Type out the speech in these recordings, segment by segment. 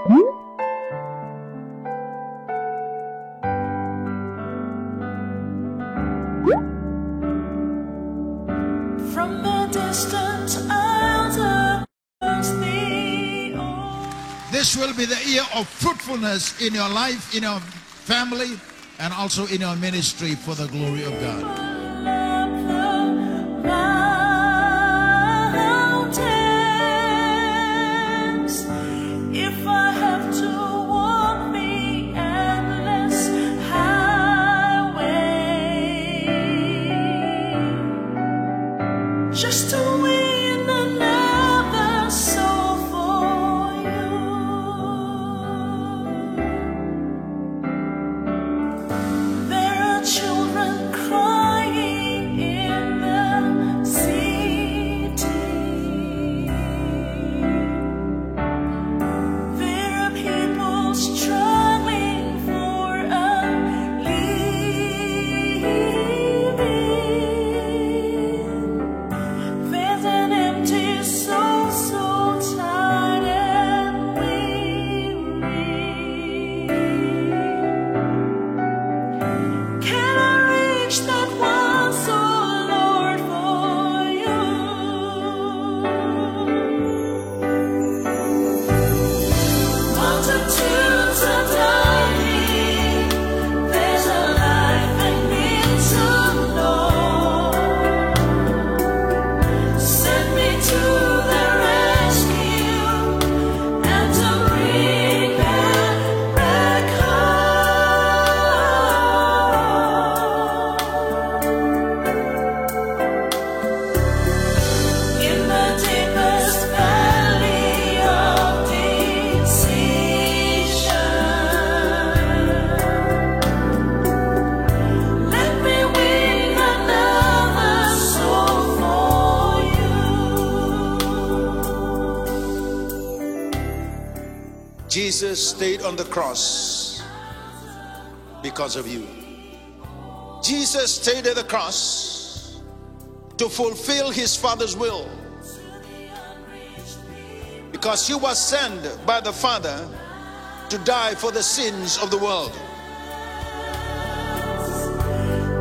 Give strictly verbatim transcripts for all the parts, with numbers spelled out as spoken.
From a distant island. This will be the year of fruitfulness in your life, in your family, and also in your ministry for the glory of God. If I have to walk the endless highway, just to win another soul for you. There are children crying in the city. There are people struggling for a living. There's an empty soul, so tired and weary. Can I reach that one soul, Lord, for you? Multitudes are dying. There's a life I need to know. Send me to the rescue and to bring them back home. In the deepest valley of decision, let me win another soul for you. Jesus stayed on the cross because of you. Jesus stayed at the cross to fulfill his Father's will, because he was sent by the Father to die for the sins of the world.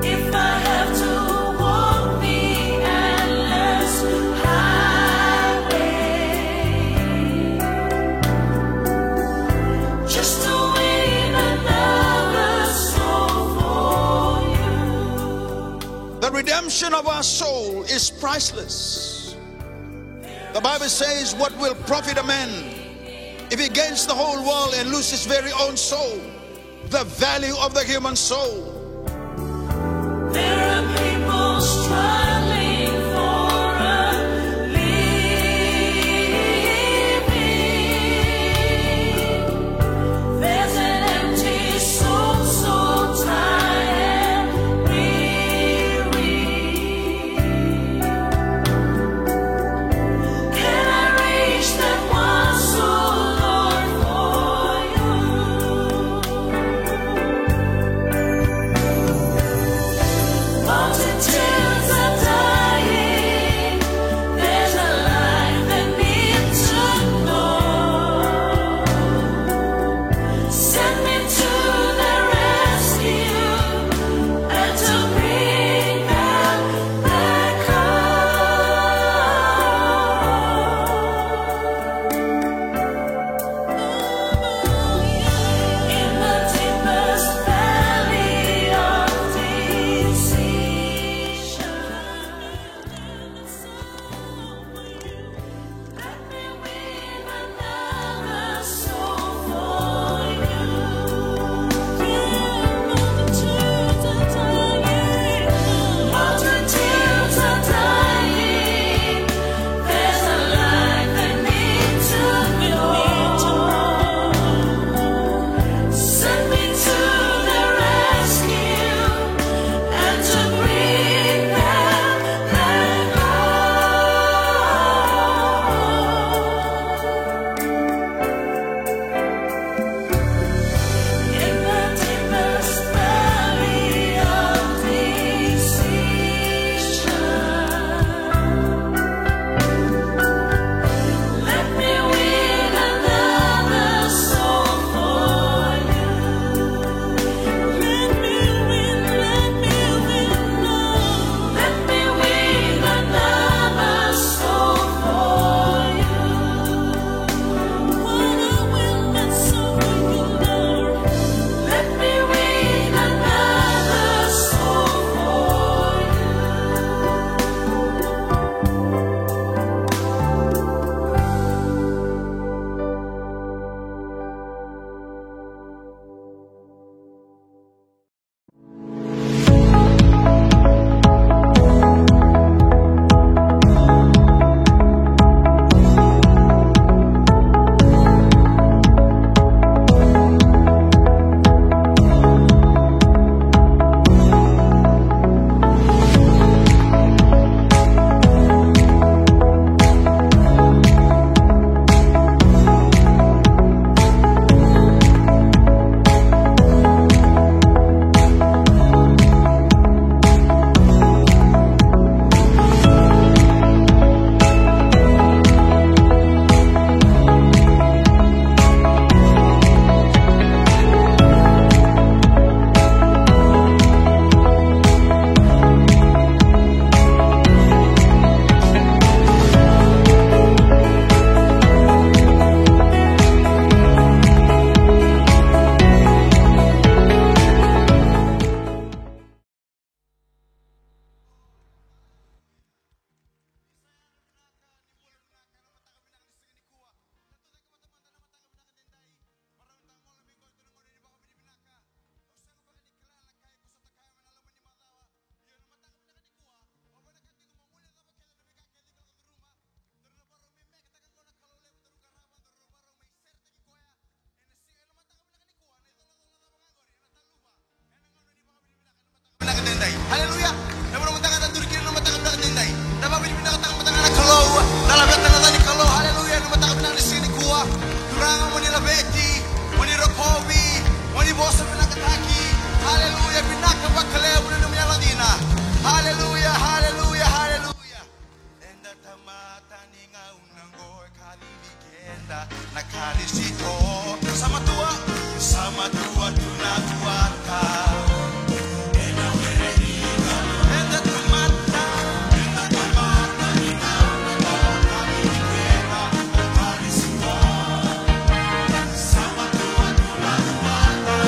If I have to walk the endless highway, just to win another soul for you. The redemption of our soul is priceless. The Bible says, "What will profit a man if he gains the whole world and lose his very own soul?" The value of the human soul. There are people struggling for a living. There's an empty soul, so tired and weary. Can I reach that one soul, Lord, for you? Haleluya. Na vanua mataka da duri kina na mataka vinaka daidai. Da vakavinavinakataka mataka na Kalou. Da laveta na yaca ni Kalou. Haleluya. Na mataka vinaka ni siga nikua. Turaga mo ni laveti. Mo ni rokovi. Mo ni vosa vinakataki. Haleluya. Vinaka vakalevu na nomu yalodina. Haleluya. Haleluya. Haleluya. Eda tamata ni gauna qo e kacivi keda na Karisito. Sa matua, sa matua tu na vuata. Ena were ni gauna. Eda tamata, eda tamata ni gauna qo e kacivi keda na Karisito. Sa matua tu na vuata.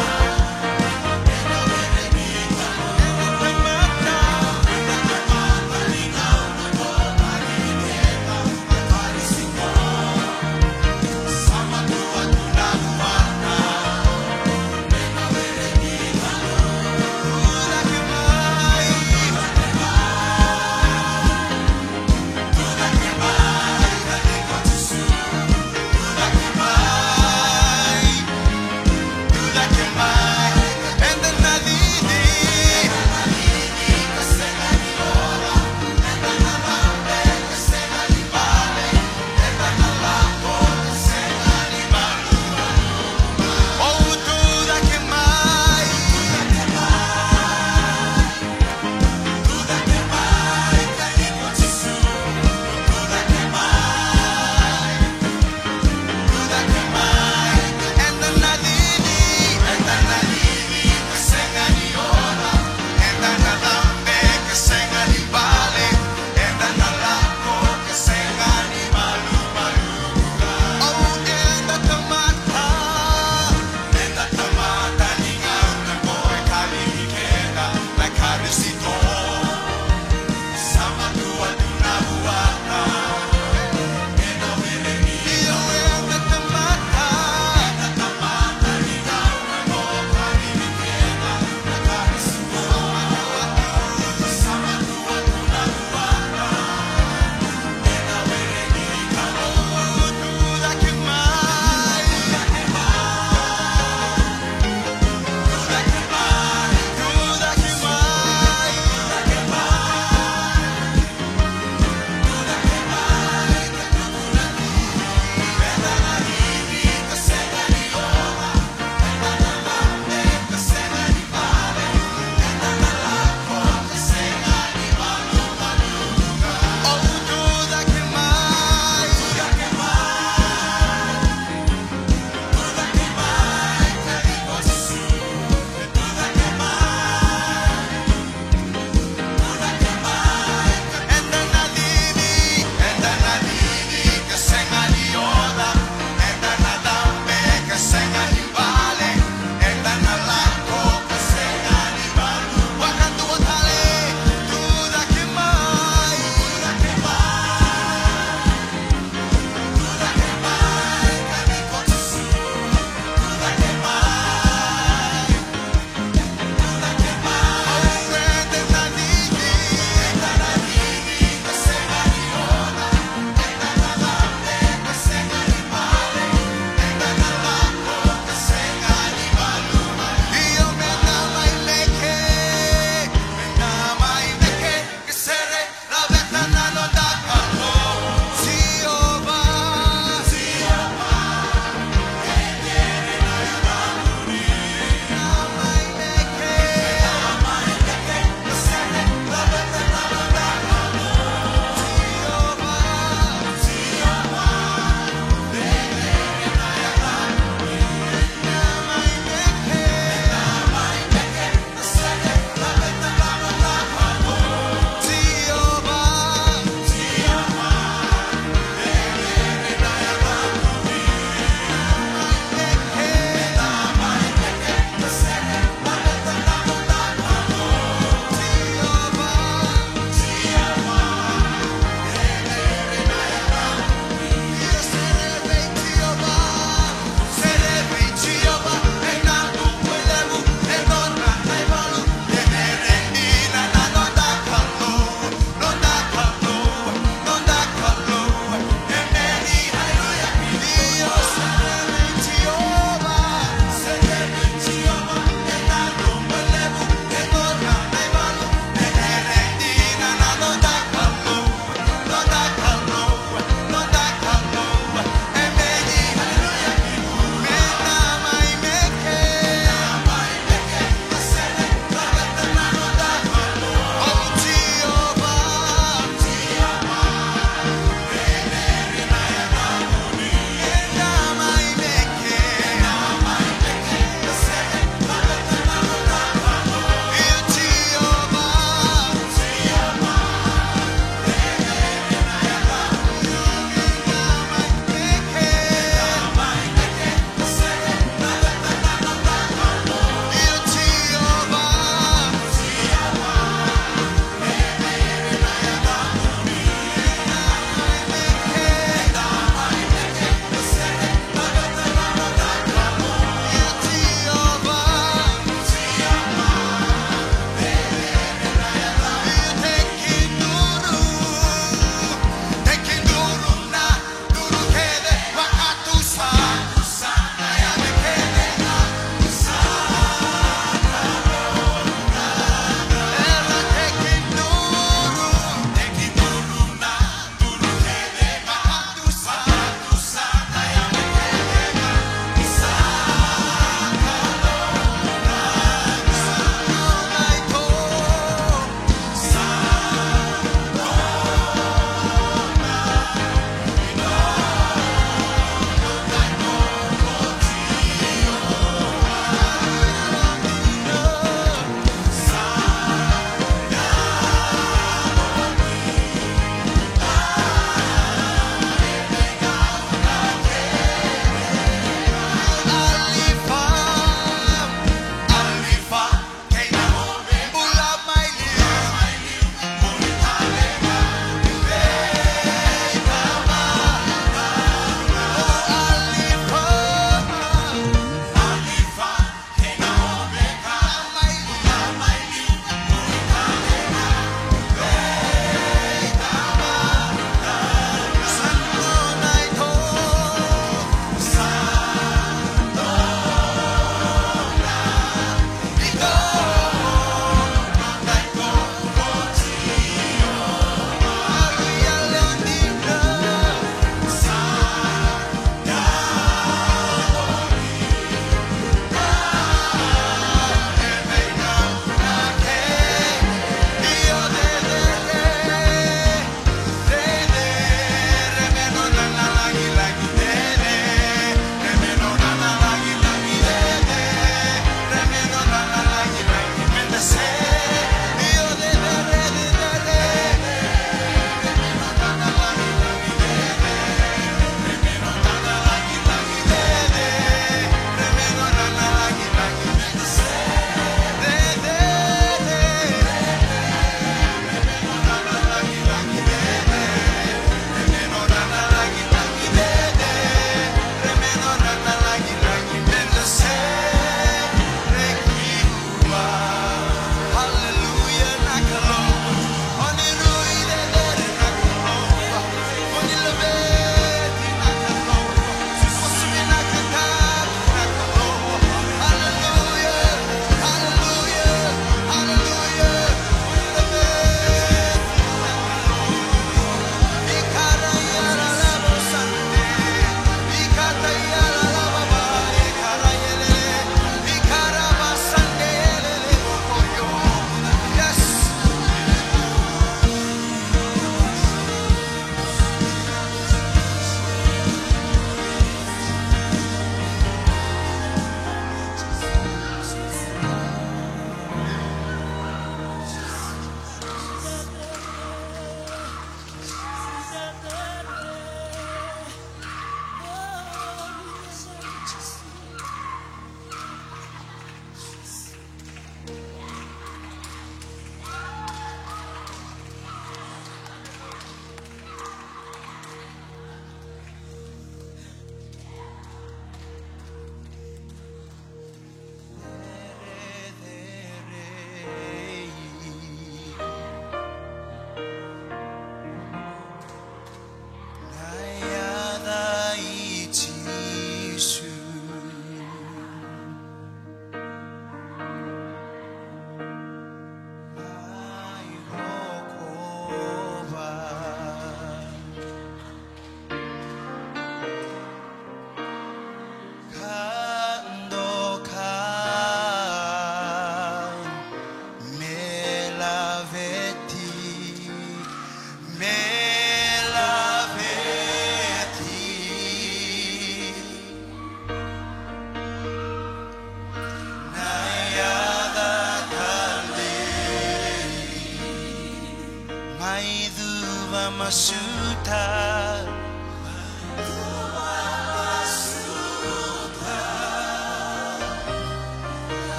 Masuta.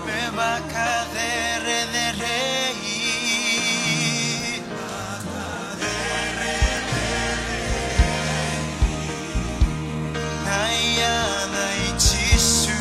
Me vakacerecerei. Na yaca i Jisu.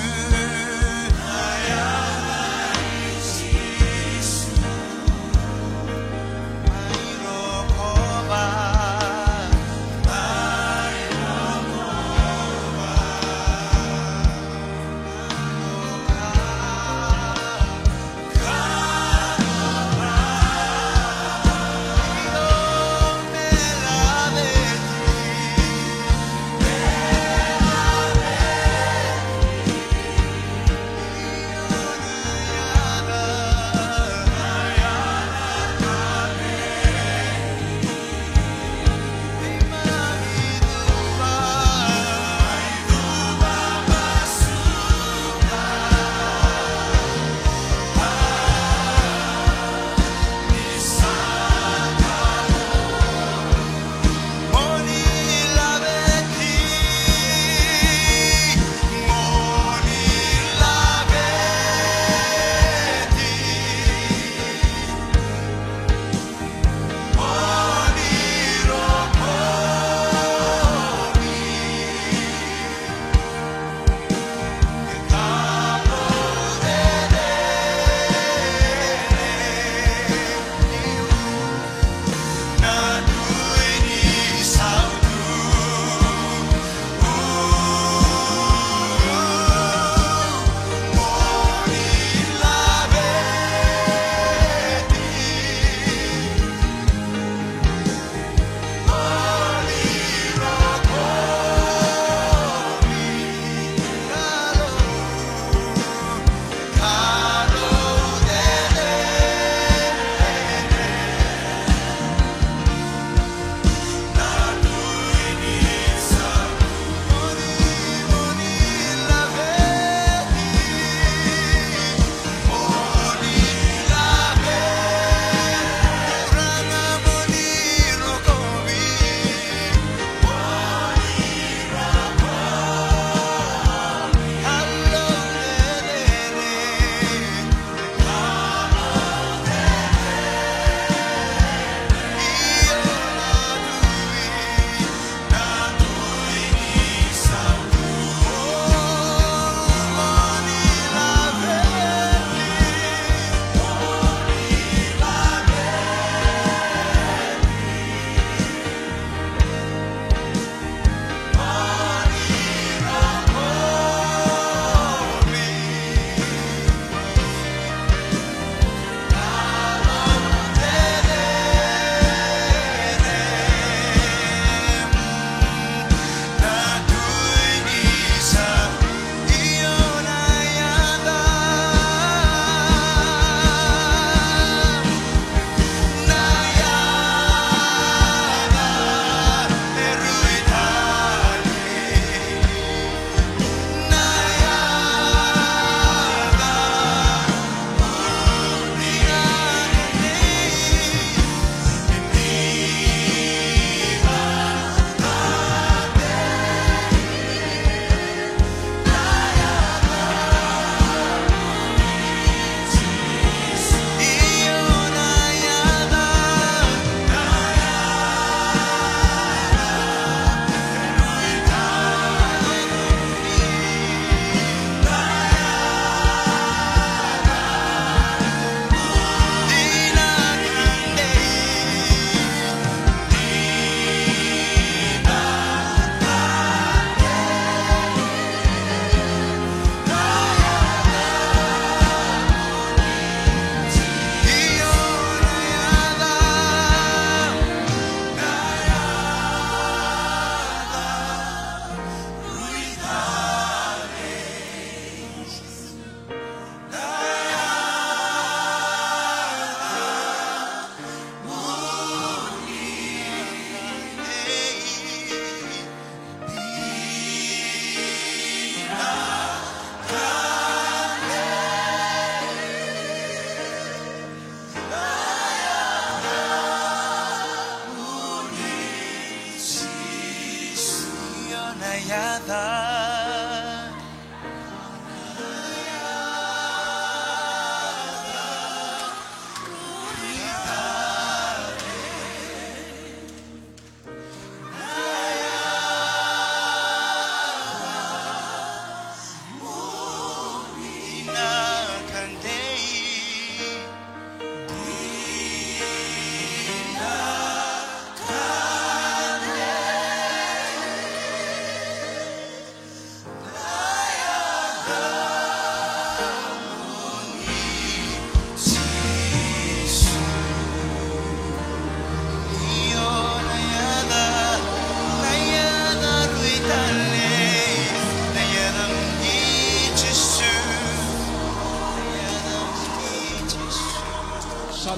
Sa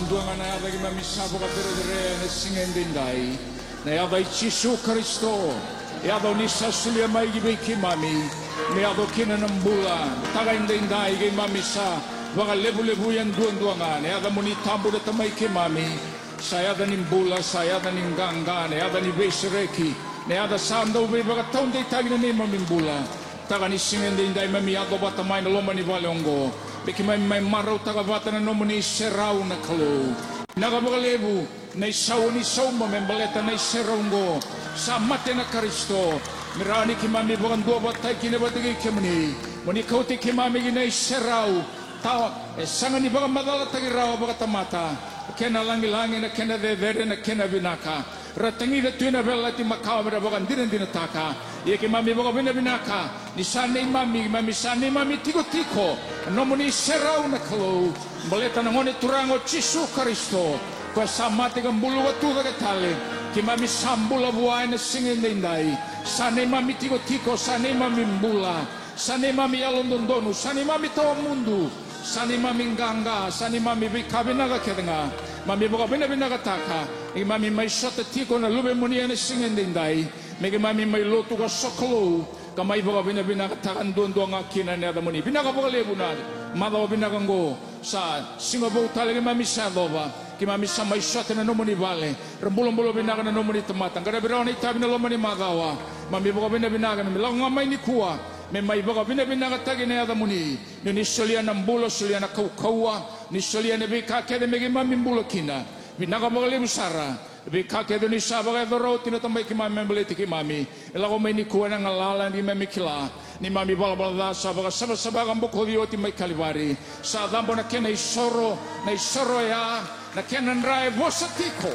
dua ga na yaca keimami sa vakacerecerei ena siga edaidai. Na yaca i Jisu Karisito, yaca o ni sa solia mai ki vei keimami me yaco kina na bula. Taka edaidai keimami sa vakalevulevui e duadua ga na yaca moni tabu na Tamai keimami. Sa yaca ni bula, sa yaca ni qaqa, na yaca ni veisereki, na yaca sa dau veivakataudeitaki na neimami bula. Taka ni siga edaidai mami yaco vata mai na loma ni vale oqo me keimami mai marautaka vata na nomuni serau na Kalou. Vinaka vakalevu na isau ni sauma me baleta na iserau oqo. Sa mate na Karisito. Me rawa ni keimami vakaduavatataki kina vata kei kemuni. Mo ni kauti keimami ki na iserau. Tawa e sega ni vakamacalataki rawa vakatamata. Na kena lagilagi, na kena cecere, na kena vinaka. Ra tagica tu ena veiyalayalati makawa me ra vakadinadinataka. Ia keimami vakavinavinaka ni sa neimami, keimami sa neimami tikotiko na nomuni serau na Kalou. Baleta na Gone Turaga o Jisu Karisito, koya sa mate ka buluka tu cake tale. Keimami sa bula vua ena siga edaidai. Sa neimami tikotiko, sa neimami bula, sa neimami yalododonu, sa neimami tawamudu, sa neimami qaqa, sa neimami veika vinaka kece ga. Mami vakavinavinakataka ni keimami mai sota tiko na luvemuni ena siga edaidai. Me keimami mai lotu ka sokalou ka mai vakavinavinakataka duadua ga kina na yacamuni. Vinaka vakalevu na macawa vinaka oqo. Sa siga vou tale keimami sa yacova. Keimami sa mai sota na nomuni vale. Ra bulabula vinaka na nomuni tamata. Qaravi rawa na itavi na loma ni macawa. Mami vakavinavinaka, mami lako ga mai nikua me mai vakavinavinakataki na yacamuni. Ni ni solia na bula, solia na kaukauwa, ni solia na veika kece me keimami bula kina. Vinaka vakalevu sara. Veika kece ni sa vakayacora oti na Tamai keimami me baleti keimami. E lako mai nikua ena galala ni keimami kila ni mami valavala ca sa vakasavasava ka bokoci oti mai Kalivari. Sa cabo na kena isoro, na isoro oya, na kena dra e vosa tiko.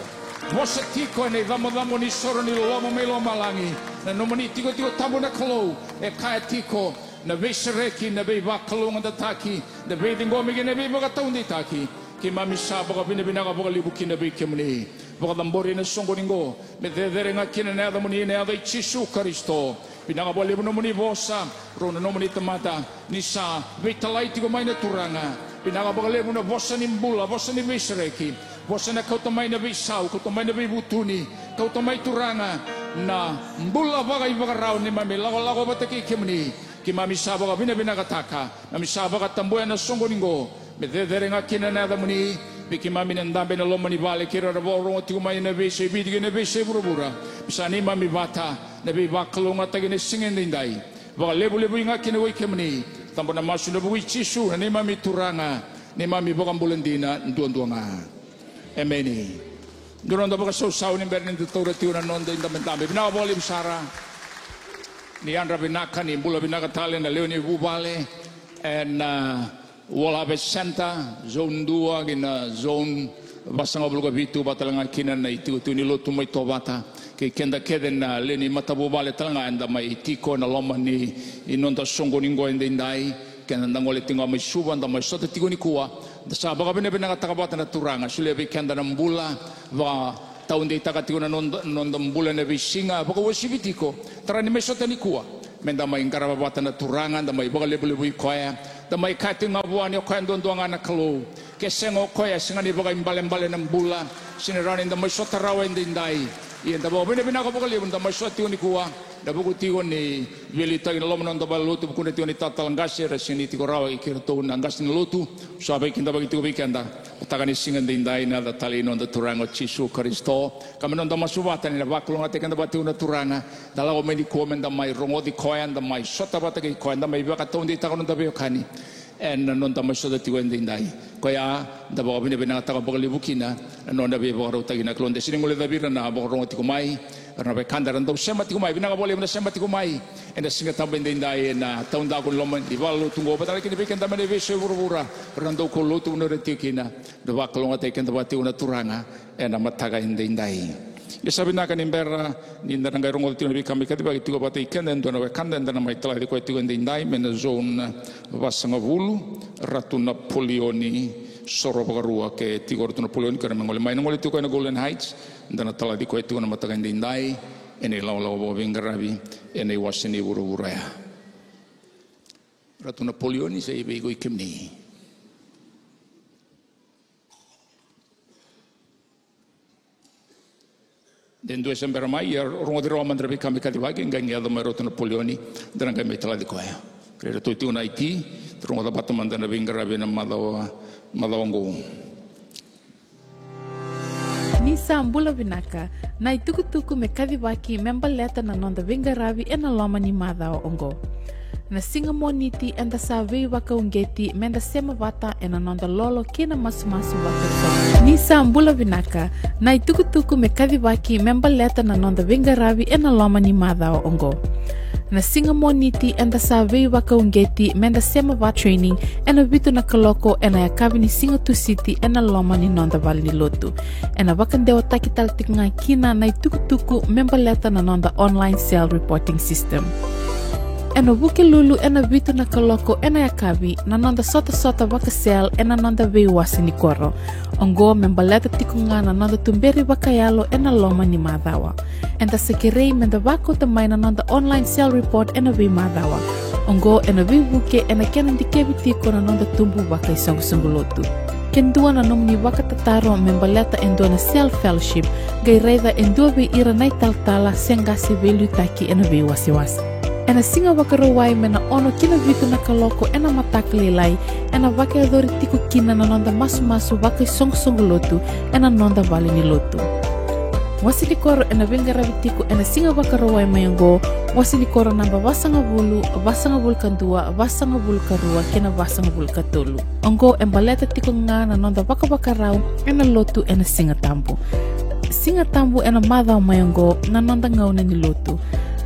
Vosa tiko ena icabocabo ni soro ni loloma mai lomalagi. Na nomuni tikotiko tabu na Kalou e kaya tiko, na veisereki, na veivakalougatataki, na veiciqomi kei na veivakataudeitaki. Keimami sa vakavinavinaka vakalevu kina vei kemuni. Vakacabori ena soqoni oqo me cecere ga kina na yacamuni, na yaca i Jisu Karisito. Vinaka vakalevu nomuni vosa, rau na nomuni tamata ni sa veitalai tiko mai na Turaga. Vinaka vakalevu na vosa ni bula, vosa ni veisereki, vosa na kauta mai na veisau, kauta mai na veivutuni, kauta mai Turaga na bula vakaivakarau ni mami lakolako vata kei kemuni. Keimami sa vakavinavinakataka, mami sa vakatabuya na soqoni oqo me cecere ga kina na yacamuni. Vei keimami na dabe ena loma ni vale, kei ira era vakarorogo tiko mai ena veiyasai Viti kei na veiyasai vuravura, me sa neimami vata na veivakalougatataki ena siga edaidai. Vakalevulevui ga kina vei kemuni. Cabo na masu ena vuku i Jisu na neimami Turaga, neimami iVakabula dina duadua ga. Emeni. Dua noda vakasausau ni bera ni da taura tiko na noda idabedabe. Vinaka vakalevu sara. Ni yadra vinaka, ni bula vinaka tale na lewe ni vuvale ena, a, World Harvest Centre, zone dua kei na zone vasagavulu ka vitu, vata tale ga kina na itikotiko ni lotu mai Tovata, kei keda kece na lewe ni matavuvale tale ga eda mai tiko ena loma ni noda soqoni oqo edaidai. Keda da gole tiko ga mai Suva, da mai sota tiko nikua, da sa vakavinavinakataka vata na Turaga, solia vei keda na bula, vakataudeitaka tiko na noda, noda bula ena veisiga, vakauasivi tiko. Tara ni mai sota nikua me da mai qarava vata na Turaga, da mai vakalevulevui koya, da mai kaya tiko ga vua ni o koya duadua ga na Kalou. Ke sega o koya, sega ni vakaibalebale na bula, sega ni rawa ni da mai sota rawa edaidai. Ia da vakavinavinaka vakalevu ni da mai sota tiko nikua. Na vuku tiko ni veiliutaki na loma ni noda valenilotu, vukudra tiko na italatala qase, era sega ni tiko rawa kei iratou na qase ni lotu. So a veikidavaki tiko vei keda, mataka ni siga edaidai, na yaca talei ni noda Turaga o Jisu Karisito. Ka me noda masu vata ni na vakalougatataki keda vata tiko na Turaga. Da lako mai nikua me da mai rogoci koya, da mai sota vata kei koya, da mai vakataudeitaka noda veiwekani ena noda mai sota tiko edaidai. Koya da vakavinavinakataka vakalevu kina na nona veivakarautaki na Kalou. Da sega ni guilecavi ira na vakarorogo tiko mai, era na wekada era dau sema tiko mai. Vinaka vakalevu na sema tiko mai ena Siga Tabu edaidai ena taudaku ni loma ni valenilotu oqo, vata kei na vei keda mai na veiyasai vuravura, era na dau kaulotu vanua era tiko kina. Da vakalougatataki keda vata tiko na Turaga ena mataka edaidai. Ia sa vinaka ni bera ni da na qai rogoca tiko na veika mai kacivaki tiko vata kei keda e dua na wekada eda na mai talaci koya tiko edaidai mai na zone vasagavulu, Ratu Napoleoni Sorovakarua. Ke tiko o Ratu Napoleoni, kerea me gole mai, na gole tiko koya na Golden Heights, da na talaci koya tiko na mataka edaidai ena ilawalawa vakaveiqaravi ena iwase ni vuravura ya. Ratu Napoleoni, sa i vei ko i kemuni? De dua e se bera mai, ia rogoci rawa mada na veika me kacivaki, qai yaco mai Ratu Napoleoni, da na qai mai talaci koya. Kerei iratou tiko na I T, rogoca vata mada na veiqaravi ena macawa, macawa oqo. Ni sa bula vinaka, na itukutuku me kacivaki me baleta na noda veiqaravi ena loma ni macawa oqo. Na siga Moniti eda sa veivakauqeti me da sema vata ena noda lolo kei na masumasu vakasoma. Ni sa bula vinaka, na itukutuku me kacivaki me baleta na noda veiqaravi ena loma ni macawa oqo. Na siga Moniti eda sa veivakauqeti me da sema vata training ena vitu na kaloko ena yakavi ni siga Tusiti ena loma ni noda valenilotu. Ena vakadewataki tale tiko ga kina na itukutuku me baleta na noda online cell reporting system. Ena Vukelulu ena vitu na kaloko ena yakavi na noda sotasota vaka-cell ena noda veiwase ni koro. Oqo me baleta tiko ga na noda tuberi vakayalo ena loma ni macawa. Eda sa kerei me da vakauta mai na noda online cell report ena veimacawa. Oqo ena veivuke ena kena dikevi tiko na noda tubu vakaisoqosoqo lotu. Ke dua na nomuni vakatataro me baleta e dua na cell fellowship, qai raica e dua vei ira na italatala se qase veiliutaki ena veiwasewase. Ena Siga Vakarauwai mai na ono ki na vitu na kaloko ena mataka lailai, ena vakayacori tiko kina na noda masumasu vakaisoqosoqo lotu ena noda valenilotu. Wase ni koro ena veiqaravi tiko ena Siga Vakarauwai mai oqo, wase ni koro naba vasagavulu, vasagavulu ka dua, vasagavulu ka rua kei na vasagavulu ka tolu. Oqo e baleta tiko ga na noda vakavakarau ena lotu ena Siga Tabu. Siga Tabu ena macawa mai oqo, na noda gauna ni lotu.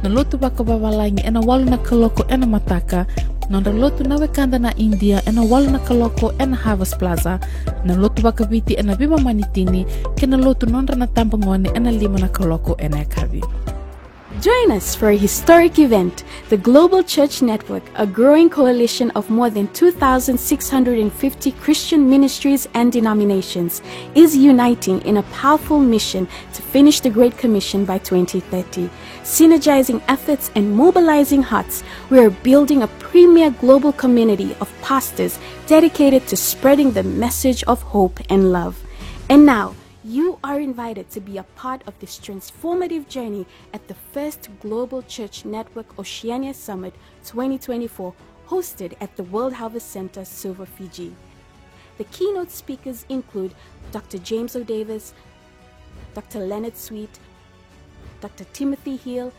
Na lotu vakavavalagi ena walu na kaloko ena mataka, nodra lotu na wekada na Idia ena walu na kaloko ena Harvest Plaza, na lotu vakaviti ena veivamanitini, kei na lotu nodra na tabagone ena lima na kaloko ena yakavi. Join us for a historic event. The Global Church Network, a growing coalition of more than two thousand six hundred and fifty Christian ministries and denominations, is uniting in a powerful mission to finish the Great Commission by twenty thirty. Synergizing efforts and mobilizing hearts, we are building a premier global community of pastors dedicated to spreading the message of hope and love. And now, you are invited to be a part of this transformative journey at the first Global Church Network Oceania Summit twenty twenty-four, hosted at the World Harvest Centre, Suva, Fiji. The keynote speakers include Doctor James O. Davis, Doctor Leonard Sweet, Doctor Timothy Hill,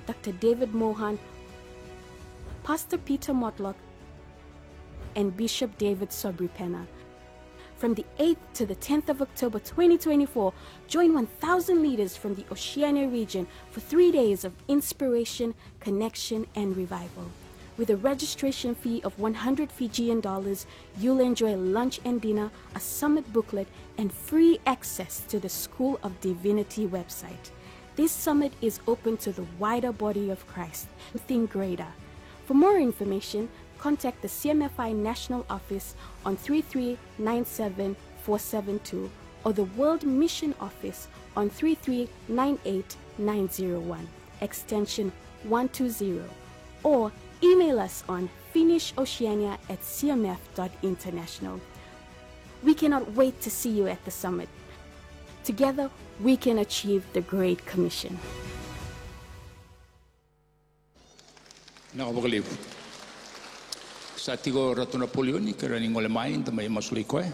Doctor David Mohan, Pastor Peter Motlock, and Bishop David Sobripena. From the eighth to the tenth of October twenty twenty-four, join one thousand leaders from the Oceania region for three days of inspiration, connection, and revival. With a registration fee of one hundred Fijian dollars, you'll enjoy lunch and dinner, a summit booklet, and free access to the School of Divinity website. This summit is open to the wider body of Christ. Think greater. For more information, contact the C M F I National Office on three three nine seven four seven two or the World Mission Office on three three nine eight nine zero one, extension one two zero, or email us on finnish oceania at c m f dot international. We cannot wait to see you at the summit. Together, we can achieve the Great Commission. Vinaka vakalevu. Sa tiko Ratu Napoleoni, kerea ni gole mai da mai masulaki koya.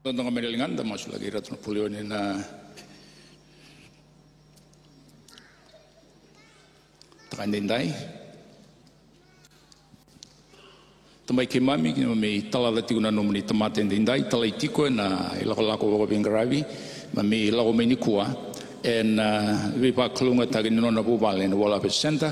Dodo ga mai na ligana da masulaki Ratu Napoleoni na taka edaidai. Tamai keimami, keimami talaca tiko na nomuni tamata edaidai, talai tiko ena ilakolako vakaveiqaravi, keimami lako mai nikua ena veivakalougatataki ni nona vuvale ena World Harvest Centre.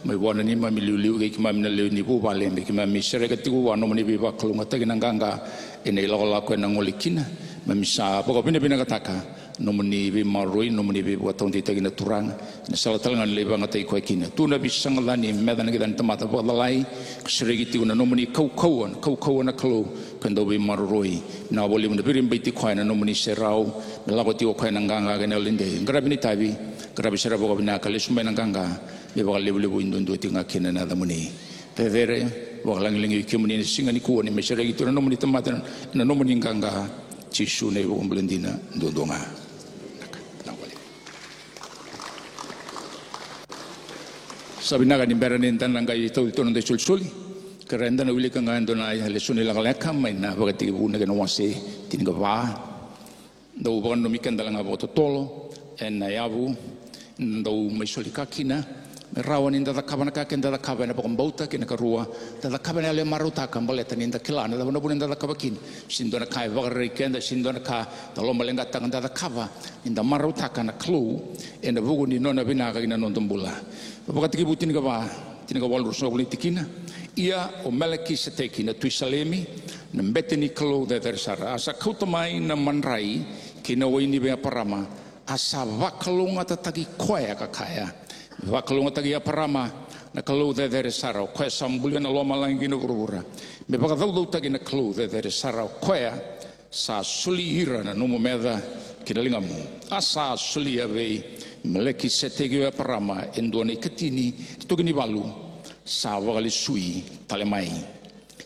Mai vua na neimami iliuliu kei keimami na lewe ni vuvale, me keimami sereka tiko vua na nomuni veivakalougatataki na qaqa ena ilakolako ena gole kina. Keimami sa vakavinavinakataka nomuni veimaroroi, nomuni veivakataudeitaki na Turaga, ena sala tale ga ni lai vakayagataki koya kina. Tu na veisaqa ca ni meca na kidani tamata vakacalai, ka sereki tiko na nomuni kaukauwa, na kaukauwa na Kalou, ka dau veimaroroi. Vinaka vakalevu na viribaiti koya na nomuni serau, me lako tiko koya na qaqa kei na yalodei. Qaravi na itavi, qaravi sara vakavinaka, lesu mai na qaqa, me vakalevulevui duadua tiko ga kina na yacamuni. Cecere, vakalagilagi vei kemuni ena siga nikua ni mai sereki tiko na nomuni tamata, na nomuni qaqa, Jisu na iVakabula dina duadua ga. Sa vinaka ni bera ni da na qai tauci tu na noda isolisoli, kerea eda na wilika ga e dua na lesoni lekaleka mai na Vakatekivu na kena wase tinikava. Dau vakananumi keda tale ga vakatotolo ena yavu, dau mai soli ka kina, me rawa ni da cakava na ka keda cakava ena vakabauta, kei na karua, da cakava ena yalo e marautaka, baleta ni da kila na cava na vuna eda cakava kina. Sega ni dua na ka e vakarerei keda, sega ni dua na ka da lomaleqataka da cakava ni da marautaka na Kalou ena vuku ni nona vinaka ki na noda bula. Vakatekivu tinikava, tinikava, ruasagavulu na tikina. Ia o Melekiseteki na tui Salemi, na bete ni Kalou Cecere sara, a sa kauta mai na madrai kei na waini vei Eparama, a sa vakalougatataki koya ka kaya, vakalougatataki Eparama na Kalou Cecere sara, o koya sa bulia na lomalagi kei na vuravura, me vakacaucautaki na Kalou Cecere sara, o koya sa soli ira na nomu meca ki na ligamu. A sa solia vei Melekiseteki o Eparama e dua na ikatini, toki ni valu, sa vakalesui tale mai.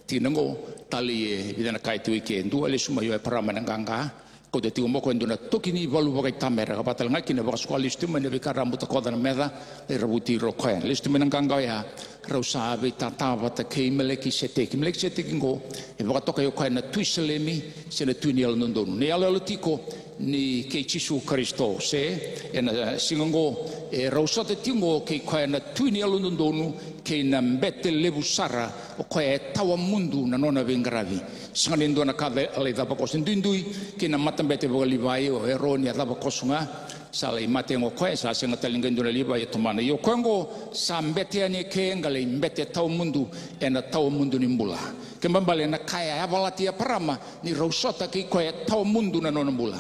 Tikina oqo, talei e vica na ka e tiko i ke. Dua, lesu mai o Eparama ena qaqa, kauta tiko mai o koya e dua na toki ni valu vakaitamera, ka vaka tale ga kina vakasuka lesu tiko mai na veika ra butakoca na meca, lai ravuti ira o koya. Lesu tiko mai na qaqa oya, rau sa veitata vata kei Melekiseteki. Melekiseteki oqo, e vakatokai o koya na tui Salemi, se na tui ni yalododonu. Na iyaloyalo tiko ni kei Jisu Karisito, se ena siga oqo, e rau sota tiko oqo kei koya na tui ni yalododonu, kei na bete levu sara, o koya e tawa mudu na nona veiqaravi. Sega ni dua na ka a lai cava koso, duidui kei na matabete vakaLivai, o Eroni a cava koso ga, sa lai mate ga o koya, sa sega tale ni qai dua na Livai e tomana. Ia o koya oqo sa bete yani eke, qai lai bete tawa mudu ena tawa mudu ni bula. Kena ibalebale na ka e yavalati Eparama ni rau sota kei koya e tawa mudu na nona bula.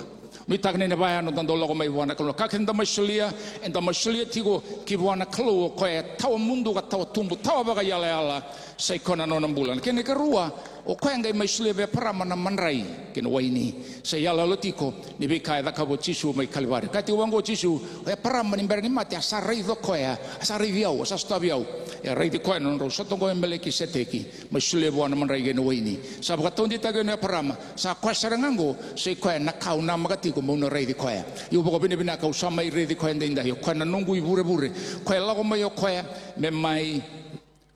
Nuitaka ni na vayano da dau lako mai vua na Kalou. Ka keda mai solia, eda mai solia tiko ki vua na Kalou, o koya e tawa mudu ka tawa tubu, tawa vakaiyalayala, sa i koya na nona bula. Na kena ikarua, o koya qai mai solia vei Eparama na madrai kei na waini. Sa iyaloyalo tiko ni veika e cakava o Jisu mai Kalivari. Kaya tiko vaqo o Jisu, o Eparama ni bera ni mate a sa raici koya, a sa raici au, a sa sotavi au. E a raici koya na nodrau sota oqo e Melekiseteki, mai solia vua na madrai kei na waini. Sa vakataudeitaki o Eparama, sa koya sara ga oqo, sa i koya na ka au namaka tiko meu na raici koya. Ia au vakavinavinaka au sa mai raici koya edaidai, o koya na noqu ivurevure. Koya e lako mai o koya me mai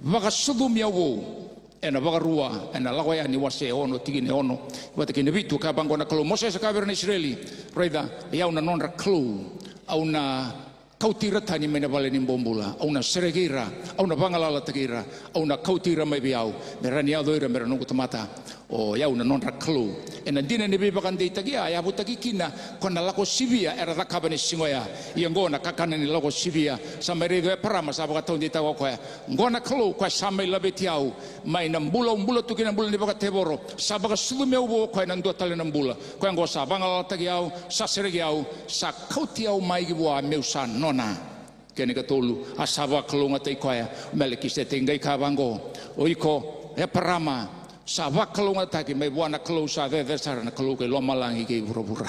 vakasucumi au vou ena Vakarua, ena Lako Yani wase ono, tikina e ono vata kei na vitu. Kaya vaqo na Kalou, Mosese, kaya vei ira na Isireli, raica, o i au na nodra Kalou, au na kauti ira tani mai na vale ni bobula, au na sereki ira, au na vagalalataki ira, au na kauti ira mai vei au, me ra na yaco ira me ra noqu tamata. O i au na nodra Kalou. Ena dina ni veivakadeitaki a yavutaki kina ko na lako sivia era cakava ena siga oya. Ia oqo na kakana ni lako sivia. Sa mai raici o Eparama, sa vakataudeitaka o koya, oqo na Kalou, koya sa mai laveti au mai na bula au bula tu kina, na bula ni vakatevoro. Sa vakasucumi au vou o koya ena dua tale na bula. Koya oqo sa vagalalataki au, sa sereki au, sa kauti au mai ki vua meu sa nona. Kena ikatolu, a sa vakalougatataki koya o Melekiseteki, qai kaya vaqo, o iko Eparama, sa vakalougatataki mai vua na Kalou sa cecere sara, na Kalou kei lomalagi kei vuravura.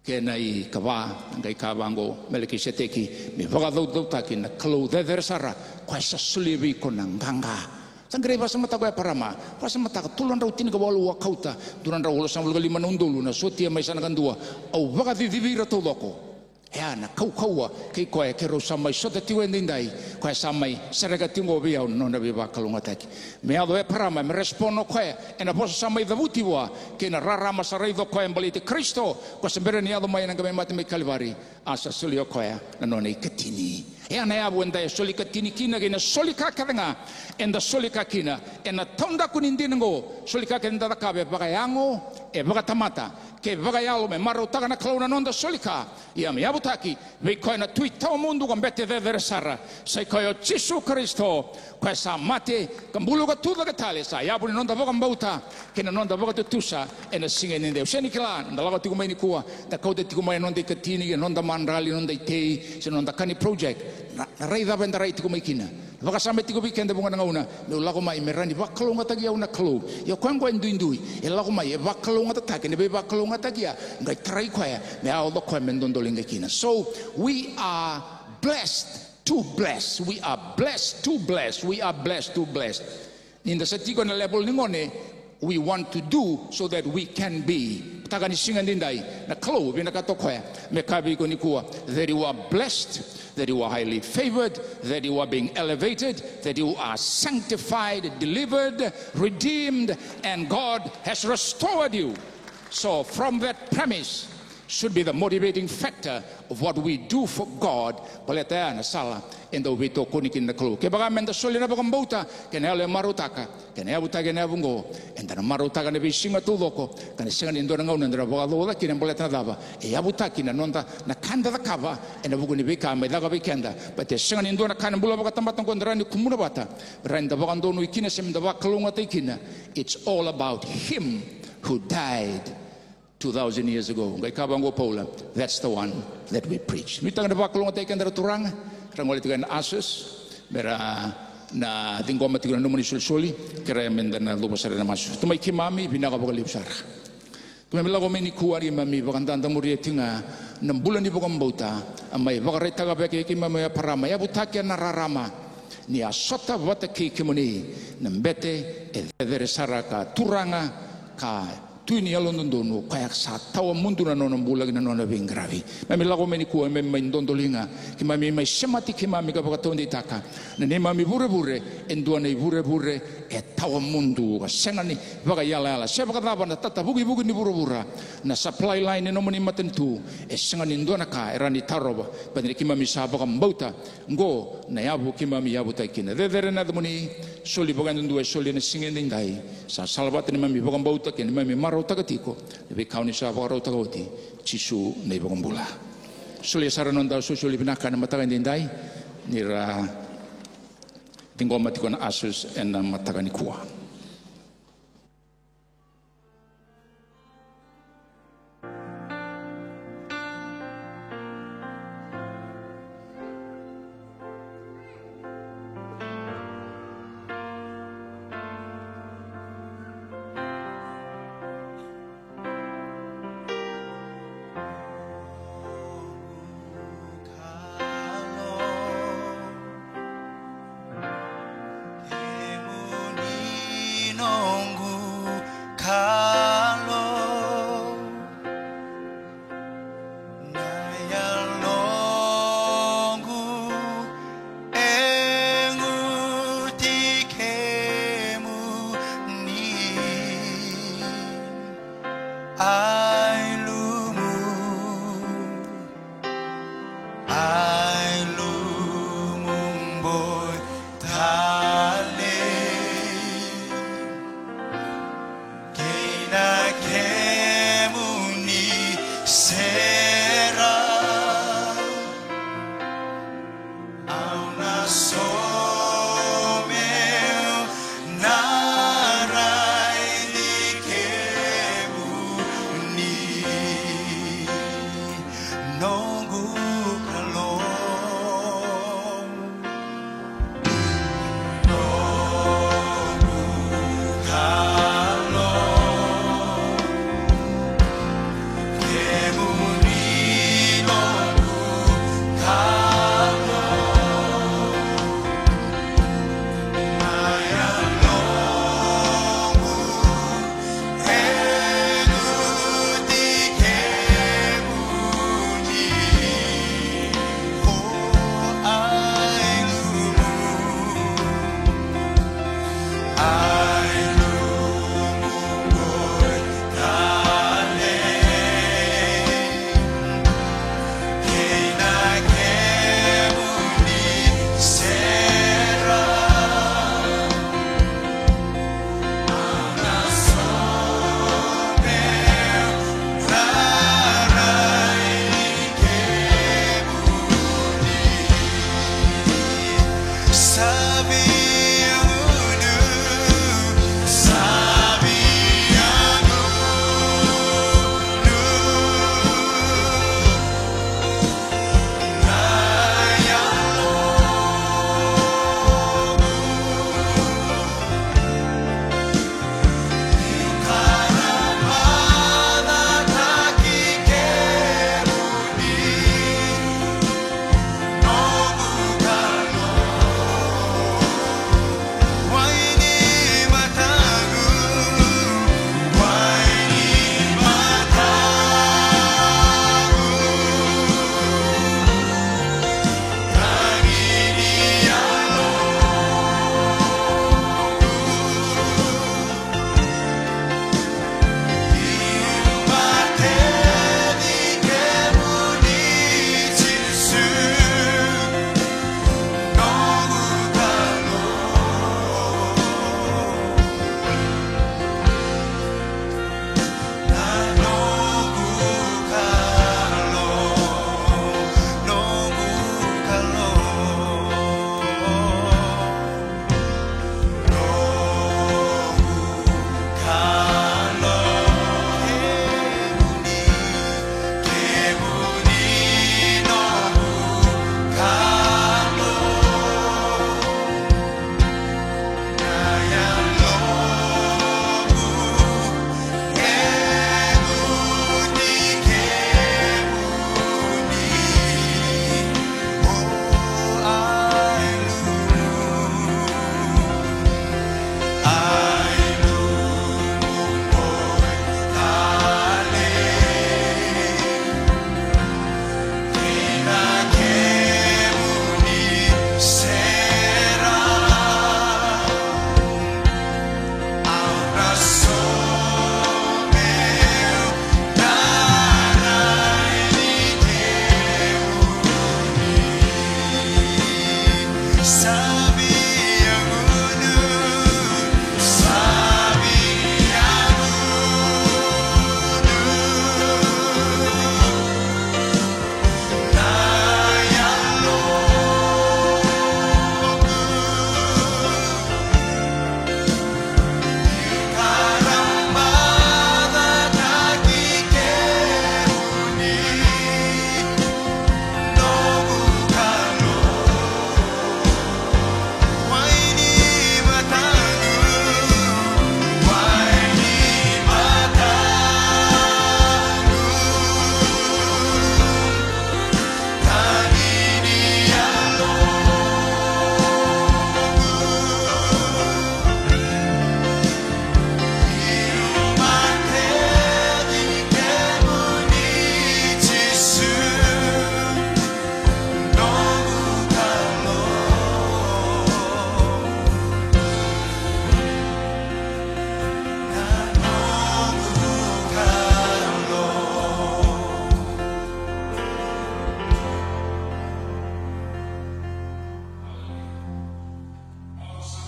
Kena ikava, qai kaya vaqo o Melekiseteki, me vakacaucautaki na Kalou cecere sara, koya sa solia vei iko na qaqa. Sa qai vakasamataka o Eparama, vakasamataka, tolu na drau tinikavalu au a kauta, dua na drau walusagavulu ka lima na udolu na sotia mai sa na kadua, au vakacicivi ira taucoko. E a na kaukauwa kei koya keirau sa mai sota tiko edaidai, koya sa mai sereka tiko vei au na nona veivakalougatataki. Me yaco o Eparama me respond o koya ena vosa sa mai cavuti vua, kei na rarama sa raica o koya baleti Karisito, koya sa bera ni yaco mai ena qai mai mate mai Kalivari, a sa solia o koya na nona ikatini. E a na yavu eda e soli ikatini kina kei na soli ka kece ga eda soli ka kina ena taudaku ni dina oqo. Soli ka kece eda cakava e vakayago, e vakatamata, kei vakayalo, me marautaka na Kalou na noda soli ka. Ia me yavutaki vei koya na Tui tawamudu ka bete cecere sara, sa i koya o Jisu Karisito, koya sa mate ka bulu ka tucake tale, sa yavu ni noda vakabauta kei na noda vakatutusa ena siga edaidai. Au sega ni kila, da lako tiko mai nikua, da kauta tiko mai na noda ikatini, na noda madrali, na noda itei, se na noda ka ni project. Na, na rai cava eda rai tiko mai kina? Vakasama e tiko vei keda vuqa na gauna, meu lako mai me rawa ni vakalougatataki au na Kalou. Ia o koya oqo e duidui, e lako mai e vakalougatataki, na veivakalougatataki, a qai tarai koya me a oca koya me dodoliga kina. So we are blessed to bless. We are blessed to bless. We are blessed to bless. Ni da sa tiko ena level ni gone, we want to do so that we can be. Taka ni siga edaidai, na Kalou vinakata o koya me kaya vei iko nikua that you are blessed, that you are highly favored, that you are being elevated, that you are sanctified, delivered, redeemed, and God has restored you. So from that premise, should be the motivating factor of what we do for God. Baleta ya na sala e dau veitokoni kina na Kalou. Kevaka meda solia na vakabauta kei na yalo e marautaka, kei na yavutaki ena yavu oqo, eda na marautaka na veisiga taucoko, ka na sega ni dua na gauna eda na vakacauca kina. Baleta na cava? E yavutaki na noda, na ka eda cakava ena vuku ni veika mai caka vei keda. Baleta e sega ni dua na ka ena bula vakatamata oqo eda rawa ni kumuna vata, rawa ni da vakadonui kina se meda vakalougatataki kina. It's all about him who died two thousand years ago. Qai kaya vaqo o Paula, that's the one that we preach. Nuitaka na vakalougatataki keda na Turaga. Ra gole tiko na ushers me ra na ciqoma tiko na nomuni isolisoli, kerea meda na cuva sara ena masu. Tamai keimami, vinaka vakalevu sara. Keimami lako mai nikua, keimami vakadadamuria tiko ga na bula ni vakabauta a mai vakaraitaka vei keimami o Eparama, yavutaki ena rarama, ni a sota vata kei kemuni na bete e cecere sara, ka Turaga, ka Tui ni yalododonu, o koya sa tawamudu na nona bula kei na nona veiqaravi. Keimami lako mai nikua, keimami mai dodoliga, keimami mai semati keimami ka vakataudeitaka na neimami vurevure e dua na ivurevure e tawamudu, ka sega ni vakaiyalayala. Se vakacava na tatavukivuki ni vuravura, na supply line ni nomuni matanitu, e sega ni dua na ka e rawa ni tarova. Baleta ni keimami sa vakabauta oqo na yavu keimami yavutaki kina. Cecere na yacamuni, soli vakayadudua e soli ena siga edaidai. Sa salavata neimami vakabauta kei neimami marautaka tiko na veika oni sa vakarautaka oti. Jisu na iVakabula. Solia sara na noda solisoli vinaka ena mataka edaidai, ni ra ciqoma tiko na ushers ena mataka nikua.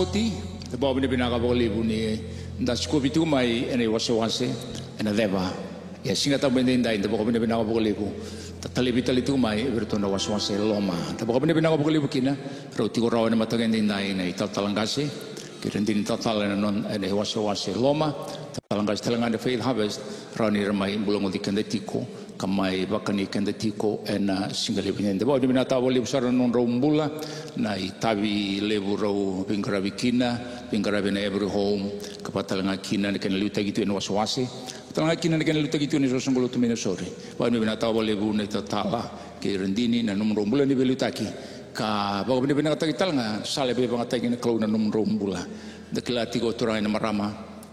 Oti, da vakavinavinaka vakalevu ni da sikovi tiko mai ena iwasewase ena ceva. Ia Siga Tabu edaidai, da vakavinavinaka vakalevu. Da talevi tale tiko mai vei iratou na wasewase e loma. Da vakavinavinaka vakalevu kina, rau tiko rawa ena mataka edaidai na italatala qase kei ira dina ni talatala ena non-, ena iwasewase e loma. Talatala qase tale ga na Faith Harvest, rawa ni ra mai bulagoci keda tiko ka mai vakani keda tiko ena siga levu edaidai. Da vakavinavinakataka vakalevu sara na nodrau bula, na itavi levu rau veiqaravi kina, veiqaravi ena Every Home, ka vaka tale ga kina na kena liutaki tu ena wasewase. Tale ga kina na kena liutaki tu ni soqosoqo lotu mai Nausori. Vakavinavinakataka vakalevu na italatala kei ira dina na nomudrau bula ni veiliutaki. Ka vakavinavinakataki tale ga, sa lai vakayagataki na Kalou na nomudrau bula. Da kila tiko, turaga kei na marama,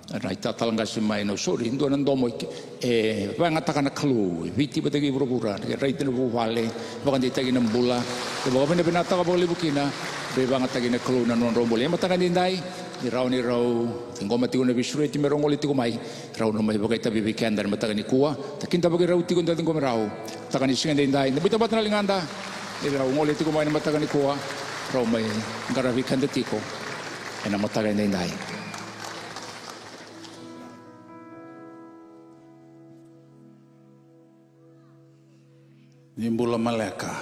na italatala qase mai Nausori, dua na domo e, e vakayagataka na Kalou e Viti vata kei vuravura, na kena raici na vuvale, vakadeitaki na bula. Da vakavinavinakataka vakalevu kina, vakayagataki na Kalou na nodrau bula. Ia mataka edaidai, ni rawa ni rau ciqoma tiko na veisureti me rau gole tiko mai, rau na mai vakaitavi vei keda ena mataka nikua. Da kidavaki rau tiko, da ciqomi rau. Mataka ni siga edaidai, da biuta vata na ligada, ni rau gole tiko mai ena mataka nikua, rau mai qaravi keda tiko ena mataka edaidai. Ni bula maleka.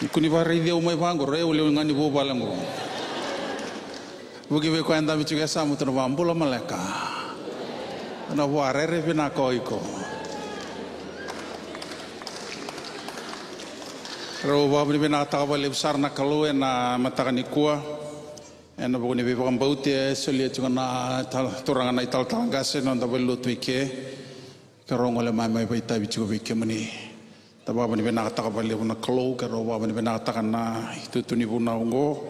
Ni kua ni vakaraici au mai vaqo, rau lewe ga ni vuvale qo. Vuki vei koya e dabe tiko e yasamu, tou na vaka, bula maleka. Na vua, rere vinaka o iko. Rau vakavinavinakataka vakalevu sara na Kalou ena mataka nikua. Ena vuku ni veivakabauti e solia tiko na tal-, turaga na italatala qase, na noda valenilotu i ke, keirau gole mai, mai vakaitavi tiko vei kemuni. Da vakavinavinakataka vakalevu na Kalou, keirau vakavinavinakataka na itutu ni vunau oqo.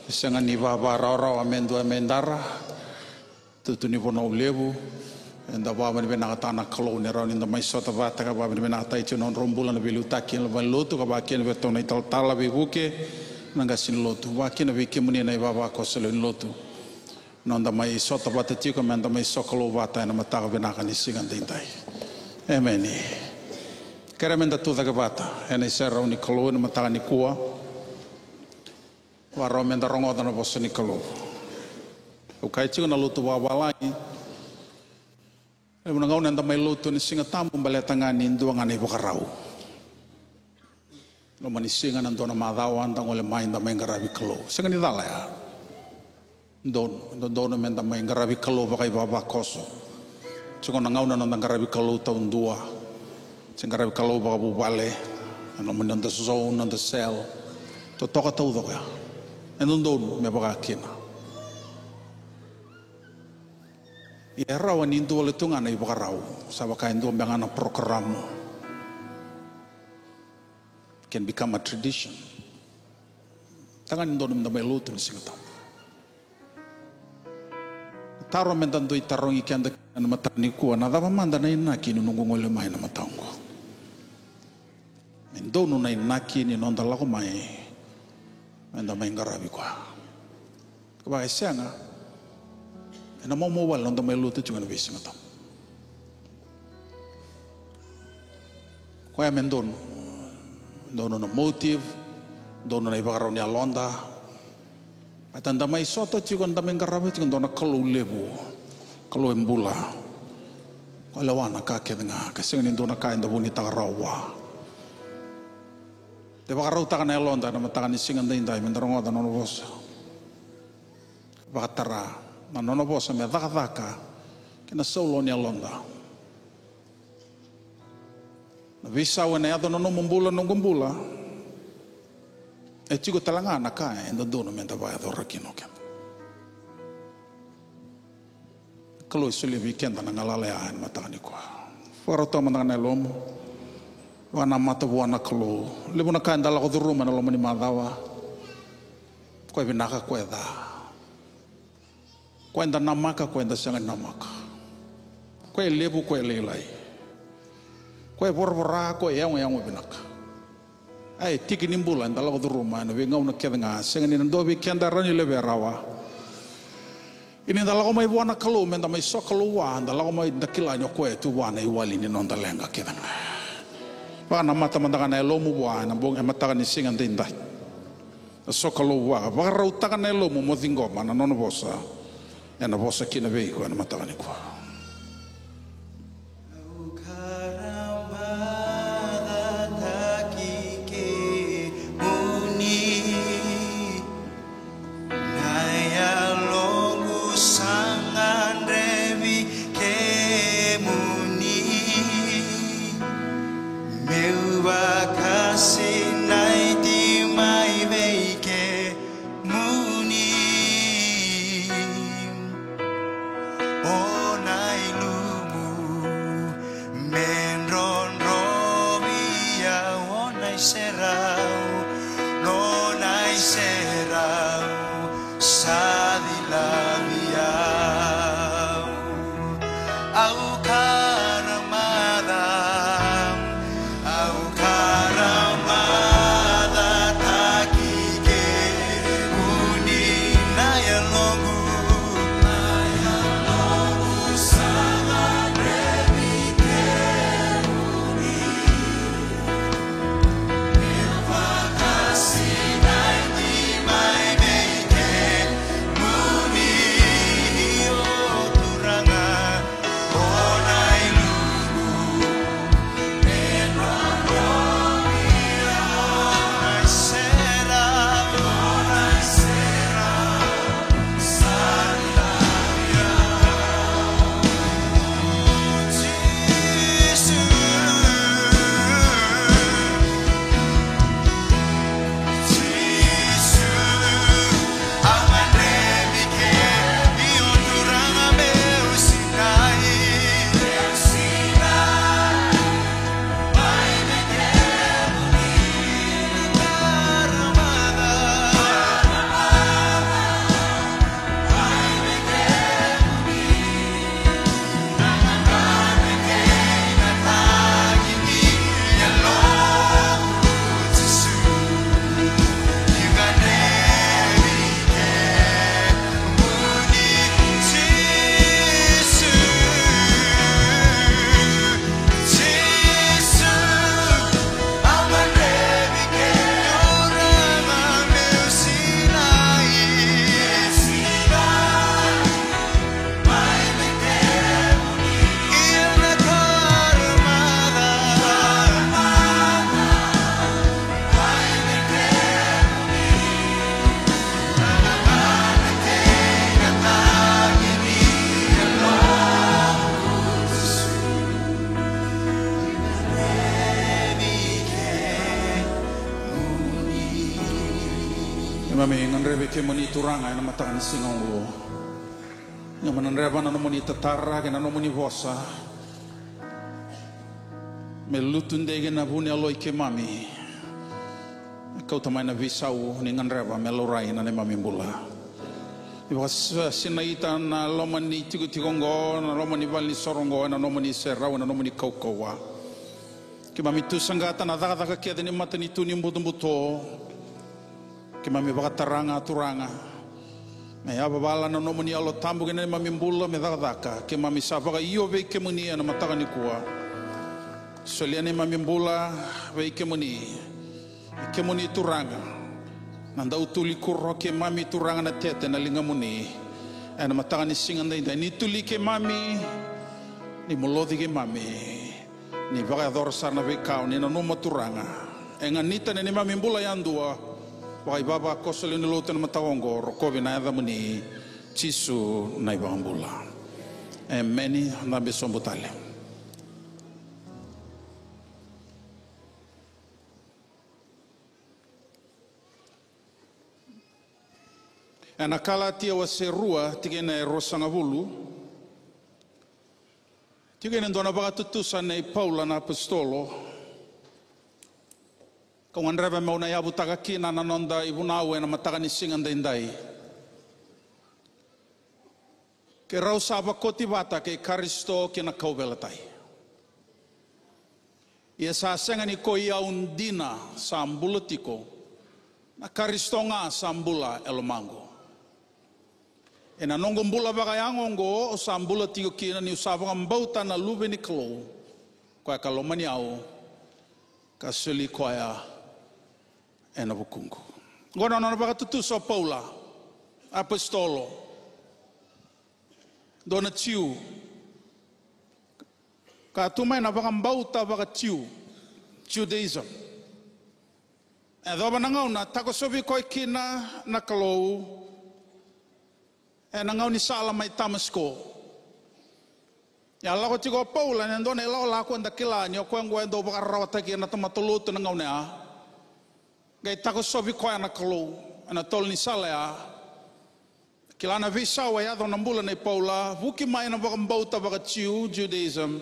E sega ni vavarawarawa me dua me dara. Tutu ni vunau levu. Eda vakavinavinakataka na Kalou ni rawa ni da mai sota vata, ka vakavinavinakataki tiko na nodrau bula na veiliutaki ena valenilotu, ka vakakina vei ratou na italatala, veivuke, na qase ni lotu, vakakina vei kemuni na ivavakoso lewe ni lotu. Noda mai sota vata tiko, meda mai sokalou vata ena mataka vinaka ni siga edaidai. Emeni. Kerea meda tucake vata ena iserau ni Kalou ena mataka nikua. Vakarau meda rogoca na vosa ni Kalou. Au kaya tiko na lotu vakavalagi. E levu na gauna eda mai lotu ena Siga Tabu baleta ga ni dua ga na ivakarau. Loma ni siga, na dua na macawa da gole mai, da mai qaravi Kalou. Sega ni cala ya. Donu, dodonu meda mai qaravi Kalou vakaivavakoso. Tiko na gauna noda qaravi Kalou taudua. Se qaravi Kalou vakavuvale. Ena loma ni noda zone, noda cell. Totoka taucoko ya. E dodonu me vaka kina. Ia e rawa ni dua wale tu ga na ivakarau. Sa vaka e dua beka ga na porokaramu. Can become a tradition. Taga ni dodonu meda mai lotu ena Siga Tabu. Taro meda dui tarogi keda kina ena mataka nikua, na cava mada na inaki ni noqu gole mai ena mataqu? Me donu na inaki ni noda lako mai, meda mai qaravi koya. Kevaka e sega, ena maumau wale na noda mai lotu tiko ena veisiga Tabu. Koya me donu. Donu na motive, donu na ivakarau ni yaloda. Baleta da mai sota tiko, da mai qarava tiko e dua na Kalou levu, Kalou e bula. Koya e lewa na ka kece ga, ka sega ni dua na ka eda vunitaka rawa vua. Da vakarautaka na yaloda ena mataka ni siga daidai me da rogoca na nona vosa. Vakatara na nona vosa me cakacaka kei na saula ni yaloda. Na veisau ena yaco na nomu bula, noqu bula. E tiko tale ga na ka e dodonu me da vakayacora kina o keda. Kalou e solia vei keda na galala ya ena mataka nikua. Vakarautaka mada ga na yalomu. Vakanamata vua na Kalou. Levu na ka eda lako curuma ena loma ni macawa. Koya e vinaka, koya e ca. Koya eda namaka, koya eda sega ni namaka. Koya e levu, koya e lailai. Koya e voravora, koya e yagoyago vinaka. A, e tiki ni bula eda lako curuma ena veigauna kece ga, sega ni na dua vei keda e rawa ni levea rawa. Ia ni da lako mai vua na Kalou me da mai sokalou vua, da lako mai da kila ni o koya e tu vua na iwali ni noda leqa kece ga. Vakanamata mada ga na yalomu vua ena bogi, e mataka ni siga daidai. Da sokalou vua, vakarautaka na yalomu mo ciqoma na nona vosa. Ena vosa kina vei iko ena mataka nikua. Au karamadataki kemuni, na yaloqu sa gadrevi kemuni. Meu vakasinaiti mai vei kemuni. O na ilumu me drodrovi au, o na iserau, o na iserau sa cilavi au. Au karamaca, au karamaca taki kemuni na yaloqu, na yaloqu sa gadrevi kemuni. Keimami gadrevi kemuni Turaga ena mataka ni siga oqo. Keimami gadreva na nomuni tatara kei na nomuni vosa me lutu dei ki na vuniyalo i keimami. Me kauta mai na veisau ni gadreva me laurai na neimami bula. Ni vakasinaita na loma ni tikotiko oqo, na loma ni valenisoro oqo, ena nomuni serau, ena nomuni kaukauwa. Keimami tu saqata na cakacaka kece ni matanitu ni butobuto. Keimami vakatara ga Turaga me yavavala na nomuni Yalo Tabu ki na neimami bula me cakacaka. Keimami sa vakaio vei kemuni ena mataka nikua. Solia neimami bula vei kemuni. Kemuni Turaga, na dau tuli kuro keimami Turaga na tete na ligamuni. Ena mataka ni siga daidai, ni tuli keimami, ni muloci keimami, ni vakayacora sara na veika o ni nanuma Turaga. E ganita na neimami bula yadua, vakaivavakoso lewe ni lotu ena mataka oqo, rokovi na yacamuni, Jisu na iVakabula. Emeni. Dabe sobu tale. Ena Kalatia wase rua, tikina e ruasagavulu. Tiko kina e dua na vakatutusa nei Paula na apositolo. Kau gadreva meu na yavutaka kina na noda ivunau ena mataka ni siga daidai. Keirau sa vakoti vata kei Karisito ki na kauveilatai. Ia sa sega ni koi au dina sa bula tiko, na Karisito ga sa bula e lomaqu. Ena noqu bula vakayago oqo au sa bula tiko kina niu sa vakabauta na Luve ni Kalou, koya ka lomani au, ka soli koya ena vukuqu. Oqo na nona vakatutusa o Paula, apositolo, dua na Jiu. Ka tu mai na vakabauta vakaJiu, Judaism. E yacova na gauna takosovi koya kina na Kalou ena gaunisala mai Tamasiko. Ia lako tiko o Paula ena dua na ilakolako eda kila ni o koya oqo e dau vakararawataki ena tamata lotu ena gauna ya. Qai takosovi koya na Kalou ena tolo ni sala ya. Kila na veisau e yaco na bula nei Paula, vuki mai na vakabauta vakaJiu, Judaism,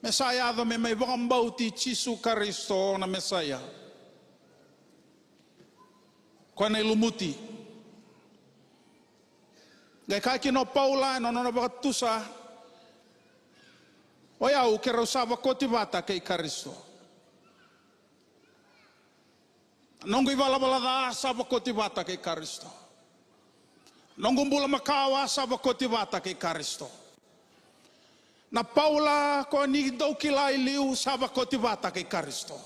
me sa yaco me mai vakabauti Jisu Karisito na Mesaia, koya na ilumuti. Qai kaya kina o Paula ena nona vakatusa, o yau keirau sa vakoti vata kei Karisito. Noqu ivalavala ca sa vakoti vata kei Karisito. Noqu bula makawa sa vakoti vata kei Karisito. Na Paula ko ni dau kila i liu sa vakoti vata kei Karisito.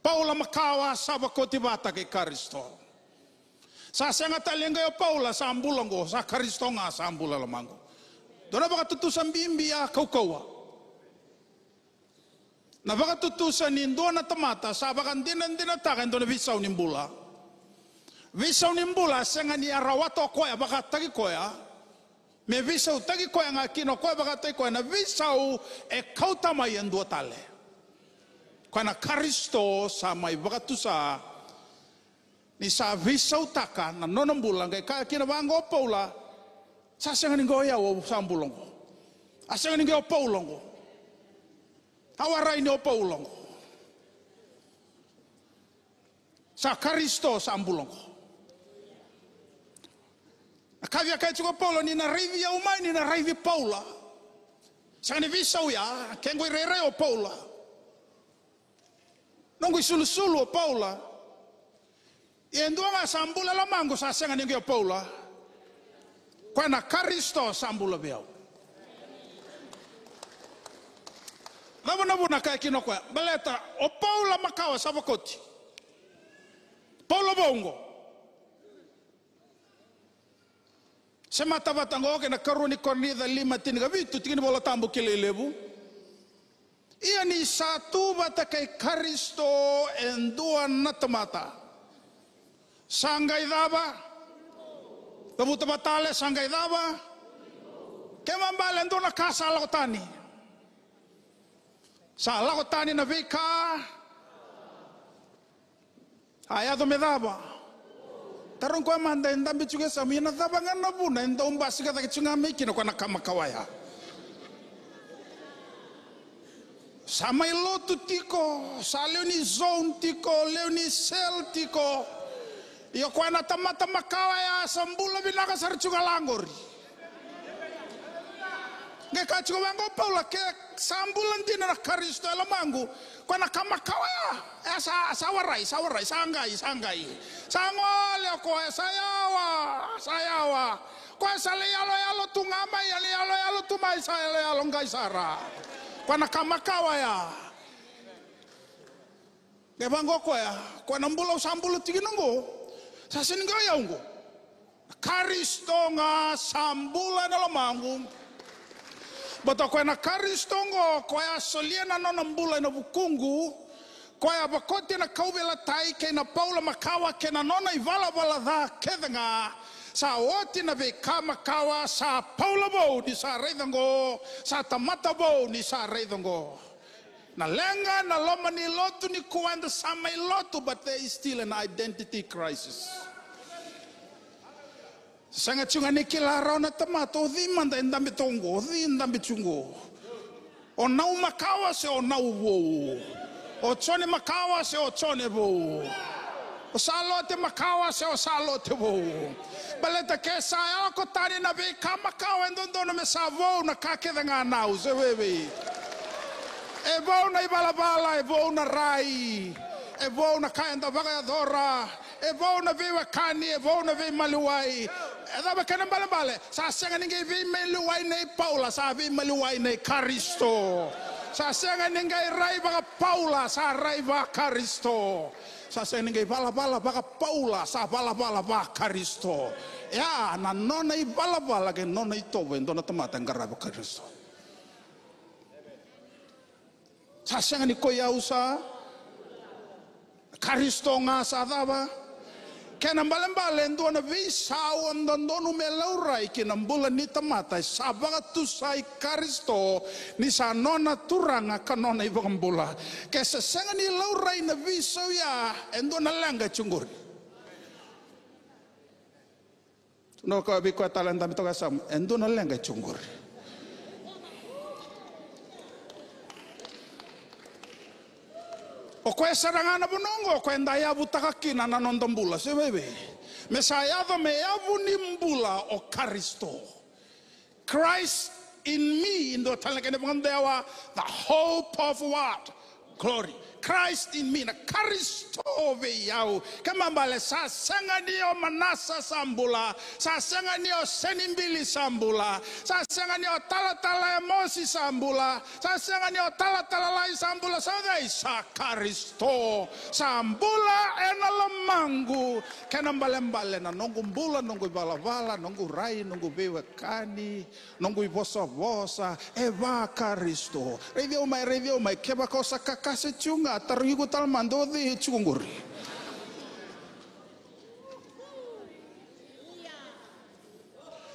Paula makawa sa vakoti vata kei Karisito. Sa sega tale ni qai o Paula sa bula oqo, sa Karisito ga sa bula lomaqu. Dua na vakatutusa bibi a kaukauwa. Na vakatutusa ni dua na tamata sa vakadinadinataka e dua na veisau ni bula. Veisau ni bula a sega ni a rawata o koya vakataki koya, me veisautaki koya ga kina o koya vakataki koya. Na veisau e kauta mai e dua tale, koya na Karisito sa mai vakatusa. Ni sa veisautaka na nona bula, qai kaya kina vaqo o Paula, sa sega ni qai o yau au sa bula oqo. A sega ni qai o Paula oqo. A warai ni o Paula oqo. Sa Karisito sa bula oqo. Na ka via kaya tiko o Paula, ni na raici au mai, ni na raici Paula. Sega ni veisau ya, ke qo irairai o Paula. Noqu isulusulu o Paula. Ia e dua ga sa bula e lomaqu sa sega ni qai o Paula. Koya na Karisito sa bula vei au. Cava na vuna kaya kina o koya? Baleta o Paula makawa sa vakoti. Paula vou oqo. Se mata vata oqo kei na karua ni Korinica lima tinikavitu, tiki ni Vola Tabu kilai levu. Ia ni sa tu vata kei Karisito e dua na tamata, sa qai cava? Cavuta vata tale, sa qai cava? Kena ibalebale e dua na ka sa lako tani. Sa lako tani na veika. A yaco me cava? Taroga koya mada e dabe tiko e yasamu, ia na cava ga na vuna e dau basika cake tiko ga mai kina o koya na ka makawa ya? Sa mai lotu tiko, sa lewe ni zone tiko, lewe ni cell tiko. Ia o koya na tamata makawa ya sa bula vinaka sara tiko ga la qori. Qai kaya tiko vaqo o Paula, ke sa bula dina na Karisito e lomaqu, koya na ka makawa ya. E sa, sa warai, sa warai, sa qai, sa qai. Sa gole o koya, sa yawa, sa yawa. Koya sa lai yaloyalo tu ga mai, lai yaloyalo tu mai, sa yaloyalo qai sara. Koya na ka makawa ya. Qai vaqo koya, koya na bula au sa bula tiko kina oqo, sa sega ni qai o yau oqo. Karisito ga sa bula ena lomaqu. Baleta o koya na Karisito oqo, koya a solia na nona bula ena vukuqu. Koya a vakoti na kauveilatai kei na Paula makawa kei na nona ivalavala ca kece ga. Sa oti na veika makawa, sa Paula vou ni sa raica oqo, sa tamata vou ni sa raica oqo. Na leqa, na loma ni lotu nikua eda sa mai lotu, but there is still an identity crisis. Sega tiko ga ni kila rawa na tamata, o cei mada e dabe toka oqo, o cei e dabe tiko oqo. O Nau makawa se o Nau vou. O Jone makawa se o Jone vou. O Salote makawa se o Salote vou. Baleta ke sa yalako tani na veika makawa e dodonu me sa vou na ka kece ga Nau, se vevei. E vou na ivalavala, e vou na rai, e vou na ka eda vakayacora, e vou na veiwekani, e vou na veimaliwai. E cava kena ibalebale? Sa sega ni qai veimaliwai nei Paula, sa veimaliwai nei Karisito. Sa sega ni qai rai vakaPaula, sa rai vaKarisito. Sa sega ni qai valavala vakaPaula, sa valavala vaKarisito. Ia, na nona ivalavala kei na nona itovo e dua na tamata e qaravi Karisito. Sa sega ni koi au sa Karisito ga sa cava. Kena ibalebale e dua na veisau e dodonu me laurai ki na bula ni tamata, e sa vakatusai Karisito ni sa nona Turaga ka nona iVakabula. Ke sa sega ni laurai na veisau ya, e dua na leqa e tu qori. Tukuna vei koya tale e dabe toka e yasamu, e dua na leqa e tu qori. O koya sara ga na vanua oqo, o koya eda yavutaka kina na noda bula, se vevei? Me sa yaco me yavu ni bula o Karisito. Christ in me, e dua tale na kena vakadewa, the hope of what? Glory. Christ in me, na Karisito vei au. Kena ibalebale sa sega ni o Manasa sa bula, sa sega ni o Senibili sa bula, sa sega ni o Talatala Emosi sa bula, sa sega ni o Talatala Lai sa bula, sa cei? Sa Karisito sa bula ena lomaqu. Kena ibalebale na noqu bula, noqu ivalavala, noqu rai, noqu veiwekani, noqu ivosavosa, e vaKarisito. Raici au mai, raici au mai, kevaka o sa kakase tiko ga, tarogi iko tale mada, o cei e tiko qori?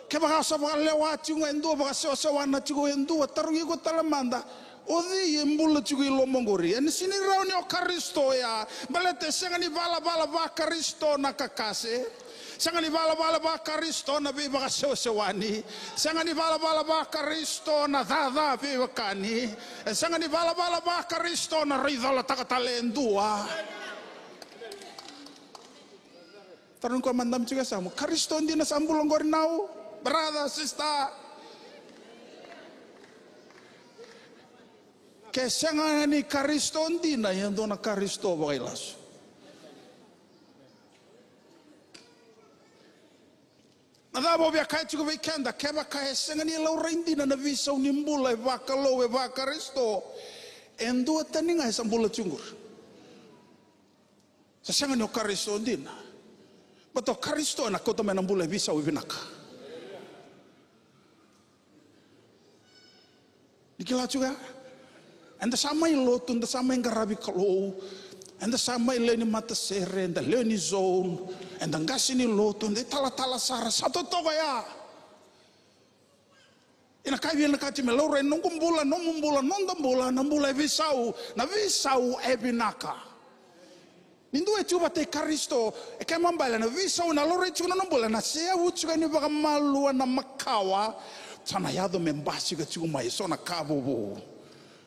Kevaka o sa vakalewa tiko ga e dua, vakasewasewana tiko e dua, tarogi iko tale mada, o cei e bula tiko i loma qori? Ena sega ni rawa ni o Karisito ya, baleta e sega ni valavala vaKarisito na kakase. Sega ni valavala vaKarisito na veivakasewasewani. Sega ni valavala vaKarisito na caca veiwekani. E sega ni valavala vaKarisito na raicolotaka tale e dua. Tarogi koya mada dabe tiko e yasamu, Karisito dina sa bula qori Nau, brother, sister? Ke sega ni Karisito dina, e dua na Karisito vakailasu. Na cava au via kaya tiko vei keda, kevaka e sega ni laurai dina na veisau ni bula e vakalou, e vaKarisito, e dua tani ga e sa bula tiko qori. Sa sega ni o Karisito dina. Baleta o Karisito ena kauta mai na bula e veisau e vinaka. Ni kila tiko ya? Eda sa mai lotu, eda sa mai qaravi Kalou, eda sa mai lewe ni matasere, eda lewe ni zone, eda qase ni lotu, eda italatala sara, sa totoka ya. Ia na ka e vinakati me laurai, noqu bula, nomu bula, noda bula, na bula e veisau, na veisau e vinaka. Ni dua e tu vata i Karisito, e kena ibalebale na veisau ena laurai tiko na nona bula, ena seyavu tiko yani vakamalua na makawa, sa na yaco me basika tiko mai eso na ka vovou.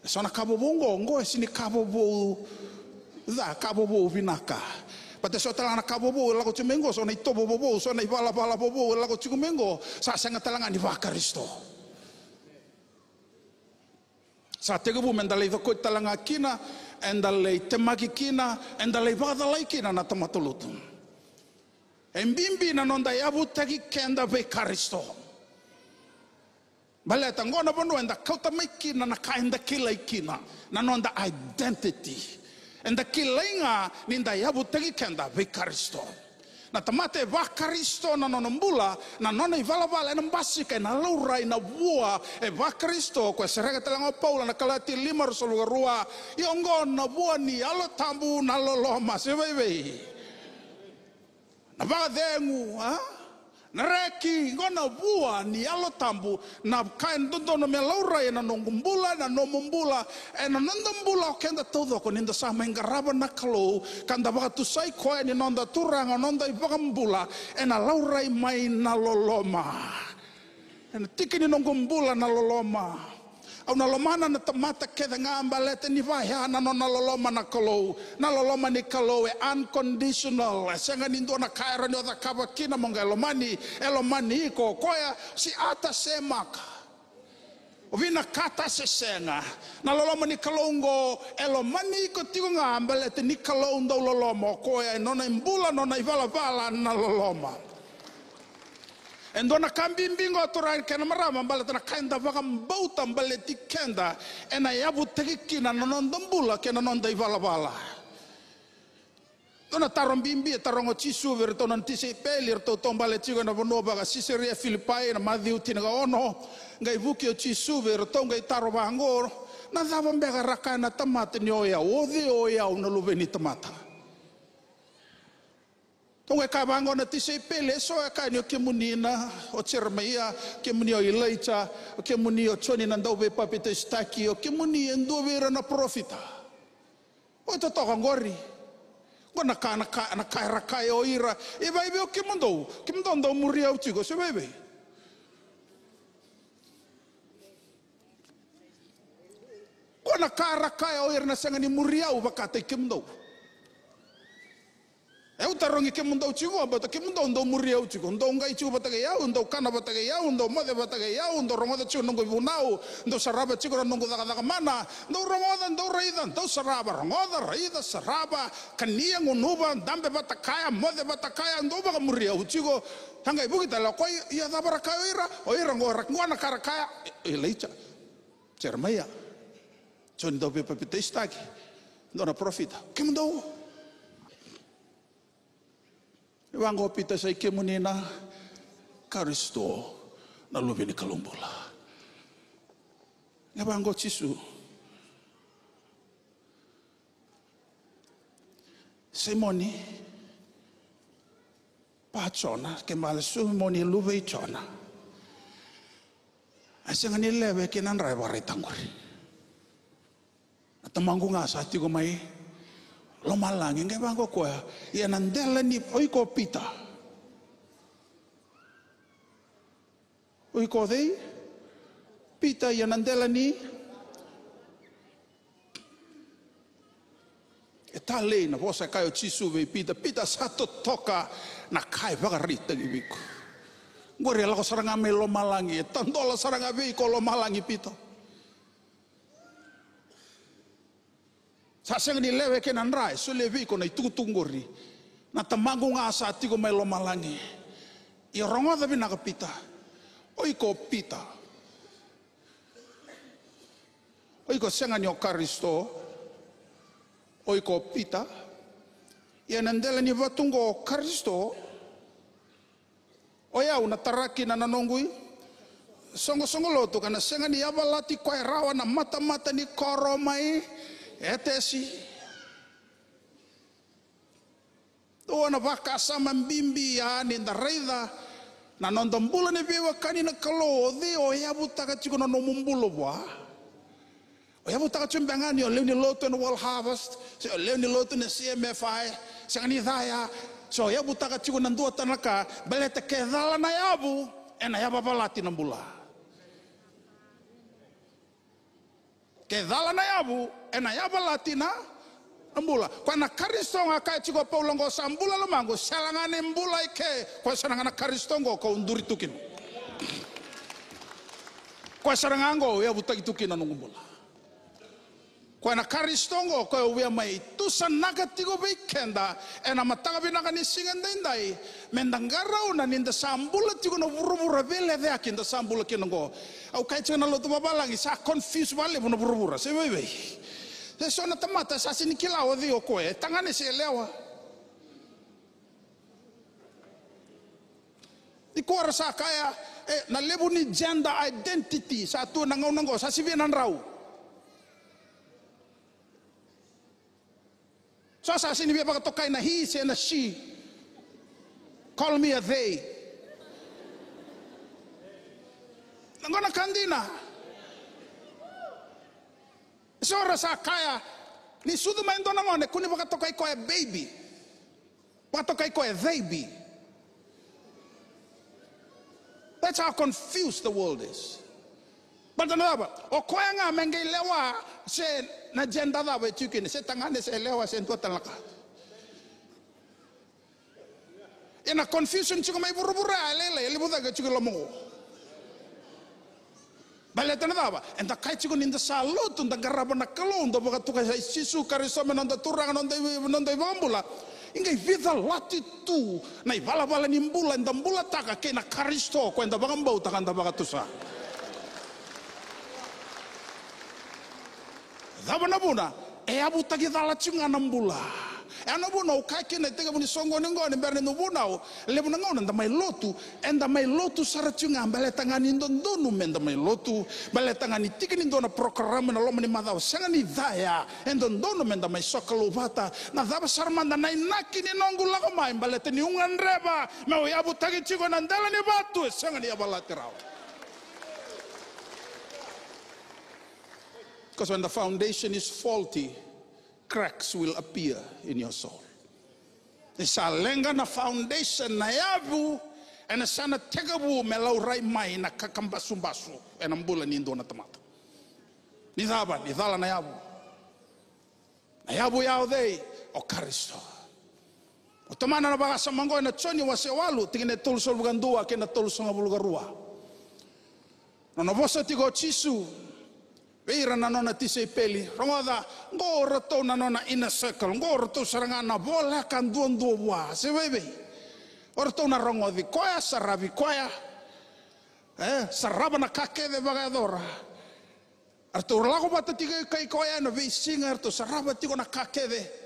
Eso na ka vovou oqo, oqo e sega ni ka vovou ca, ka vovou vinaka. Baleta eso tale ga na ka vovou e lako tiko mai oqo, so na itovo vovou, so na ivalavala vovou e lako tiko mai oqo, sa sega tale ga ni vaKarisito. Sa tekivu meda lai cokoti tale ga kina, eda lai temaki kina, eda lai vakacalai kina na tamata lotu. E bibi na noda yavutaki keda vei Karisito. Baleta qo na vanua eda kauta mai kina na ka eda kilai kina, na noda identity. Eda kilai ga ni da yavutaki keda vei Karisito. Na tamata e vaKarisito na nona bula, na nona ivalavala ena basika, ena laurai na vua e vaKarisito, ko e sereka tale ga o Paula na Kalatia lima, ruasagavulu ka rua. Ia oqo na vua ni Yalo Tabu na loloma. Se vaivei. Na vakacegu, a? Na reki, qo na vua ni Yalo Tabu, na ka e dodonu me laurai ena noqu bula, ena nomu bula, ena noda bula o keda taucoko, ni da sa mai qarava na Kalou, ka da vakatusai koya ni noda Turaga, noda iVakabula, ena laurai mai na loloma. Ena tiki ni noqu bula na loloma. Au na lomana na tamata kece ga baleta ni vaya na nona loloma na Kalou. Na loloma ni Kalou e unconditional. E sega ni dua na ka e rawa ni o cakava kina mo qai lomani. E lomani iko o koya, se ata se maka. O vinakata se sega. Na loloma ni Kalou oqo, e lomani iko tiko ga baleta ni Kalou dau loloma o koya, e nona ibula, nona ivalavala na loloma. E dua na ka bibi qo, turaga kei na marama, baleta na ka eda vakabauta baleti keda, ena yavutaki kina na noda bula kei na noda ivalavala. Dua na taro bibi e taroga o Jisu vei iratou na tisaipeli, eratou taubale tiko ena vanua vaka Sisaria Filipai, na Maciu tinikaono, qai vuki o Jisu vei iratou qai taro vaqo, na cava beka ra kaya na tamata ni o yau, o cei o yau na Luve ni tamata? Tou qai kaya vaqo na tisaipeli, eso e kaya ni o kemuni na, o Jeremaia, kemuni o Ilaija, o kemuni o Joni na Dauveipapitaisotaki, o kemuni e dua vei ira na parofita. Oi totoka qori. Qo na ka, na ka, na ka era kaya o ira. E vaivei o kemudou, kemudou dau muri au tiko, se vaivei. Qo na ka ra kaya o ira na sega ni muri au vakataki kemudou. E au tarogi kemudou tiko, baleta kemudou dou muri au tiko, dou qai tiko vata kei au, dou kana vata kei au, dou moce vata kei au, dou rogoca tiko na noqu ivunau, dou sarava tiko na noqu cakacaka mana, dou rogoca, dou raica, dou sarava, rogoca, raica, sarava, kania, gunuva, dabe vata kaya, moce vata kaya, dou vakamuri au tiko. Sa qai vuki tale o koya, ia cava ra kaya o ira? O ira qo, ra qo na ka ra kaya, Ilaija, Jeremaia, Joni Dauveipapitaisotaki, dua na parofita. Kemudou. E vaqo o Pita, sa i kemuni na Karisito, na Luve ni Kalou bula. E vaqo o Jisu. Simoni, pa Jona, ke male Simoni luve i Jona. A sega ni lewe kei na dra e vakaraitaka qori. Na Tamaqu ga sa tiko mai lomalagi, qai vaqo o koya, ia na dela ni, o iko Pita. O iko cei? Pita, ia na dela ni. E talei na vosa e kaya o Jisu vei Pita, Pita, sa totoka na ka e vakaraitaki vei iko. Qori e lako sara ga mai lomalagi, e tadola sara ga vei iko lomalagi, Pita. Sa sega ni lewe kei na dra e solia vei iko na itukutuku qori. Na Tamaqu ga sa tiko mai lomalagi. Ia rogoca vinaka Pita. O iko Pita. O iko sega ni o Karisito. O iko Pita. Ia na dela ni vatu qo o Karisito. O yau na tara kina na noqu isoqosoqo lotu, ka na sega ni yavalati koya rawa na matamata ni koro mai Etesi. Dua na vakasama bibi ya ni da raica na noda bula ni veiwekani na Kalou, o cei o yavutaka tiko na nomu bula vua? O yavutaka tiko beka ga ni o lewe ni lotu ena World Harvest, se o lewe ni lotu na C M F I, sega ni ca ya, se o yavutaka tiko na dua tale na ka, baleta ke cala na yavu, ena yavavalati na bula. Ke cala na yavu, ena yavalati na, na bula. Koya na Karisito ga kaya tiko o Paula oqo, sa bula lomaqu, sega ga ni bula i ke, koya sara ga na Karisito oqo, kau duri tu kina. Koya sara ga oqo, yavutaki tu kina noqu bula. Koya na Karisito oqo, koya au via mai tusanaka tiko vei keda ena mataka vinaka ni siga daidai, me da qarauna ni da sa bula tiko na vuravura veilecayaki da sa bula kina oqo. Au kaya tiko na lotu vavalagi, sa confuse vakalevu na vuravura, se vaivai. E so na tamata sa sini kila o cei o koya, e tagane se yalewa. Ni koya ra sa kaya, e, na levu ni gender identity sa tu na gauna oqo, sa sivia na drau. So sa sini via vakatokai na he se na she. Call me a they. Na gona ka dina. So ra sa kaya, ni sucu mai dua na gone, kua ni vakatokai koya baby. Vakatokai koya baby. That's how confused the world is. But na cava, o koya ga me qai lewa se na gender cava e tiko kina, se tagane se lewa se dua tale na ka. Ia na confusion tiko mai vuravura, e lailai, e levu cake tiko i loma qo. Baleta na cava, eda kaya tiko ni da sa lotu, da qarava na Kalou, da vakatokai Jisu Karisito me noda Turaga, noda i-, noda iVakabula. E qai veicalati tu na ivalavala ni bula eda bulataka kei na Karisito ko eda vakabauta ka da vakatusa. Cava na vuna? E yavutaki cala tiko ga na bula. E na vuna au kaya kina e tekivu ni soqoni oqo ni bera ni dau vunau, levu na gauna eda mai lotu, eda mai lotu sara tiko ga baleta ga ni dodonu me da mai lotu, baleta ga ni tiki ni dua na program ena loma ni macawa, sega ni caya, e dodonu me da mai sokalou vata. Na cava sara mada na inaki ni noqu lako mai? Baleta niu gadreva meu yavutaki tiko ena dela ni vatu e sega ni yavalati rawa. Because when the foundation is faulty, cracks will appear in your soul. Ni sa leqa na foundation, na yavu, ena sa na tekivu me laurai mai na kakabasubasu ena bula ni dua na tamata. Ni cava? Ni cala na yavu. Na yavu ya o cei? O Karisito. O tomana na vakasama oqo ena Joni wase walu, tikina e tolusagavulu ka dua kei na tolusagavulu ka rua. Nona vosa tiko o Jisu vei ira na nona tisaipeli. Rogoca, qo o ratou na nona inner circle, qo o ratou sara ga na voleka duadua vua, se vaivei. O ratou na rogoci koya, saravi koya, e, sarava na ka kece vakayacora. Eratou lako vata tiko kei koya ena veisiga, eratou sarava tiko na ka kece.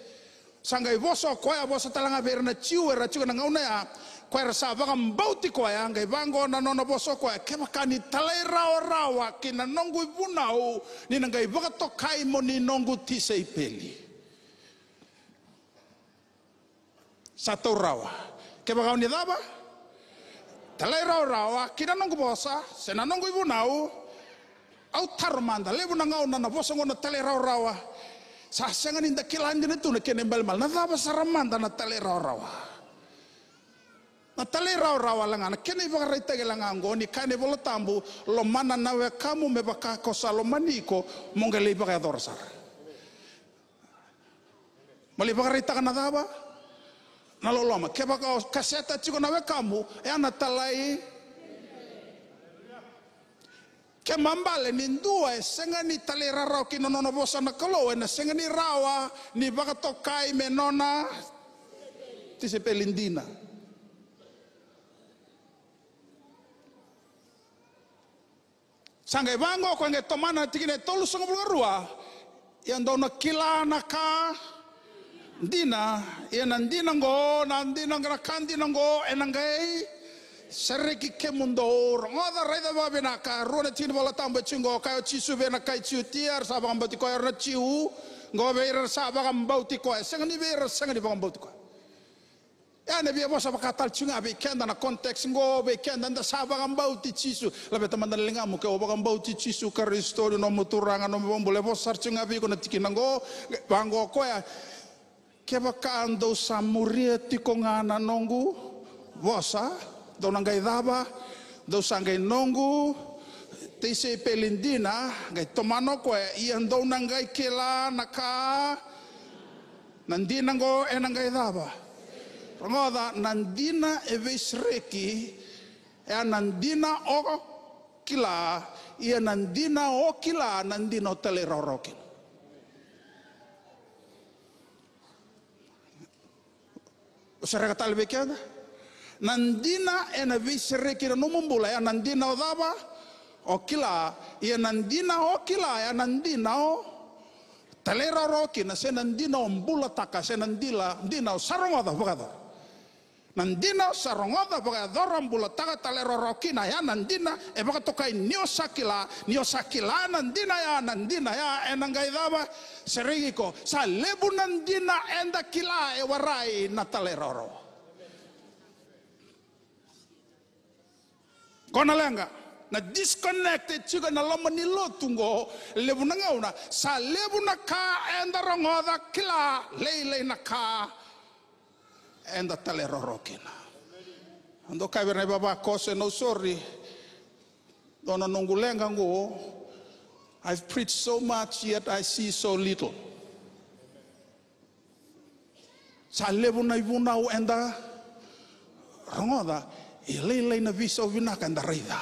Sa qai vosa o koya, vosa tale ga vei ira na Jiu era tiko na gauna ya, koya era sa vakabauti koya, qai vaqo na nona vosa o koya: Kevaka ni talairawarawa ki na noqu ivunau, ni na qai vakatokai mo ni noqu tisaipeli. Sa taura rawa. Kevaka o ni cava? Talairawarawa ki na noqu vosa se na noqu ivunau. Au taro mada, levu na gauna na vosa oqo na talairawarawa, sa sega ni da kila dina tu na kena ibalebale. Na cava sara mada na talairawarawa? Na talairawarawa la ga, na kena ivakaraitaki la ga oqo, ni kaya na iVola Tabu, lomana na wekamu me vaka ko sa lomani iko, mo qai lai vakayacora sara. Mo lai vakaraitaka na cava? Na loloma. Kevaka o kaseta tiko na wekamu, e a na talai. Kena ibalebale ni dua e sega ni talairawarawa ki na nona vosa na Kalou, ena sega ni rawa ni vakatokai me nona tisaipeli dina. Sa qai vaqo, koya qai tomana na tikina e tolusagavulu ka rua: Ia dou na kila na ka dina, ia na dina oqo, na dina, na ka dina oqo ena qai sereki kemudou. Rogoca, raica vakavinaka, rua na tikina ni Vola Tabu e tiko oqo. Kaya o Jisu vei ira na kai Jutia, era sa vakabauti koya, era na Jiu, oqo vei ira era sa vakabauti koya, sega ni vei ira era sega ni vakabauti koya. E na via vosa vaka tale tiko ga vei keda na context oqo, vei keda da sa vakabauti Jisu. Laveta mada na ligamu, ke o vakabauti Jisu Karisito ni nomu Turaga, nomu iVakabula, e vosa sara tiko ga vei iko na tikina oqo. Vaqo o koya: Kevaka dou sa muria tiko ga na noqu vosa, dou na qai cava? Dou sa qai noqu tisaipeli dina. Qai tomana o koya: Ia dou na qai kila na ka Na dina oqo ena qai cava? Rogoca, na dina e veisereki, e a na dina o kila, ia na dina o kila, na dina o talairawarawa kina. Au sereka tale vei keda. Na dina ena veisereki na nomu bula, ya na dina o cava? O kila. Ia na dina o kila, ya na dina o talairawarawa kina, se na dina o bulataka, se na dila, dina o sa rogoca vakayacora. Na dina o sa rogoca vakayacora, bulataka, talairawarawa kina, ya na dina e vakatokai ni o sa kila, ni o sa kila na dina ya, na dina ya ena qai cava? Sereki iko. Sa levu na dina eda kila e warai na talairawarawa. Qo na leqa, na disconnect e tiko ena loma ni lotu qo, levu na gauna, sa levu na ka eda rogoca, kila, lailai na ka eda talairawarawa kina. Au dau kaya vei ira na ivavakoso, e, no, sorry. Dua na noqu leqa qo, I've preached so much, yet I see so little. Sa levu na ivunau eda rogoca, e lailai na veisau vinaka eda raica.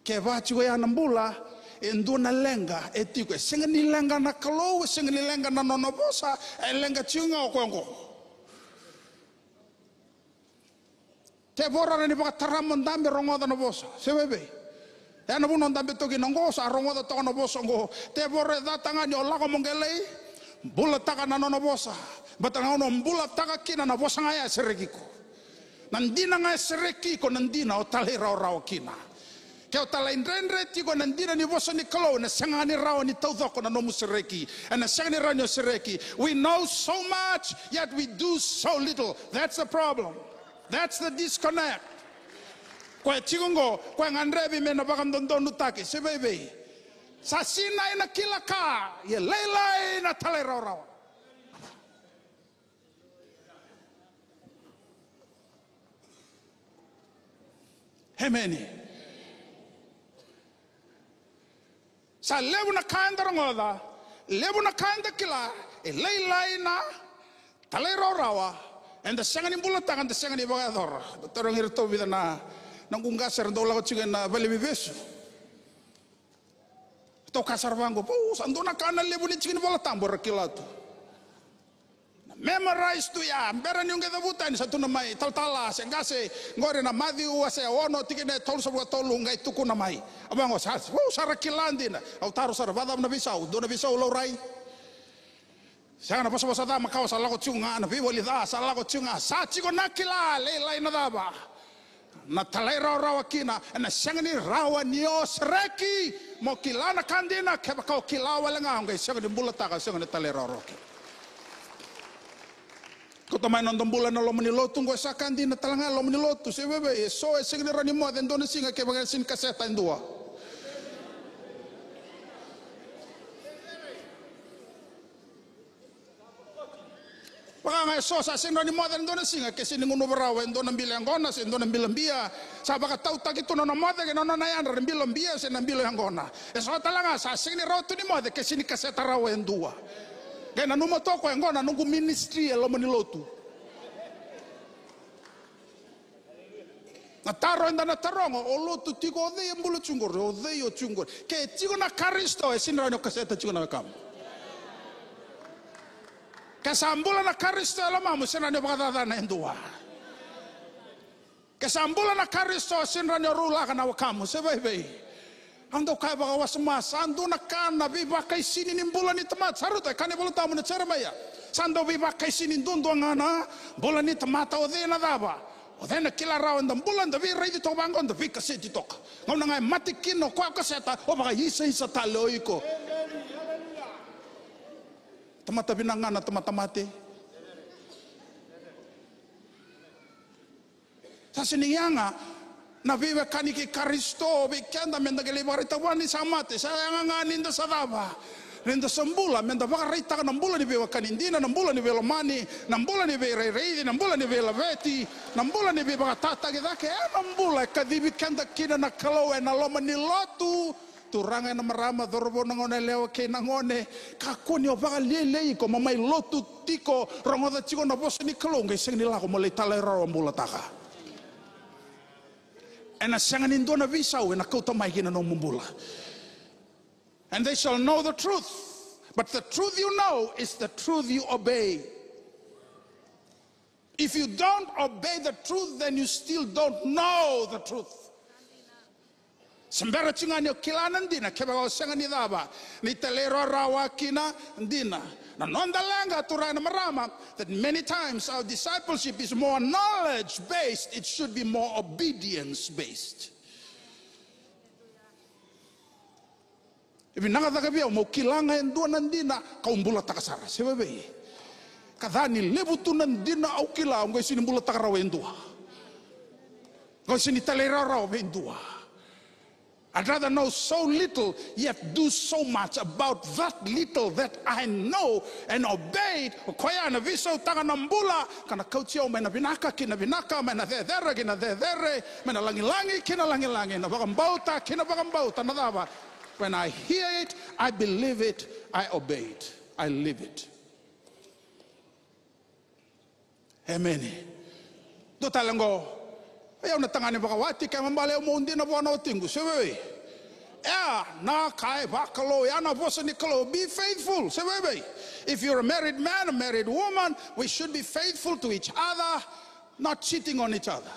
Kevaka tiko ya na bula, e dua na leqa e tiko, e sega ni leqa na Kalou, e sega ni leqa na nona vosa, e leqa tiko ga o koya oqo. Tevoro, rawa ni vakatara mo dabe rogoca na vosa, se vei vei? E na vuna o dabe toka kina oqo, sa rogoca toka na vosa oqo. Tevoro, e cata ga ni o lako mo qai lai bulataka na nona vosa. Baleta na gauna o bulataka kina, na vosa ga ya e sereki iko. Na dina ga e sereki iko, na dina o talairawarawa kina. Ke o talaidredre tiko ena dina ni vosa ni Kalou, ena sega ni rawa ni taucoko na nomu sereki. Ena sega ni rawa ni o sereki. We know so much, yet we do so little. That's the problem. That's the disconnect. Koya tiko qo, koya gadrevi me na vakadodonutaki, se vei vei? Sa sinai na kila ka, ia lailai na talairawarawa. Emeni. Sa levu na ka eda rogoca, levu na ka eda kila, e lailai na talairawarawa, eda sega ni bulataka, eda sega ni vakayacora. Dau tarogi iratou vica na noqu qase era dau lako tiko ena valeniveivesu. Ratou kaya sara vaqo, "Vou, sa dua na ka na levu ni tiki ni Vola Tabu era kila tu. Na memorize tu ya, bera niu qai cavuta yani sa tu na mai talatala se qase, qori na Maciu wase ono tikina e tolusagavulu ka tolu, qai tukuna mai." A vaqo sa, "Vou, sa ra kila dina." Au taro sara, "Vakacava na veisau? Dua na veisau laurai?" Sega, na vosavosa ca makawa sa lako tiko ga, na veiwali ca sa lako tiko ga. Sa tiko na kila, lailai na cava? Na talairawarawa kina. Ena sega ni rawa ni o sereki mo kila na ka dina, kevaka o kila wale ga o qai sega ni bulataka, sega ni talairawarawa kina. Kauta mai na noda bula ena loma ni lotu qo, e sa ka dina tale ga e loma ni lotu, se vei vei? Eso e sega ni rawa ni moce e dua na siga kevaka e sega ni kaseta e dua. Vaka ga eso sa sega ni rawa ni moce e dua na siga ke sega ni gunuva rawa e dua na bilo yaqona se dua na bilo bia. Sa vakatautaki tu na nona moce kei na nona yadra na bilo bia se na bilo yaqona. Eso tale ga sa sega ni rawa tu ni moce ke sega ni kaseta rawa e dua. Qai nanuma tu o koya, qo na noqu ministry e loma ni lotu. Na taro eda na taroga, o lotu tiko, o cei e bula tiko qori, o cei o tiko qori? Ke tiko na Karisito, e sega ni rawa ni o kaseta tiko na wekamu. Ke sa bula na Karisito e lomamu, e sega ni rawa ni o vakacacana e dua. Ke sa bula na Karisito, e sega ni rawa ni o rulaka na wekamu, se vei vei? Au dau kaya vakawasoma, sa dua na ka na veivakaisini ni bula ni tamata. Sa rauta e kaya na iVola Tabu na Jeremaia. Sa dau veivakaisini duadua ga na bula ni tamata. O cei na cava? O cei na kila rawa? Eda bula, eda veiraici toka vaqo, eda veikaseti toka. Gauna ga e mate kina o koya o kaseta, o vakaisaisa tale o iko. Tamata vinaka ga na tamata mate. Sa sega ni yaga na veiwekani kei Karisito vei keda, meda qai lai vakaraitaka vua ni sa mate. Sa yaga ga ni da sa cava? Ni da sa bula, meda vakaraitaka na bula ni veiwekani dina, na bula ni veilomani, na bula ni veirairaici, na bula ni veilaveti, na bula ni veivakatataki cake. E na bula e kacivi keda kina na Kalou ena loma ni lotu. Turaga, ena marama, cauravou, na goneyalewa kei na gone, kakua ni o vakalialiai iko mo mai lotu tiko, rogoca tiko na vosa ni Kalou, qai sega ni lako mo lai talairawarawa bulataka. Ena sega ni dua na veisau ena kauta mai ki na nomu bula. And they shall know the truth, But the truth you know is the truth you obey. If you don't obey the truth, then you still don't know the truth. Se bera tiko ga ni o kila na dina kevaka o sega ni cava, ni talairawarawa ki na dina. Na noda leqa, turaga, na marama, that many times our discipleship is more knowledge based, it should be more obedience based. E vinaka cake vei au meu kila ga e dua na dina kau bulataka sara, se vevei? Ka ca ni levu tu na dina au kila, au qai sega ni bulataka rawa e dua. Au sega ni talairawarawa vei dua. I'd rather know so little, yet do so much about that little that I know and obey. O koya na veisautaka na bula, ka na kauti au mai na vinaka ki na vinaka, mai na cecere ki na cecere, mai na lagilagi ki na lagilagi, na vakabauta ki na vakabauta, na cava? When I hear it, I believe it, I obey it, I live it. Emeni. Dua tale qo. Ia, au na tagane vakawati, kena ibalebale au meu dina vua na watiqu, se vevei? Ia, na ka e vakalou, ia na vosa ni Kalou, be faithful, se vevei? If you're a married man, a married woman, we should be faithful to each other, not cheating on each other.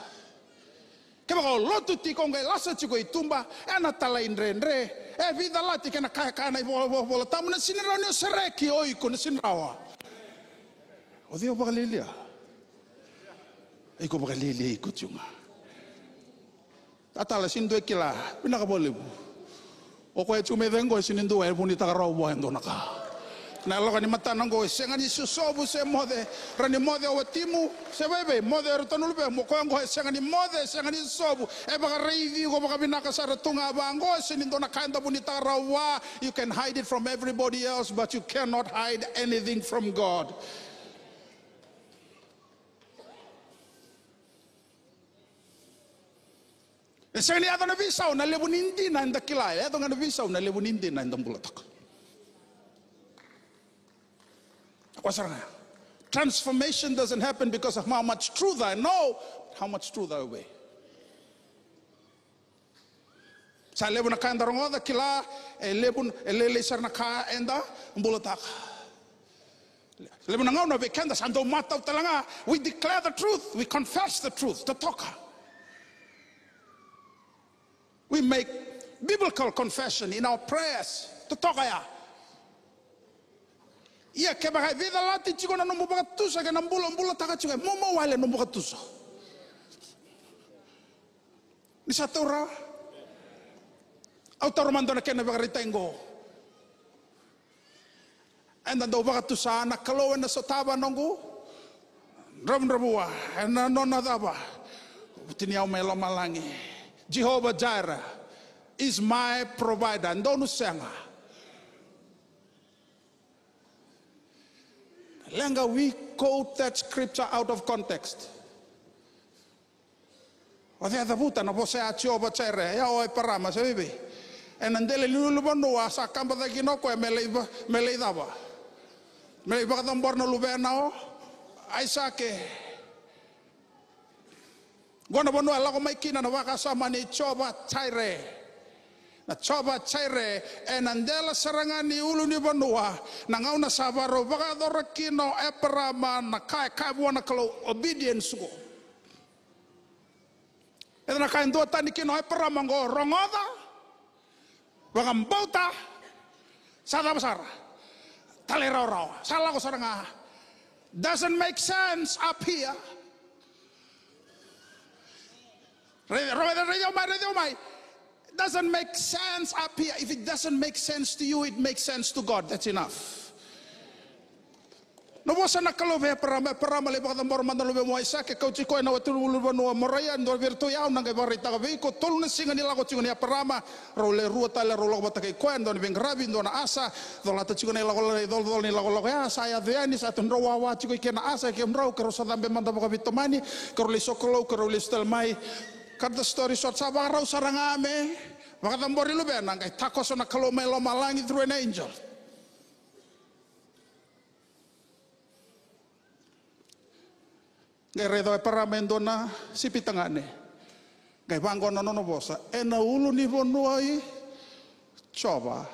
Kevaka o lotu tiko, o qai lasa tiko i tuba, e na talaidredre, e veicalati kei na ka e kaya na ivolavola tabu, na sega ni rawa ni o sereki o iko, na sega ni rawa. O cei o vakalialia? Iko vakalialia iko tiko ga. Tatala, sega ni dua e kila. Vinaka vakalevu. O koya e tu mai cake qo, e sega ni dua e vunitaka rawa vua e dua na ka. Na yaloka ni matana qo e sega ni sosovu se moce. Rawa ni moce o watimu, se vevei, moce o iratou na luvemu. O koya qo e sega ni moce, e sega ni sosovu. E vakaraici iko vakavinaka sara tu ga vaqo, e sega ni dua na ka eda vunitaka rawa vua. You can hide it from everybody else, but you cannot hide anything from God. E sega ni yaco na veisau na levu ni dina eda kila, e yaco ga na veisau na levu ni dina eda bulataka. Koya sara ga. Transformation doesn't happen because of how much truth I know, but how much truth I obey. Sa levu na ka eda rogoca, kila, e levu, e lailai sara na ka eda bulataka. Levu na gauna vei keda sa dau matau tale ga, we declare the truth, we confess the truth, totoka. We make biblical confession in our prayers, totoka ya. Ia kevaka e veicalati tiko na nomu vakatusa kei na bula o bulataka tiko, e momo wale na nomu vakatusa. Ni sa taura. Au taura mada na kena ivakaraitaki qo. Eda dau vakatusa na Kalou ena sotava noqu dravudravua, ena nona cava? Vutuniyau mai lomalagi. Jehovah Jireh is my provider. Donu sega. Leqa, we quote that scripture out of context. O cei a cavuta na vosa ya Jehovah Jireh, ya o Eparama, se vevei? Ena dela ni ulunivanua sa kaba cake kina o koya me lai va-, me lai cava? Me lai vakacabora na luvena o Aisake. Qo na vanua e lako mai kina na vakasama ni Jehovah Jireh. Na Jehovah Jireh, ena dela sara ga ni ulunivanua, na gauna sa varau vakayacora kina o Eparama na ka e kaya vua na Kalou, obedience qo. Eda na ka e duatani kina o Eparama qo, rogoca, vakabauta, sa cava sara? Talairawarawa, sa lako sara ga. Doesn't make sense up here. Raici, raici, raici au mai, raici au mai. It doesn't make sense up here. If it doesn't make sense to you, it makes sense to God. That's enough. Na vosa na Kalou vei Eparama, Eparama, lai vakacabora mada na luvemu o Aisake, kauti koya na watiulunivanua o Moraia, dua vei iratou yau na qai vakaraitaka vei iko. Tolu na siga ni lako tiko nei Eparama, rau le rua tale, rau lako vata kei koya, dua na veiqaravi, dua na asa, colata tiko na ilakolako, na icolacola ni lakolako ya, sa yaco yani, sa tu drau wawa tiko i ke na asa, e kemudrau, keirau sa cabe mada vakaveitomani, keirau lai sokalou, keirau lesu tale mai. Cut the story short, sa vakarau sara ga me vakacabori luvena, qai takoso na Kalou mai lomalagi through an angel. Qai raica o Eparama e dua na sipi tagane. Qai vaqo na nona vosa, ena ulunivanua i Jiova,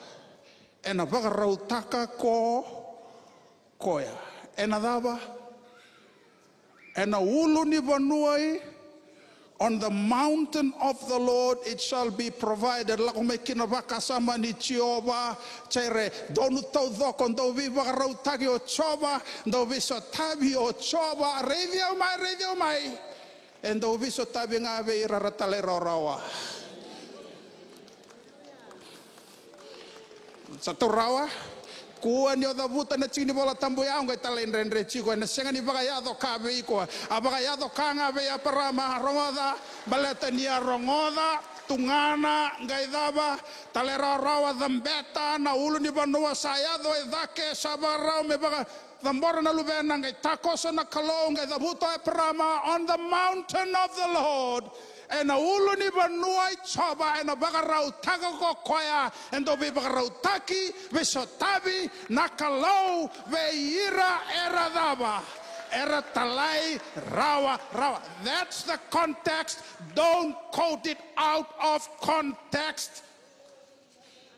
ena vakarautaka ko koya. Ena cava? Ena ulunivanua i, on the mountain of the Lord it shall be provided. Lako mai ki na vakasama ni Jiova Jaire. Donu taucoko, dau veivakarautaki o Jiova, dau veisotavi o Jiova. Raici au mai, raici au mai. E dau veisotavi ga vei ira ra talairawarawa. Sa taurawa. Kua ni o cavuta na tiki ni Vola Tabu ya, o qai talaidredre tiko. Ena sega ni vakayaco ka vei iko. A vakayaco ka ga vei Eparama. Rogoca, baleta ni a rogoca, tugana, qai cava? Talairawarawa, cabeta na ulunivanua, sa yaco e cake, sa vakarau me vaka cabora na luvena, qai takoso na Kalou, qai cavuta o Eparama on the mountain of the Lord. Ena ulunivanua i Jiova, ena vakarautaka ko koya. E dau veivakarautaki, veisotavi na Kalou vei ira era cava? Era talairawarawa. That's the context. Don't quote it out of context.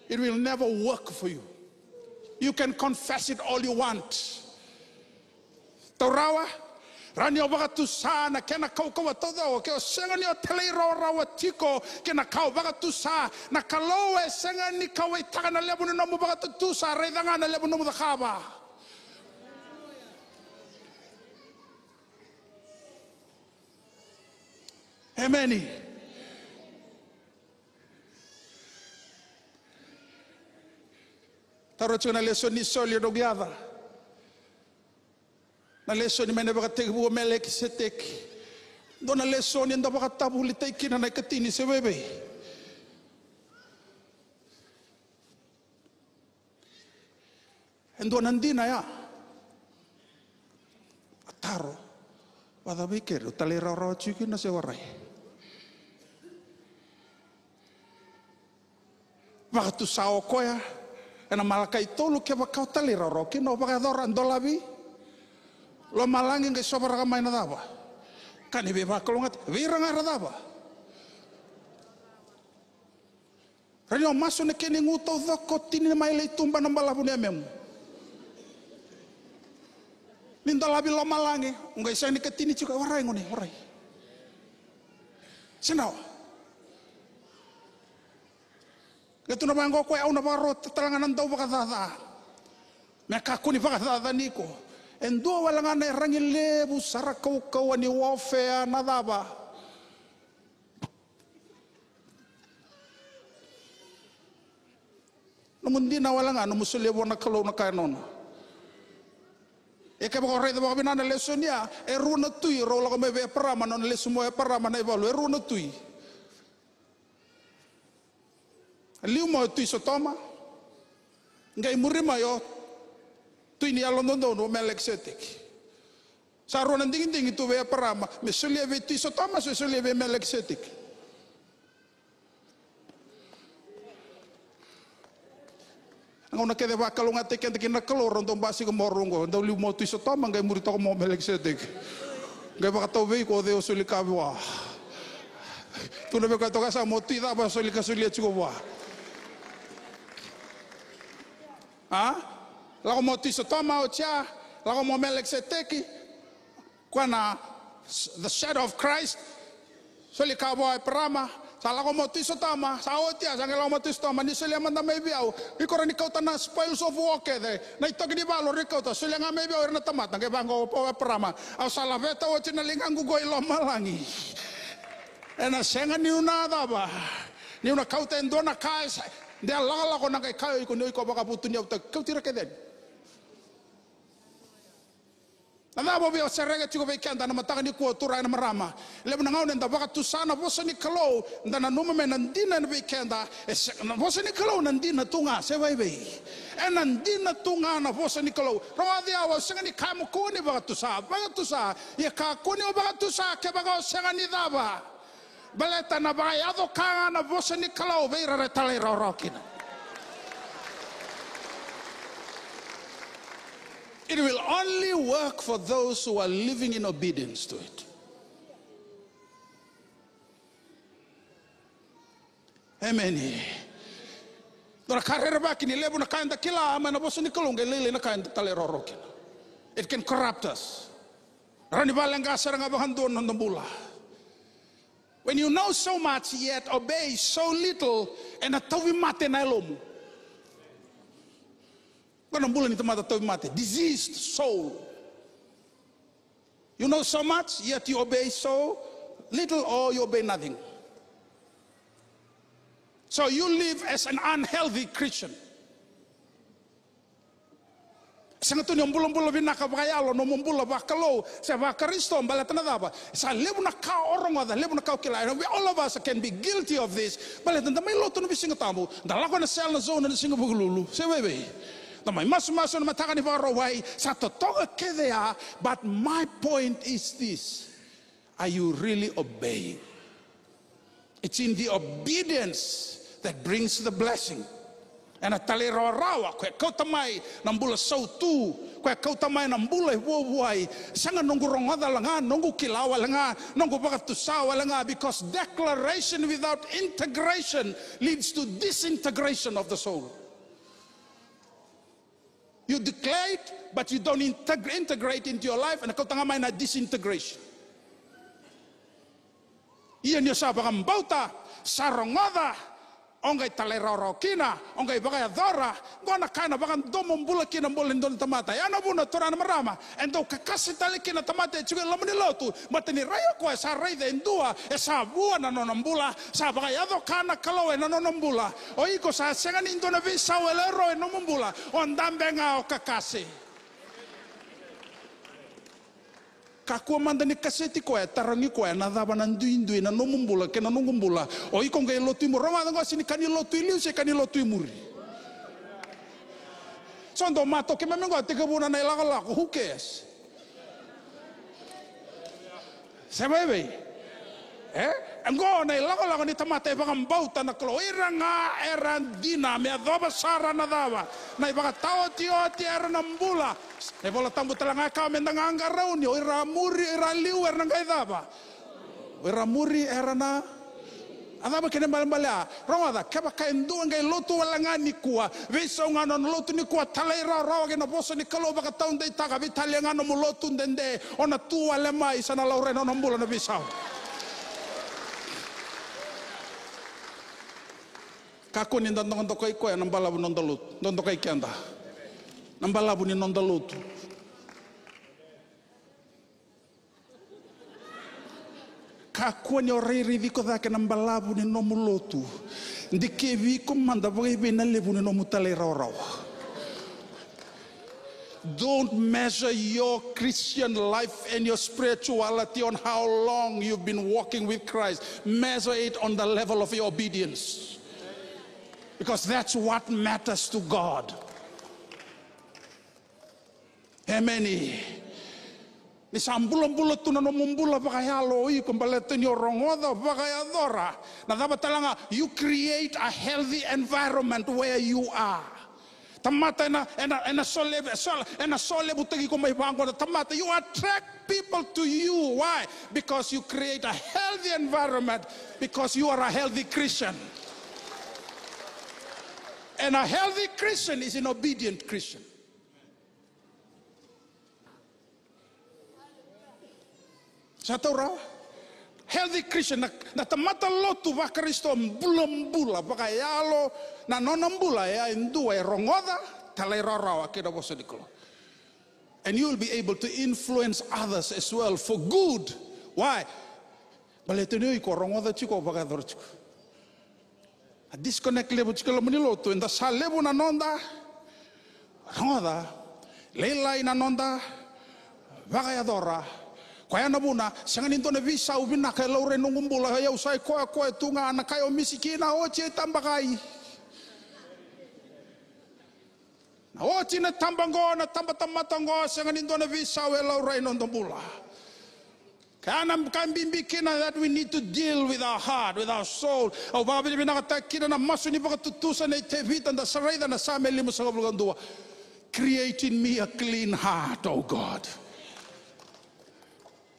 It will never work for you. You can confess it all you want. Taurawa, rawa ni o vakatusa na kena kaukauwa taucoko, ke o sega ni o talairawarawa tiko kei na ka o vakatusa. Na Kalou e sega ni kauwaitaka na levu ni nomu vakatutusa, raica ga na levu ni nomu cakava. Emeni. Taro tiko na lesoni ni soli e noqu yaca. Na lesoni mai na vakatekivu o Melekiseteki. Dua na lesoni eda vakatavulitaki kina na ikatini se vaevei. E dua na dina ya. A taro. Vakacava i keri, o talairawarawa tiko kina se warai? Vakatusa o koya ena Malakai tolu, kevaka o talairawarawa kina, o vakayacora, dolavi lomalagi qai sovaraka mai na cava? Ka ni veivakalougatataki vei ira ga era cava? Rawa ni o masu na kena igu taucoko, tini na maile i tuba na balavu ni yamemu. Ni dolavi lomalagi, o qai sega ni katini tiko, e warai gone, warai. Sega. Qai tu na vaqo koya, au na vakarota tale ga na dau vakacaca. Me kakua ni vakacacani iko. E dua wale ga na iyaragi levu sara kaukauwa ni warfare na cava? Nomu dina wale ga nomu solia vua na Kalou na ka e nona. E kevaka o raica vakavinaka na lesoni ya, e rua na tui rau lako mai vei Eparama, nona lesu mai o Eparama na ivalu, e rua na tui. Liu mai o tui Sotoma, qai muri mai o tui ni yalododonu o Melekiseteki. Sa rua na digidigi tu vei Eparama, me solia vei tui Sotoma se solia vei Melekiseteki. Na gauna kece vakalougatataki keda kina na Kalou, rau dau basika mai o rau oqo, dau liu mai o tui Sotoma, qai muri toka mai o Melekiseteki. Qai vakatau vei iko, o cei o soli ka vua? Tukuna vei koya toka, sa mo tui cava o soli ka solia tiko vua? A? Lako mo tui Sotoma oti ya, lako mo Melekiseteki. Koya na s-, the shadow of Christ. Soli ka vua o Eparama, sa lako mo tui Sotoma, sa oti ya, sa qai lako mo tui Sotoma, ni solia mada mai vei au. Iko rawa ni kauta na spoils of war kece, na itoki ni valu, rawa ni kauta, solia ga mai vei au ira na tamata, qai vaqo o Eparama. Au sa laveta oti na ligaqu qo i lomalagi. Ena sega niu na cava? Niu na kauta e dua na ka e sa, de lakolako na qai kaya o iko ni o iko vakavutuniyau, kauti ira kece yani. Na cava via sereka tiko vei keda na mataka nikua, turaga na marama? Levu na gauna eda vakatusa na vosa ni Kalou, da nanuma me na dina vei keda. E se, na vosa ni Kalou na dina tu ga, se vaevei? E na dina tu ga na vosa ni Kalou. Rogoci au, au sega ni kaya mo kua ni vakatusa, vakatusa. Ia kakua ni o vakatusa kevaka o sega ni cava? Baleta na vakayaco ka ga na vosa ni Kalou vei ira era talairawarawa kina. It will only work for those who are living in obedience to it. Amen. Dua na ka rerevaki ni levu na ka eda kila mai na vosa ni Kalou, qai lailai na ka eda talairawarawa kina. It can corrupt us. Rawa ni vakaleqa sara ga vakadua na noda bula. When you know so much yet obey so little, ena tauvimate na yalomu. Qo na bula ni tamata tauvimate, diseased soul. You know so much, yet you obey so little or you obey nothing. So you live as an unhealthy Christian. Sega tu ni o bulabula vinaka vakayalo, nomu bula vakalou se vaKarisito, baleta na cava? Sa levu na ka o rogoca, levu na ka o kila. And we, all of us can be guilty of this. Baleta da mai lotu na veisiga tabu, da lako ena sala na zone ena Siga Vukelulu, se vei vei. Da mai masumasu ena mataka ni Vakarauwai, sa totoka kece ya. But my point is this. Are you really obeying? It's in the obedience that brings the blessing. Ena talairawarawa, koya e kauta mai na bula sautu, koya e kauta mai na bula e vuavuai. Sega noqu rogoca wale ga, noqu kila wale ga, noqu vakatusa wale ga, because declaration without integration leads to disintegration of the soul. You declare it, but you don't integ-, integrate into your life, ena kauta ga mai na disintegration. Ia ni o sa vakabauta, sa rogoca, o qai talairawarawa kina, o qai vakayacora. Qo na ka ena vakadomobula kina bula ni dua na tamata. Ya na vuna, turaga, na marama, e dau kakase tale kina na tamata e tiko e loma ni lotu. Baleta ni rai o koya sa raica e dua e sa vua na nona bula, sa vakayaco ka na Kalou ena nona bula. O iko sa sega ni dua na veisau e lai rawa ena nomu bula, o dabe ga o kakase. Kakua mada ni kaseti koya, tarogi koya na cava na duidui ena nomu bula kei na noqu bula. O iko qai lotu i muri, rogoca qo, sega ni ka ni lotu i liu se ka ni lotu i muri. So dou mato keimami qo, tekivuna na ilakolako, who cares? Se vei vei? E? Qo na ilakolako ni tamata e vakabauta na Kalou. O ira ga era dina me yacova sara na cava? Na ivakataotioti era na bula. Na iVola Tabu tale ga e kaya meda qaqarauni, o ira a muri, o ira a liu era na qai cava? O ira a muri era na A cava kena ibalebale? A rogoca, kevaka e dua e qai lotu wale ga nikua, veisau ga na nona lotu nikua, talairawarawa ki na vosa ni Kalou, vakataudeitaka, veitalia ga nomu lotu dede, o na tu wale mai, sa na laurai na nona bula na veisau. Kakua ni da dokadokai koya na balavu ni noda lotu, dokadokai keda na balavu ni noda lotu. Kakua ni o rairai tiko cake na balavu ni nomu lotu. Dikevi iko mada vakaivei na levu ni nomu talairawarawa. Don't measure your Christian life and your spirituality on how long you've been walking with Christ. Measure it on the level of your obedience. Because that's what matters to God. Emeni. Ni sa bulabula tu na nomu bula vakayalo o iko baleta ni o rogoca, vakayacora. Na cava tale ga, you create a healthy environment where you are. Tamata ena, ena, ena solevu, sol-, ena solevutaki iko mai vaqo na tamata. You attract people to you. Why? Because you create a healthy environment. Because you are a healthy Christian. And a healthy Christian is an obedient Christian. Sa taura? Healthy Christian, na, na tamata lotu vaKarisito bulabula vakayalo, na nona bula e a e dua e rogoca, talairawarawa kei na vosa ni Kalou. And you will be able to influence others as well for good. Why? Baleta ni o iko rogoca tiko, vakayacora tiko. A disconnect levu tiko e loma ni lotu, eda sa levu na noda rogoca, lailai na noda vakayacora. Koya na vuna, sega ni dua na veisau vinaka e laurai noqu bula, ia au sa ikoyakoya tu ga, na ka e au misi kina, oti e tabakai. Na oti na taba qo, na taba tamata qo, sega ni dua na veisau e laurai noda bula. Ka na ka bibi kina that we need to deal with our heart, with our soul. Au vakavinavinakataka kina na masu ni vakatutusa nei Tevita, da sa raica na Same limasagavulu ka dua. Create in me a clean heart, O God.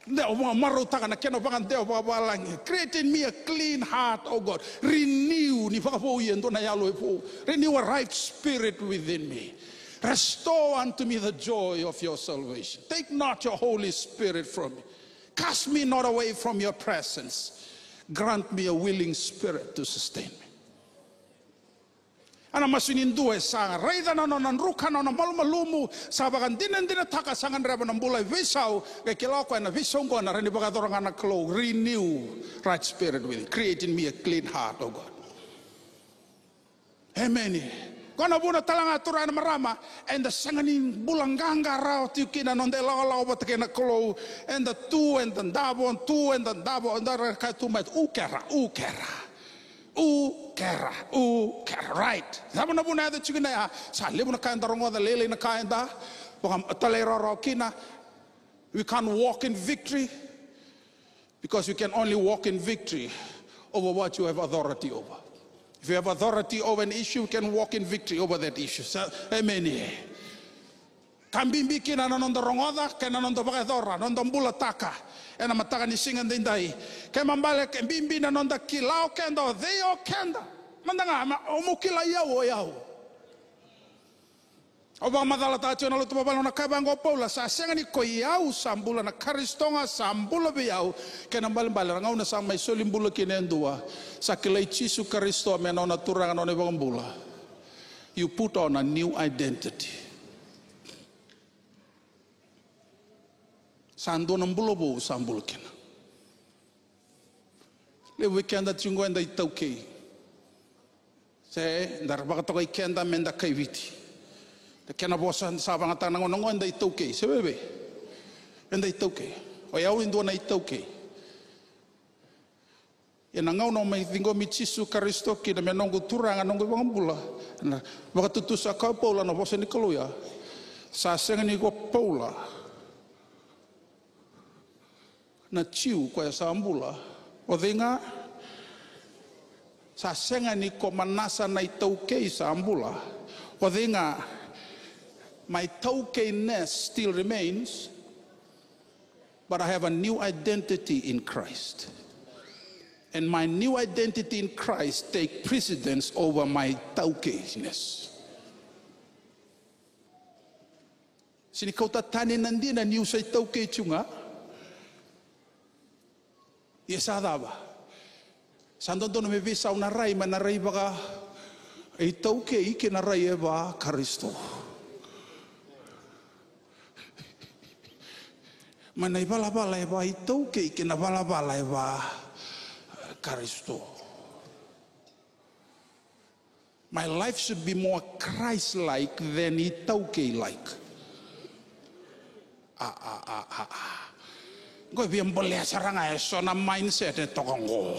Dau vakamarautaka na kena vakadewa vakavalagi. Create in me a clean heart, O God. Renew Ni vakavou e dua na yalo e vou. Renew a right spirit within me. Restore unto me the joy of your salvation. Take not your Holy Spirit from me. Cast me not away from your presence. Grant me a willing spirit to sustain me. Ena masu ni dua e sa raica na nona druka na nona malumalumu, sa vakadinadinataka sa gadreva na bula e veisau, qai kila o koya na veisau oqo ena rawa ni vakayacora ga na Kalou. Renew right spirit within, create in me a clean heart, O God. Emeni. Qo na vuna tale ga, turaga, na marama, eda sega ni bula qaqa rawa tiko kina na noda ilakolako vata kei na Kalou. Eda tu, eda davo, tu, eda davo, eda ra kaya tu mai, who care, who care. Who care, who care, right? Cava na vuna e yaco tiko kina ya? Sa levu na ka eda rogoca, lailai na ka eda vakatalairawarawa kina. We can't walk in victory. Because you can only walk in victory over what you have authority over. If you have authority over an issue, you can walk in victory over that issue. So, amen. Ka bibi kina na noda rogoca kei na noda vakayacora, noda bulataka ena mataka ni siga daidai. Kena ibalebale, ke bibi na noda kila o keda o cei o keda. Mada ga, ma, o mo kila i au, o i au. Au vakamacalataka tiko na lotu vakavalagi, na ka e vaqo o Paula, sa sega ni ko i au sa bula, na Karisito ga sa bula vei au. Kena ibalebale, na gauna sa mai soli bula kina e dua, sa kilai Jisu Karisito me nona Turaga, nona iVakabula. You put on a new identity. Sa dua na bula vou sa bula kina. Levu vei keda tiko qo eda iTaukei. Se da vakatokai keda meda kai Viti. Na kena vosa sa vagataka na gauna qo eda iTaukei. Se veve? Eda iTaukei. O yau e dua na iTaukei. Ia na gauna au mai ciqomi Jisu Karisito kina me noqu Turaga, noqu iVakabula. Na vakatutusa ka o Paula na vosa ni Kalou ya. Sa sega ni ko Paula na Jiu koya sa bula. O cei ga? Sa sega ni ko Manasa na iTaukei sa bula. O cei ga? My Taukeiness still remains, but I have a new identity in Christ. And my new identity in Christ take precedence over my Taukeiness. Sega ni kauta tani na dina niu sa iTaukei tiko ga. Ia sa cava? Sa dodonu me veisau na rai mai na rai vaka iTaukei ki na rai e va Karisito. Mai na ivalavala e va iTaukei ki na valavala e va Karisito. My life should be more Christ-like than iTaukei-like. A, a, a, a, a. Qo e via bolea sara ga e so na mindset e toka qo.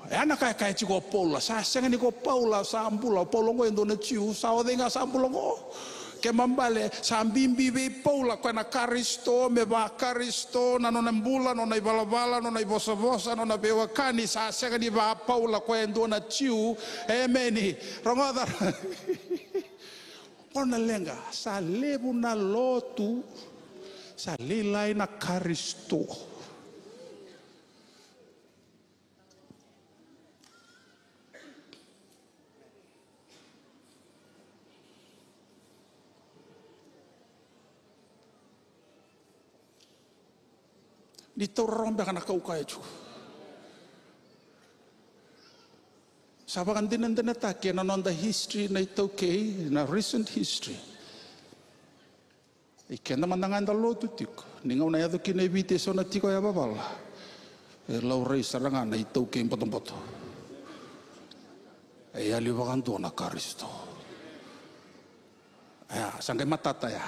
E a na ka e kaya tiko o Paula, sa sega ni ko Paula sa bula, o Paula qo e dua na Jiu, sa o cei ga sa bula qo? Kena ibalebale, sa bibi vei Paula koya na Karisito, me va Karisito na nona bula, nona ivalavala, nona ivosavosa, nona veiwekani, sa sega ni va Paula koya e dua na Jiu. Emeni. Rogoca. Qo na leqa, sa levu na lotu, sa lailai na Karisito. Ni taura rawa beka na kau kaya tu. Sa vakadinadinataki ena noda history na iTaukei, na recent history. I keda mada ga eda lotu tiko. Ni gauna e yaco kina e Viti e so na tiko e yavavala, e laurai sara ga na iTaukei botoboto. E yali vakadua na Karisito. Ea, sa qai matata ya.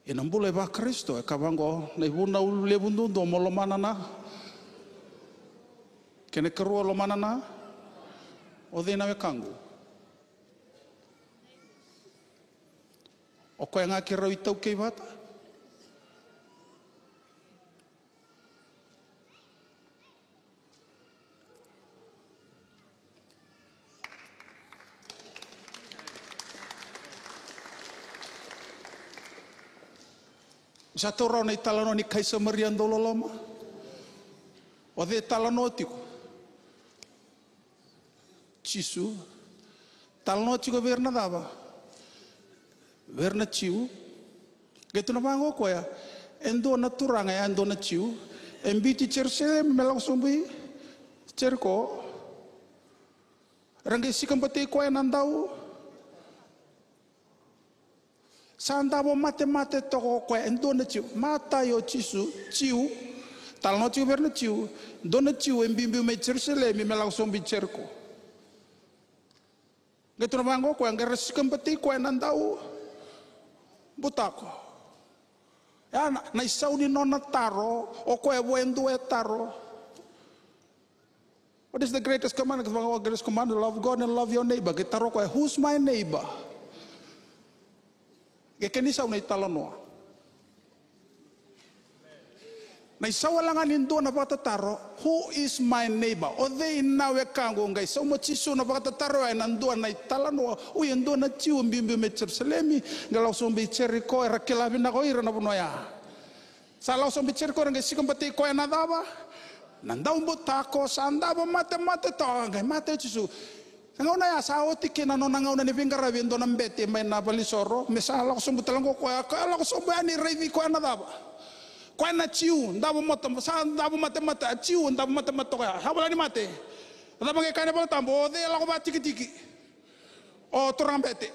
Ia na bula e vaKarisito e ka vaqo, na ivunau levu duadua mo lomana na. Kena ikarua, lomana na. O cei na wekaqu? O koya ga keirau itaukei vata. Sa taura na italanoa ni kai Samaria dau loloma. O cei e talanoa tiko? Jisu. Talanoa tiko vei ira na cava? Vei ira na Jiu. Qai tukuna vaqo o koya, e dua na turaga, e dua na Jiu, e biuti Jerusalemi me lako sobu i Jeriko. Ra qai sikabatei koya na dau. Sa davo matemate toka o koya, e dua na Jiu. Matai o Jisu, Jiu. Talanoa tiko vei ira na Jiu. Dua na Jiu e biubiu mai Jerusalemi me lako sobu i Jeriko. Qai tukuna vaqo o koya, qai ra sikabatei koya na dau butako. Ia na, na isau ni nona taro, o koya vua e dua e taro. What is the greatest commandment? Vaqo, greatest commandment, love God and love your neighbor. Qai taro o koya, who's my neighbor? Qai kena isau na italanoa. Na isau wale ga ni dua na vakatataro, who is my neighbor? O cei na wekaqu? Qai sauma o Jisu na vakatataro ya ena dua na italanoa. Ui, e dua na Jiu biubiu mai Jerusalemi, qai lako sobu i Jeriko, era kila vinaka o ira na vanua ya. Sa lako sobu i Jeriko, era qai sikabatei koya na cava? Na dau butako, sa davo matemate toka, qai mate o Jisu. Na gauna ya sa oti kina na nona gauna ni veiqaravi e dua na bete mai na valenisoro, me sa lako sobu tale qo o koya, koya lako sobu yani, raici koya na cava? Koya na Jiu, davo mate, sa davo matemate, a Jiu, davo matemate toka ya. Sa voleka ni mate. Cava qai kaya na iVolatabu, o cei e lako vakatikitiki? O turaga bete.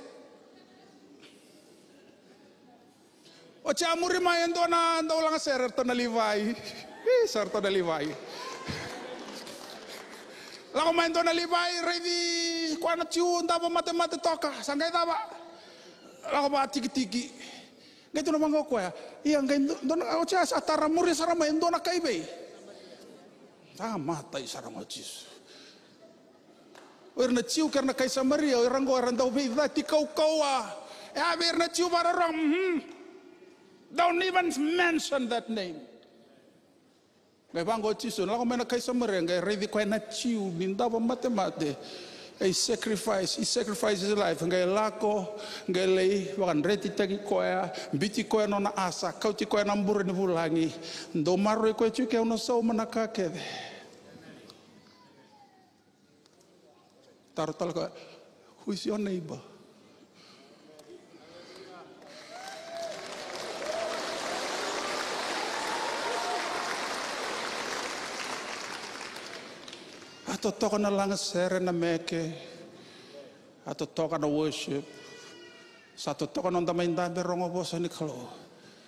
Oti a muri mai e dua na dau lagasere, ratou na Livai. Ih, sa ratou na Livai. Lako mai e dua na Livai, raici koya na Jiu, davo matemate toka. Sa qai cava? Lako vakatikitiki. Qai tukuna vaqo o koya. Ia qai dua, dua na, oti a sa tara, muri sara mai e dua na kai vei. Sa matai sara ga o Jisu. O ira na Jiu kei ira na kai Samaria, o ira qo era dau veicati kaukauwa. E a vei ira na Jiu vakarorogo, mhm. Don't even mention that name. Qai vaqo o Jisu, na lako mai na kai Samaria, qai raici koya na Jiu ni davo matemate. E sacrifice, he sacrificed his life, qai lako, qai lai vakadretitaki koya, biuti koya nona asa, kauti koya na bure ni vulagi. Dou maroroi koya tiko, ke au na sauma na ka kece. Taro tale o koya, who is your neighbor? A totoka na lagasere, na meke. A totoka na worship. Sa totoka na noda mai dabe rogo vosa ni Kalou.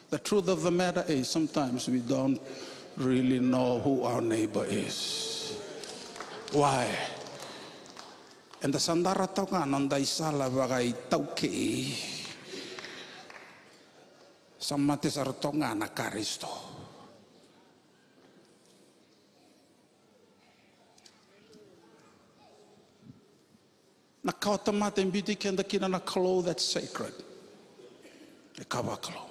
The truth of the matter is, sometimes we don't really know who our neighbor is. Why? Eda sa dara toka ga na noda isala vakaitaukei. Sa mate sara toka ga na Karisito. Na kawa tamata e biuti keda kina na Kalou, that's sacred. E ka vakalou.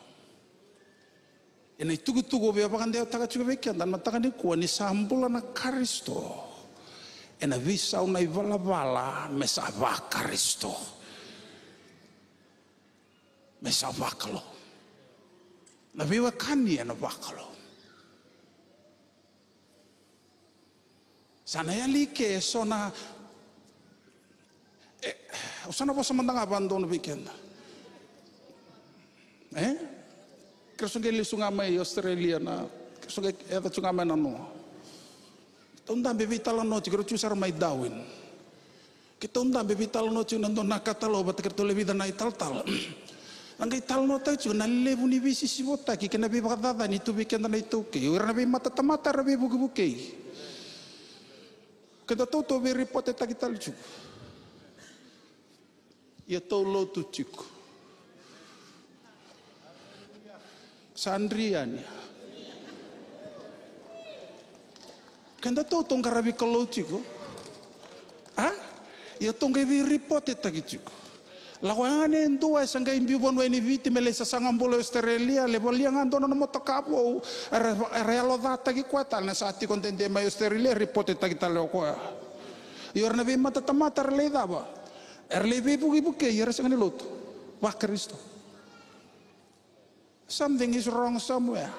Ena itukutuku au via vakadewataka tiko vei keda na mataka nikua, ni sa bula na Karisito, ena veisau na ivalavala me sa vaKarisito. Me sa vakalou. Na veiwekani ena vakalou. Sa na yali ke so na, e, au sa na vosa mada ga vakadodonu vei keda. E? Kerea so qai lesu ga mai Australia na, kerea so qai yaco tu ga mai na noa. Keitou dabe veitalanoa tiko, keirau tu sara mai Darwin. Keitou dabe veitalanoa tiko na dua na katalau vata keitou lewe vica na italatala. Na qai talanoataki tiko na levu ni veisisivotaki kei na veivakacacani tu vei keda na iTaukei. O ira na veimatatamata era veivukevukei. Kedatou tou veiripotetaki tale tiko. Ia tou lotu tiko. Sa dri yani. Kedatou tou qaravi Kalou tiko. A? Ia tou qai veiripotetaki tiko. Lako ga e dua e sa qai biu vanua e ni Viti me lai sasaga bula e Australia, lai volia ga dua na motoka vou, era, era yalocataki koya tale, na sa tiko dede mai Australia, ripotetaki tale o koya. Ia o ira na veimatatamata era lai cava? Era lai veivukevukei, era sega ni lotu vaKarisito. Something is wrong somewhere.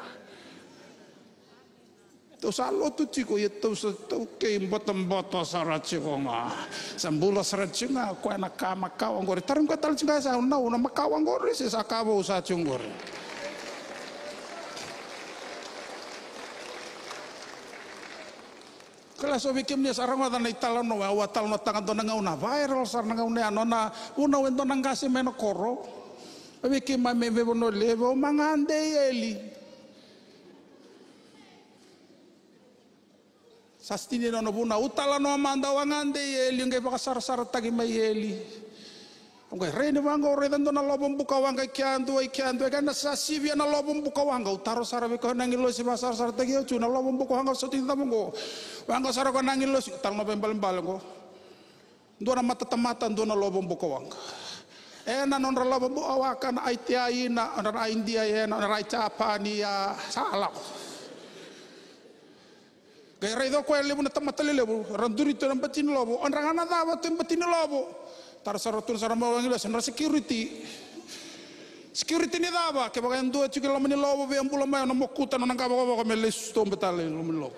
Tou sa lotu tiko, ia tou sa, tou kei batabata sara tiko ga. Sa bula sara tiko ga o koya na ka makawa oqori. Tarogi koya tale tiko ga, e sa nau na makawa oqori se sa ka vou sa tiko oqori? Kila, so vei kemuni sa rogoca na italanoa, au a talanoataka dua na gauna, viral sara na gauna ya, nona vunau e dua na qase mai na koro. A vei keimami mai veivanua levu, au ma gade i eli. Sa sitini nona vunau, au talanoa mada, au a gade i eli, qai vakasarasarataki mai eli. Au qai rai ni vaqo, au raica dua na lovo bukawaqa i kea, dua i kea, dua i kea, na sa sivia na lovo bukawaqa. Au taro sara vei koya na agilosi vakasarasarataki au tu, na lovo bukawaqa soti cava qo? Vaqo sara koya na agilosi, talanoa veibalebale qo. Dua na matatamata, dua na lovo bukawaqa. Ena nodra lovo bukawaqa na Aitiaina, nodra na Aidia, ena nodra Aijapani, ia sa lako. Qai raica o koya e levu na tamata lelevu, ra duri tu ena bati ni lovo, o dra ga na cava tu e bati ni lovo. Tara sara tu na sara mai o agilosi, o dra security. Security ni cava? Kevaka e dua e tiko e loma ni lovo, via bula mai, o na mokuta na nona qavokavoka me lesu toba tale e loma ni lovo.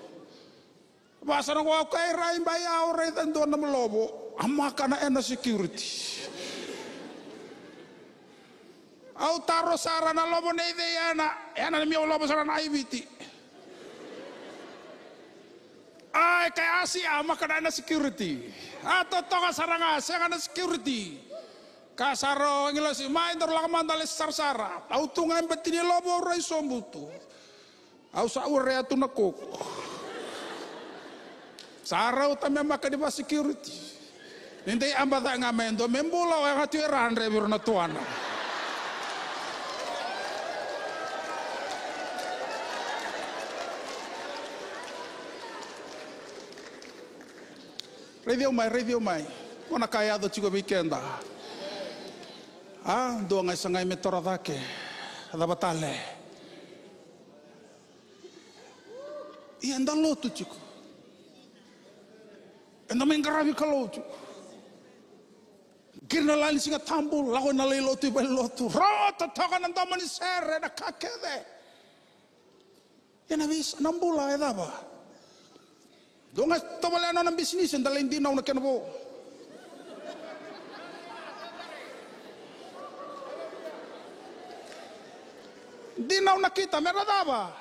Vasa na qo, au kai rai bai au raica e dua na lovo, a maka na ena security. Au taro sara na lovo nei cei ena, ena na mia lovo sara na Aiviti. Ai, kai asi a maka na ena security. A totoka sara ga, sega na security. Ka sara o agilosi, mai daru lako mada lai sarasara. Au tu ga e bati ni lovo, au rai sobu tu. Au sa urea tu na koko. Sa rauta me maka ni va security. Ni dei aba ca ga me dua me bula, o yaga tu e ra dre vei ira na tuana. Raici au mai, raici au mai. Ko na ka e yaco tiko vei keda. A, dua ga e sagai me toro cake. Cava tale? Ia eda lotu tiko. Eda mai qaravi Kalou tiko. Kiri na lali ni Siga Tabu, lako na lai lotu i vale ni lotu. Rota toka na domo ni sere, na ka kece. Ia na veisa, na bula e cava? Dua ga e tovolea na nona bisinisi, e dau lai dinau na kena vo. Dinau na kita, me ra cava?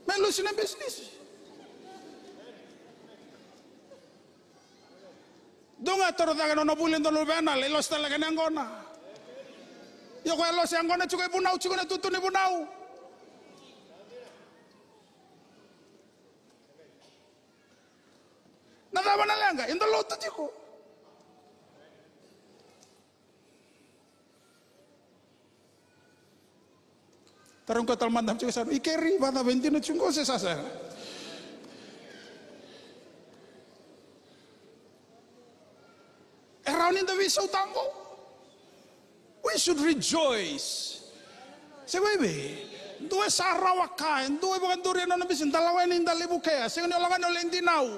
Me lusi na bisinisi. Dua ga e toro cake na nona vuli e dua na luvena, lai losi tale ga na yaqona. Ia o koya e losi yaqona tiko, e vunau tiko na tutu ni vunau. Na cava na leqa? Eda lotu tiko. Tarogi koya tale mada, tiko sa, i keri, vacava, e dina tiko qo se sa sega? E rawa ni da veisautaka qo. We should rejoice. Se vei vei? Dua e sa rawa ka, e dua e vakaduri ena nona bisinisi, da lawena ni da lai vukea, sega ni o lako yani o lai dinau.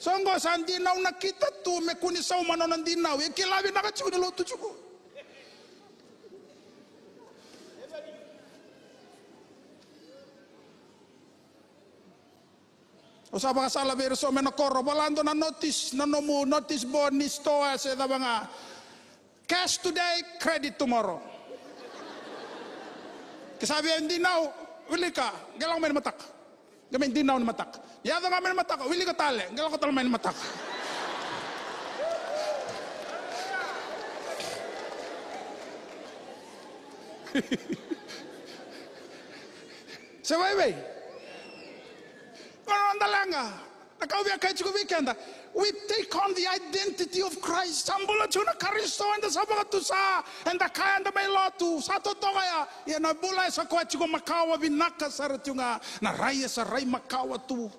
So qo sa dinau na kita tu, me kua ni sauma na nona dinau, e kila vinaka tiko ni lotu tiko. O sa vakasala vei ira so mai na koro, vola dua na notice, na nomu notice board ni store se cava ga. Cash today, credit tomorrow. Ke sa via dinau, wilika, qai lako mai ni mataka. Qai mai dinau ni mataka. Ni yaco ga mai ni mataka, wilika tale, qai lako tale mai ni mataka. Se vaivai. Qo na noda leqa. Na ka au via kaya tiko vei keda, we take on the identity of Christ. Sa bula tiko na Karisito, eda sa vakatusa, eda kaya eda mai lotu, sa totoka ya. Ia na bula e sa koya tiko makawa vinaka sara tiko ga, na rai e sa rai makawa tu.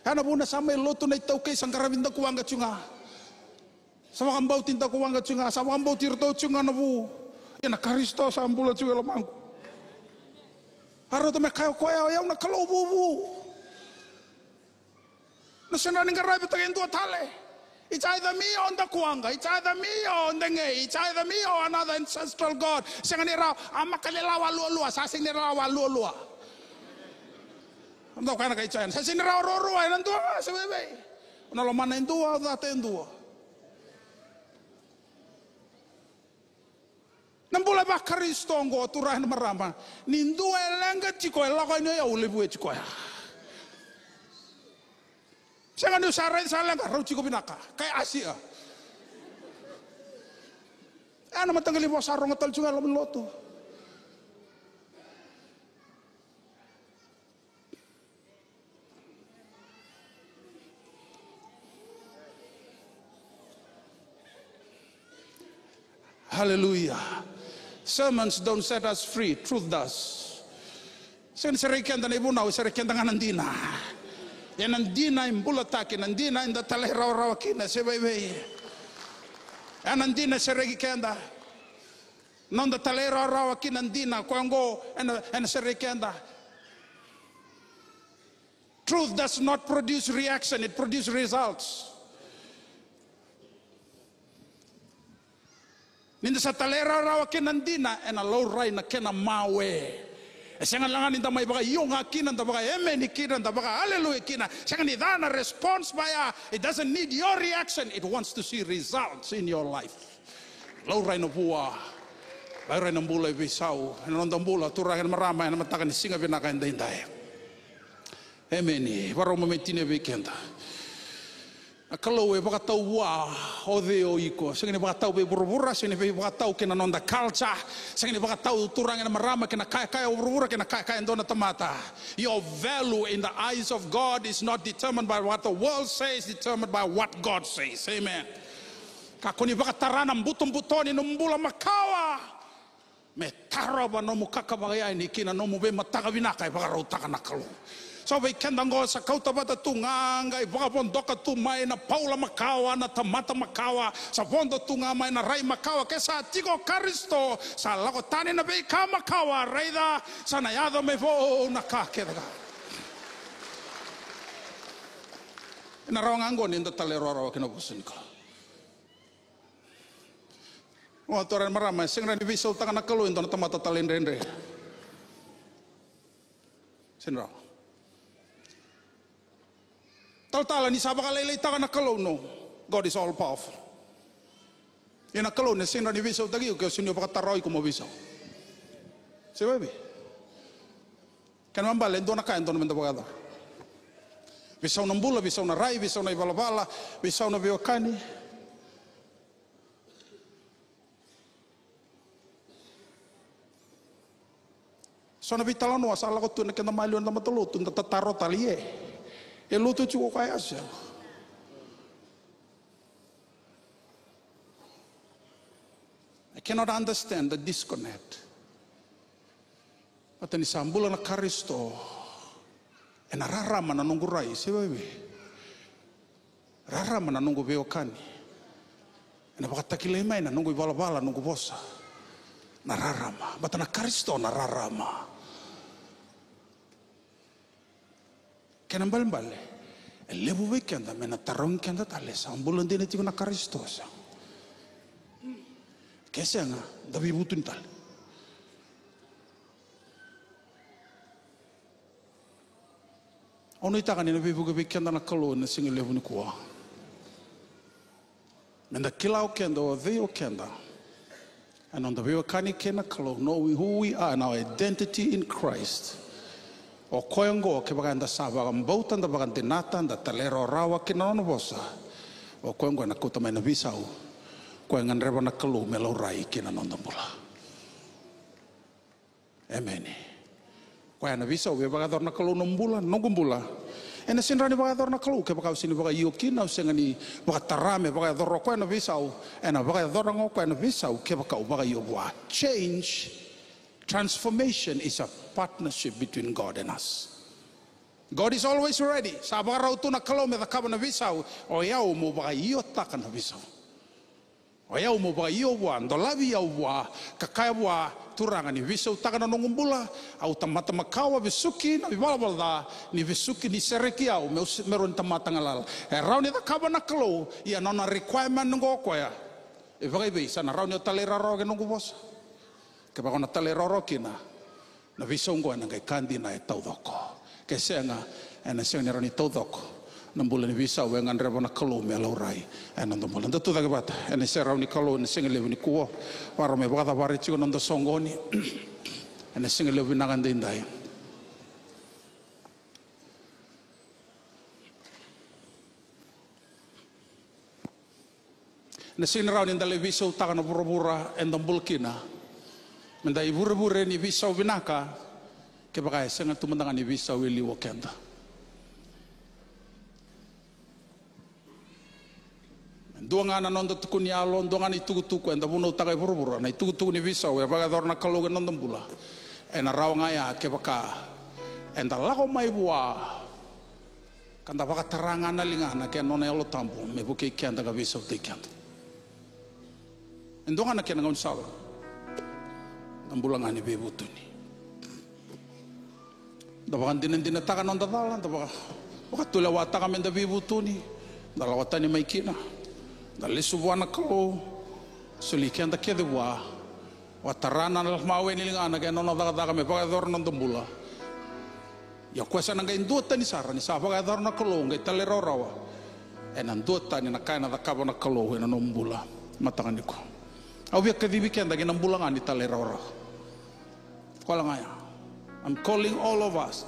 Ya na vuna sa mai lotu na iTaukei, sa qaravi dakuwaqa tiko ga. Sa vakabauti dakuwaqa tiko ga, sa vakabauti iratou tiko ga na vu. Ia na Karisito sa bula tiko e lomaqu. A rauta me kaya o koya, o yau na Kalou vuvu. Na sega ni qaravi vata kei dua tale. It's either me or dakuwaqa. It's either me or degei. It's either me or another ancestral god. Sega ni rawa, a maka ni lawa lualua, sa sega ni lawa lualua. Dou kaya na kai China, sa sega ni rawa ruarua, ena dua ga se vevei. O na lomana e dua, o cata e dua. Na bula vaKarisito oqo, turaga na marama, ni dua e leqa tiko, e lako yani o yau, levu e tiko ya. Sega niu sa raica sa leqa, rau tiko vinaka. Kai Asia. E na mataqali vosa rogo tale tiko ga e loma ni lotu. Hallelujah. Sermons don't set us free. Truth does. Sega ni sereki keda na ivunau, e sereki keda ga na dina. Ia na dina e bulataki, na dina eda talairawarawa kina, se vaivei. Ia na dina e sereki keda. Noda talairawarawa kina na dina, koya oqo ena, ena sereki keda. Truth does not produce reaction, it produces results. Ni da sa talairawarawa kina na dina, ena laurai na kena mawe. E sega laga ni da mai vakaio ga kina, da vakaemeni kina, da vakaaleluya kina. Sega ni ca na response vaya. It doesn't need your reaction. It wants to see results in your life. Laurai na vua. Laurai na bula e veisau ena noda bula, turaga na marama, ena mataka ni siga vinaka edaidai. Emeni. Varau mai me tinia vei keda. Na Kalou e vakatau vua o cei o iko. Sega ni vakatau vei vuravura, sega ni vei vakatau kei na noda culture, sega ni vakatau, turaga na marama, kei na kayakaya o vuravura, kei na kayakaya e dua na tamata. Your value in the eyes of God is not determined by what the world says, determined by what God says. Amen. Kakua ni vakatara na butobuto ni nomu bula makawa me tarova nomu kakavakayani ki na nomu veimataka vinaka e vakarautaka na Kalou. So vei keda oqo sa kauta vata tu ga, qai vakavodoka tu mai na paula makawa, na tamata makawa, sa vodo tu ga mai na rai makawa. Ke sa tiko Karisito, sa lako tani na veika makawa, raica, sa na yaco mai vou na ka kece ga. Ena rawa ga oqo ni da talairawarawa ki na vosa ni Kalou. O turaga na marama, e sega ni veisautaka na Kalou e dua na tamata talaidredre. Sega ni rawa. Talatala, ni sa vakalailaitaka na Kalou, no. God is all powerful. Ia na Kalou na sega ni veisautaki iko ke o sega ni vakatara iko mo veisau. Se vei? Kena ibalebale e dua na ka e dodonu meda vakayacora. Veisau na bula, veisau na rai, veisau na ivalavala, veisau na veiwekani. So na veitalanoa sa lako tu ena keda maliwa na tamata lotu, da tataro tale, e, e lotu tiko o koya, e sega. I cannot understand the disconnect. Baleta ni sa bula na Karisito, ena rarama na noqu rai, se vei? Rarama na noqu veiwekani. Ena vakatakilai mai na noqu ivalavala, noqu vosa. Na rarama. Baleta na Karisito na rarama. Kena ibalebale, e levu vei keda me na tarogi keda tale, sa bula dina tiko na Karisito, sa? Ke sega, da veivutuni tale. Au nuitaka ni na veivuke vei keda na Kalou ena siga levu nikua. Meda kila o keda o cei o keda. Ena noda veiwekani kei na Kalou, know who we are and our identity in Christ. O koya oqo, kevaka eda sa vakabauta, da vakadinata, da talairawarawa ki na nona vosa, o koya oqo ena kauta mai na veisau. Koya e gadreva na Kalou me laurai ki na noda bula. Emeni. Koya na veisau e vakayacora na Kalou, nomu bula, noqu bula. Ena sega ni vakayacora na Kalou kevaka au sega ni vakaio kina, au sega ni vakatara me vakayacora o koya na veisau. Ena vakayacora ga o koya na veisau kevaka au vakaio vua. Change, transformation is a partnership between God and us. God is always ready. Sa vakarau tu na Kalou me cakava na veisau, o yau meu vakaiotaka na veisau. O yau meu vakaio vua, dolavi au vua, ka kaya vua, Turaga, ni veisautaka na noqu bula. Au tamata makawa, vesuki na ivalavala ca, ni vesuki, ni sereki au meu se-, me rau ni tamata galala. E rawa ni cakava na Kalou, ia nona requirement oqo o koya. E vakaivei, sa na rawa ni o talairawarawa ki na noqu vosa? Kevaka o na talairawarawa kina, na veisau oqo ena qai ka dina, e taucoko. Ke sega, ena sega ni rawa ni taucoko na bula ni veisau e gadreva na Kalou me laurai ena noda bula. Da tucake vata ena iserau ni Kalou ena siga levu nikua. Vakarau me vakacavari tiko na noda soqoni ena siga levu vinaka edaidai. Ena sega ni rawa ni da lai veisautaka na vuravura eda bula kina, me da ivurevure ni veisau vinaka, kevaka e sega tu mada ga ni veisau e liu o keda. Dua ga na noda tukuni yalo, dua ga na itukutuku eda vunautaka e vuravura, na itukutuku ni veisau e vakayacora na Kalou ena noda bula. Ena rawa ga ya kevaka eda lako mai vua, ka da vakatara ga na ligana kei na nona Yalo Tabu me vukei keda ka veisautaki keda. E dua ga na kena gaunisala, na bula ga ni veivutuni. Da vakadinadinataka na noda cala, da vaka-, vakatulewataka me da veivutuni, da lako tani mai kina, da lesu vua na Kalou, soli keda kece vua, vakatara na mawe ni ligana kei na nona cakacaka me vakayacora na noda bula. Ia o koya sa na qai duatani sara, ni sa vakayacora na Kalou, qai talairawarawa. Ena duatani na ka ena cakava na Kalou ena nomu bula mataka nikua. Au via kacivi keda ki na bula ga ni talairawarawa. Koya ga ya. I'm calling all of us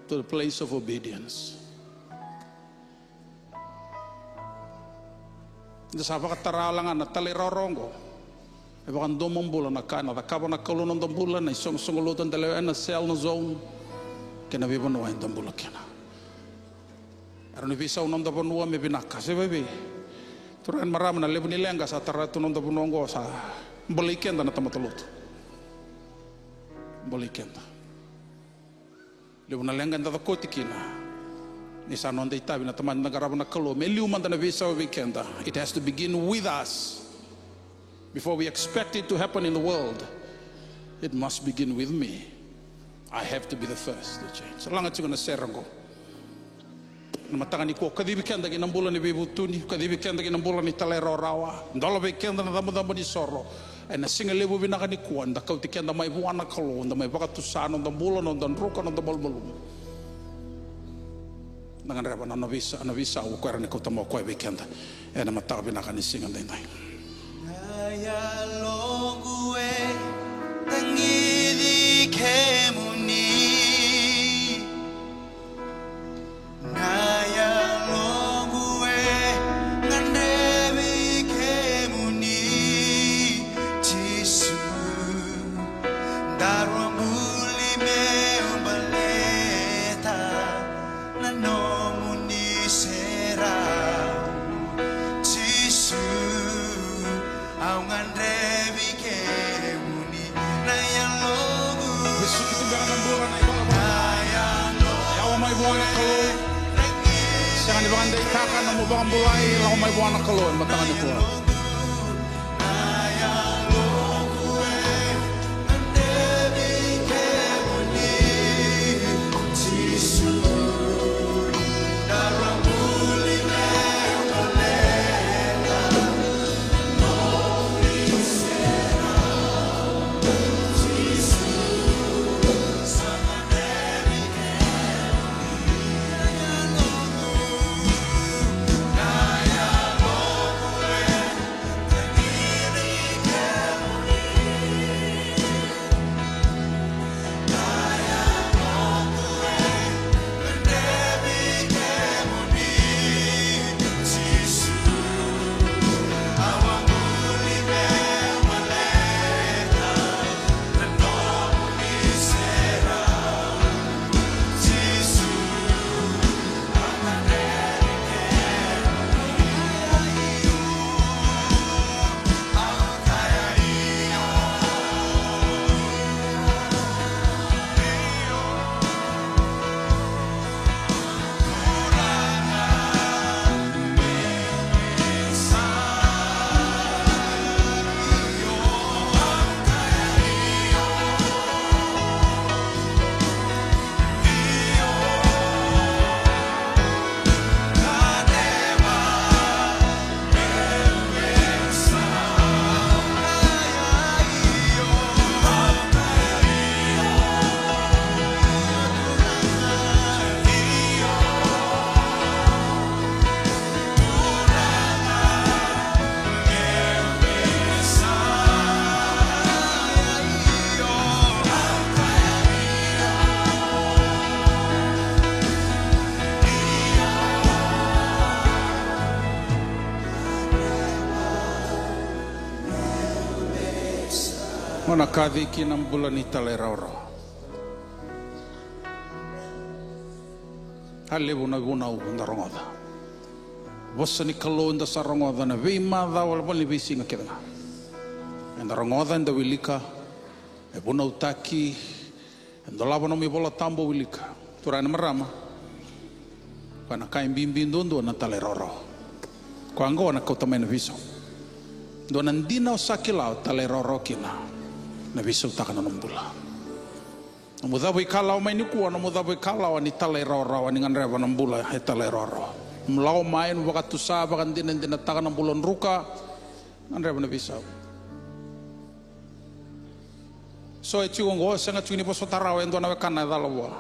to the place of obedience. Da sa vakatara la ga na talairawarawa oqo. E vakadomobula na ka ena cakava na Kalou ena noda bula, na isoqosoqo lotu eda lewena, cell, na zone, kei na veivanua eda bula kina. E rawa ni veisau na noda vanua me vinaka. Se vakaevei? Turaga, marama, na levu ni leqa sa tara tu na noda vanua oqo sa bolei keda na tamata lotu. Bolei keda. Levu na leqa eda cokoti kina. Ni sa noda itavi na tamata eda qarava na Kalou me liu mada na veisau vei keda. It has to begin with us. Before we expect it to happen in the world, it must begin with me. I have to be the first to change. Sa laga tiko na sere oqo. Na mataka nikua, kacivi keda ki na bula ni veivutuni, kacivi keda ki na bula ni talairawarawa, dola vei keda na cabocabo ni soro. Ena siga levu vinaka nikua, da kauti keda mai vua na Kalou, da mai vakatusa na noda bula, na noda druka, na noda malumalumu. Da gadreva na nona veisa-, na veisau o koya e rawa ni kauta mai o koya vei keda. Ena mataka vinaka ni siga daidai. Na yaloqu e tagicini kemuni. Na yaloqu e gadrevi kemuni, Jisu. Daru a buli meu baleta na nomuni serau, Jisu. Au gadrevi kemuni, na yaloqu. Vesuki tu beka na bula na ivalavala. Na yaloqu. Yawa mai vua na Kalou. Sega ni vakadeitaka na nomu vakabulai, lako mai vua na Kalou ena mataka nikua. Na yaloqu e gadrevi kemuni, Jisu. Na ka cei kina bula ni talairawarawa. A levu na vunau eda rogoca. Vosa ni Kalou eda sa rogoca na veimacawa, levu ni veisiga kece ga. Eda rogoca, eda wilika, e vunautaki, e dolava nomu iVola Tabu, wilika. Turaga, na marama, koya na ka e bibi duadua na talairawarawa. Koya oqo na kauta mai na veisau. Dua na dina o sa kila o talairawarawa kina, na veisautaka na nomu bula. Nomu cavuikalawa mai nikua, nomu cavuikalawa ni talairawarawa, ni gadreva na bula e talairawarawa. Nomu lako mai, nomu vakatusa vakadinadinataka na bula druka, gadreva na veisau. So e tiko oqo, sega tiko ni vosota rawa e dua na wekana e cala vua.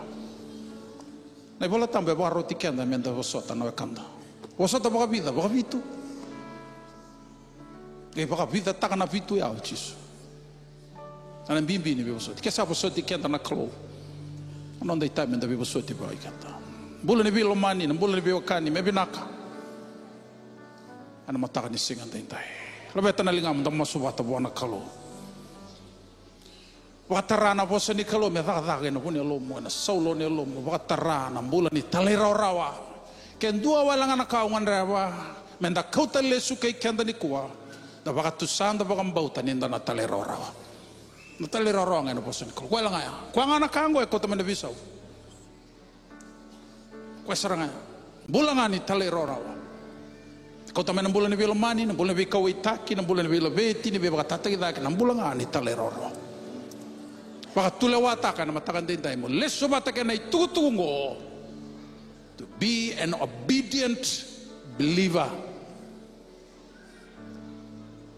Na iVola Tabu e vakaroti keda meda vosota na wekada. Vosota vakavica? Vakavitu. E vakavicataka na vitu ya o Jisu. Na bibi ni veivosoti. Ke sa vosoti keda na Kalou, na noda itavi meda veivosoti vakaikeda. Bula ni veilomani, na bula ni veiwekani, me vinaka. Ena mataka ni siga daidai, laveta na ligamu, da masu vata vua na Kalou. Vakatara na vosa ni Kalou me cakacaka ena vu ni yalomu, ena saula ni yalomu. Vakatara na bula ni talairawarawa. Ke dua wale ga na ka au gadreva meda kauta lesu kei keda nikua, da vakatusa, da vakabauta ni da na talairawarawa. Na talairawarawa ga ena vosa ni Kalou. Koya ga ya. Koya ga na ka oqo e kauta mai na veisau. Koya sara ga ya. Bula ga ni talairawarawa. Kauta mai na bula ni veilomani, na bula ni veikauwaitaki, na bula ni veilaveti, ni veivakatataki cake, na bula ga ni talairawarawa. Vakatulewataka ena mataka daidai mo lesu vata kei na itukutuku oqo. To be an obedient believer.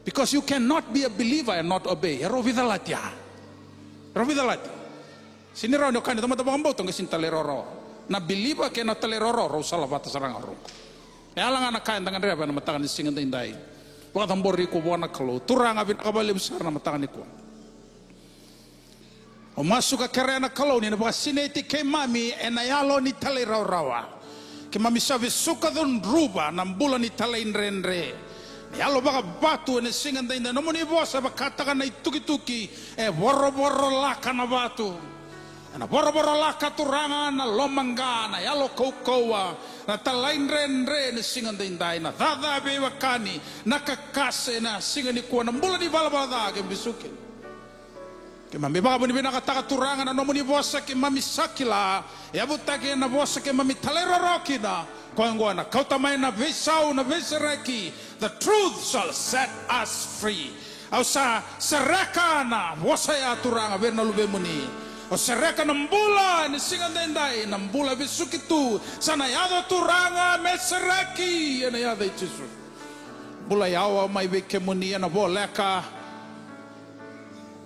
Because you cannot be a believer and not obey. E rau veicalati ya. Rau veicalati. Sega ni rawa ni o kaya ni tamata vakabauta qai sega ni talairawarawa. Na believer kei na talairawarawa rau salavata sara ga rau. E yala ga na ka eda gadreva ena mataka ni siga daidai. Vakacabori iko vua na Kalou. Turaga, vinaka vakalevu sara na mataka nikua. Au masu ka kerea na Kalou ni na vakasinaiti keimami ena yalo ni talairawarawa. Keimami sa vesuka cudruva na bula ni talaidredre. Na yalo vakavatu ena siga daidai. Nomuni vosa e vakataka na itukituki e vorovorolaka na vatu. Ena vorovorolaka, Turaga, na lomaqa, na yalo kaukauwa, na talaidredre ena siga daidai, na caca veiwekani, na kakase ena siga nikua, na bula ni valavala ca keimami vesuki. Keimami vakavinavinakataka, Turaga, na nomuni vosa keimami sa kila, yavutaki ena vosa keimami talairawarawa kina, koya oqo ena kauta mai na veisau, na veisereki. The truth shall set us free. Au sa sereka na vosa ya, Turaga, vei ira na luvemuni. Au sereka na bula ena siga daidai, na bula vesuki tu, sa na yaco, Turaga, me sereki ena yaca i Jisu. Bula yawa mai vei kemuni ena voleka.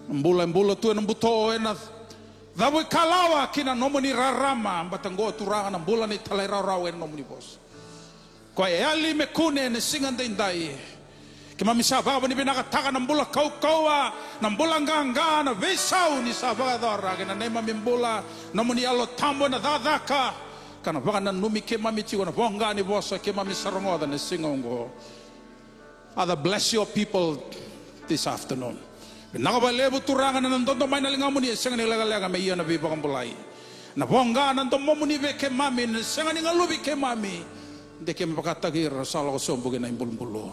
Bula e bula tu ena buto, ena cavuikalawa ki na nomuni rarama. Baleta oqo, Turaga, na bula ni talairawarawa ena nomuni vosa. Koya e yali me kune ena siga daidai. Keimami sa vakavinavinakataka na bula kaukauwa, na bula qaqa, na veisau ni sa vakayacora kei na neimami bula, nomuni Yalo Tabu ena cakacaka, ka na vakananumi keimami tiko na voqa ni vosa keimami sa rogoca ena siga oqo. Father, bless your people this afternoon. Vinaka vakalevu, Turaga, na dodo mai na ligamuni e sega ni lekaleka me ia na veivakabulai. Na voqa na domomuni vei keimami, na sega ni galuvi keimami. De keimami vakataki ira sa lako sobu ki na ibulubulu.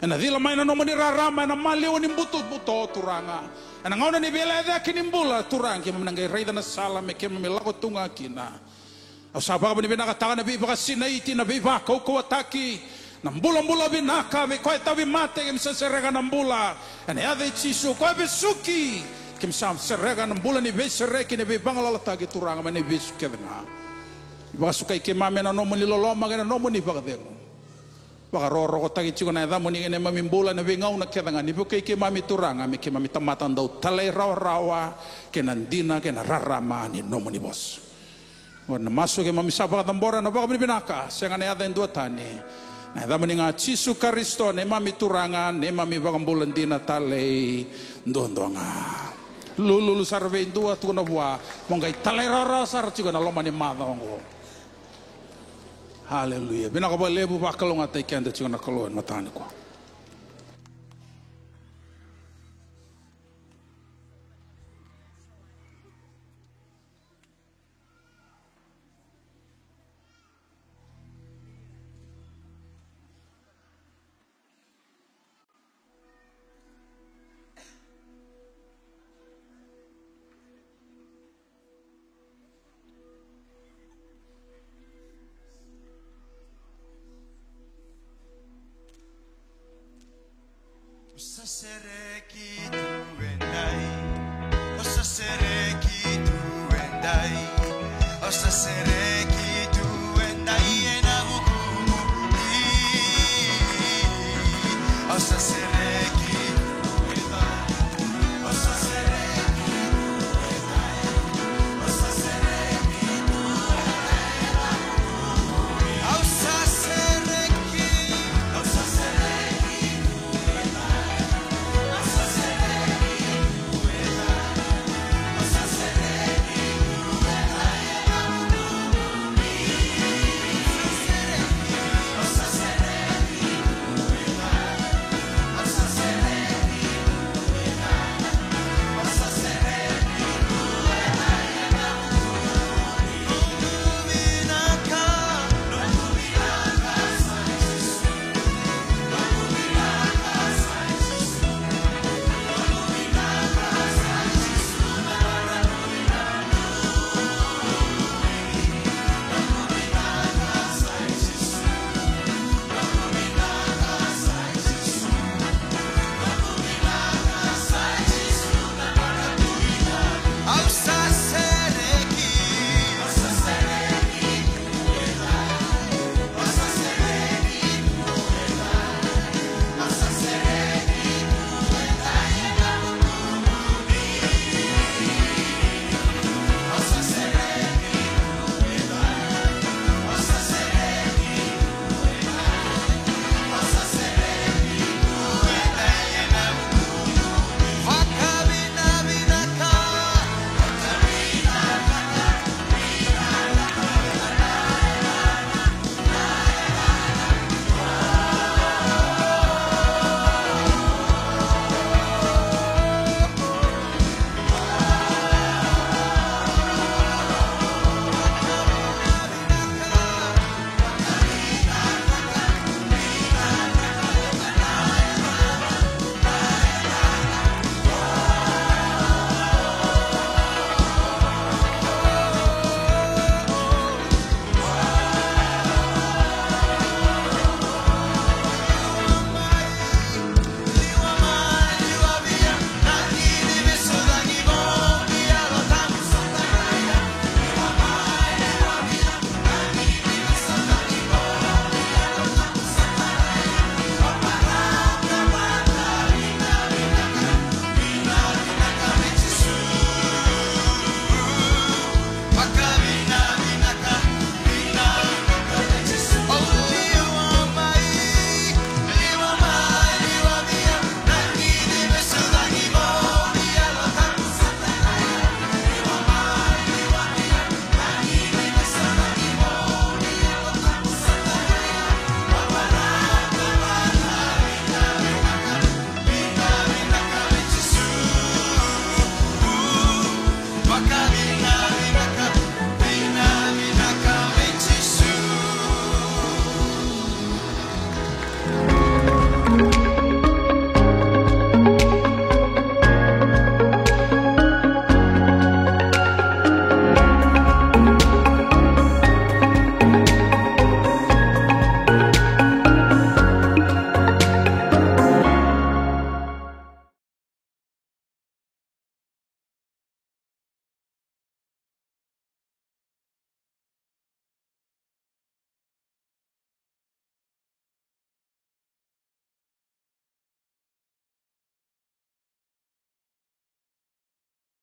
Ena cila mai na nomuni rarama ena maliwa ni butobuto, Turaga. Ena gauna ni veilecayaki ni bula, Turaga, keimami na qai raica na sala me keimami lako tu ga kina. Au sa vakavinavinakataka na veivakasinaiti, na veivakaukauwataki, na bulabula vinaka vei koya e tauvimate, keimami sa sereka na bula ena yaca i Jisu. Koya vesuki, keimami sa sereka na bula ni veisereki, na veivagalalataki, Turaga, mai na ivesu kece ga. Vakasukai keimami ena nomuni loloma kei na nomuni vakacegu. Vakarokorokotaki tiko na yacamuni ena neimami bula ena veigauna kece ga. Ni vukei keimami, Turaga, me keimami tamata dau talairawarawa kei na dina kei na rarama ni nomuni vosa. Oqo na masu keimami sa vakacabora ena vakavinavinaka, sega ena yaca e dua tani, na yacamuni ga Jisu Karisito, neimami Turaga, neimami Vakabula dina talei duadua ga. Lululu sara vei dua, tukuna vua, mo qai talairawarawa sara tiko ena loma ni macawa oqo. Aleluya. Vinaka vakalevu, vakalougatataki keda tiko na Kalou ena mataka nikua. Sereki tu edai, o sa sereki tu edai, o sa sereki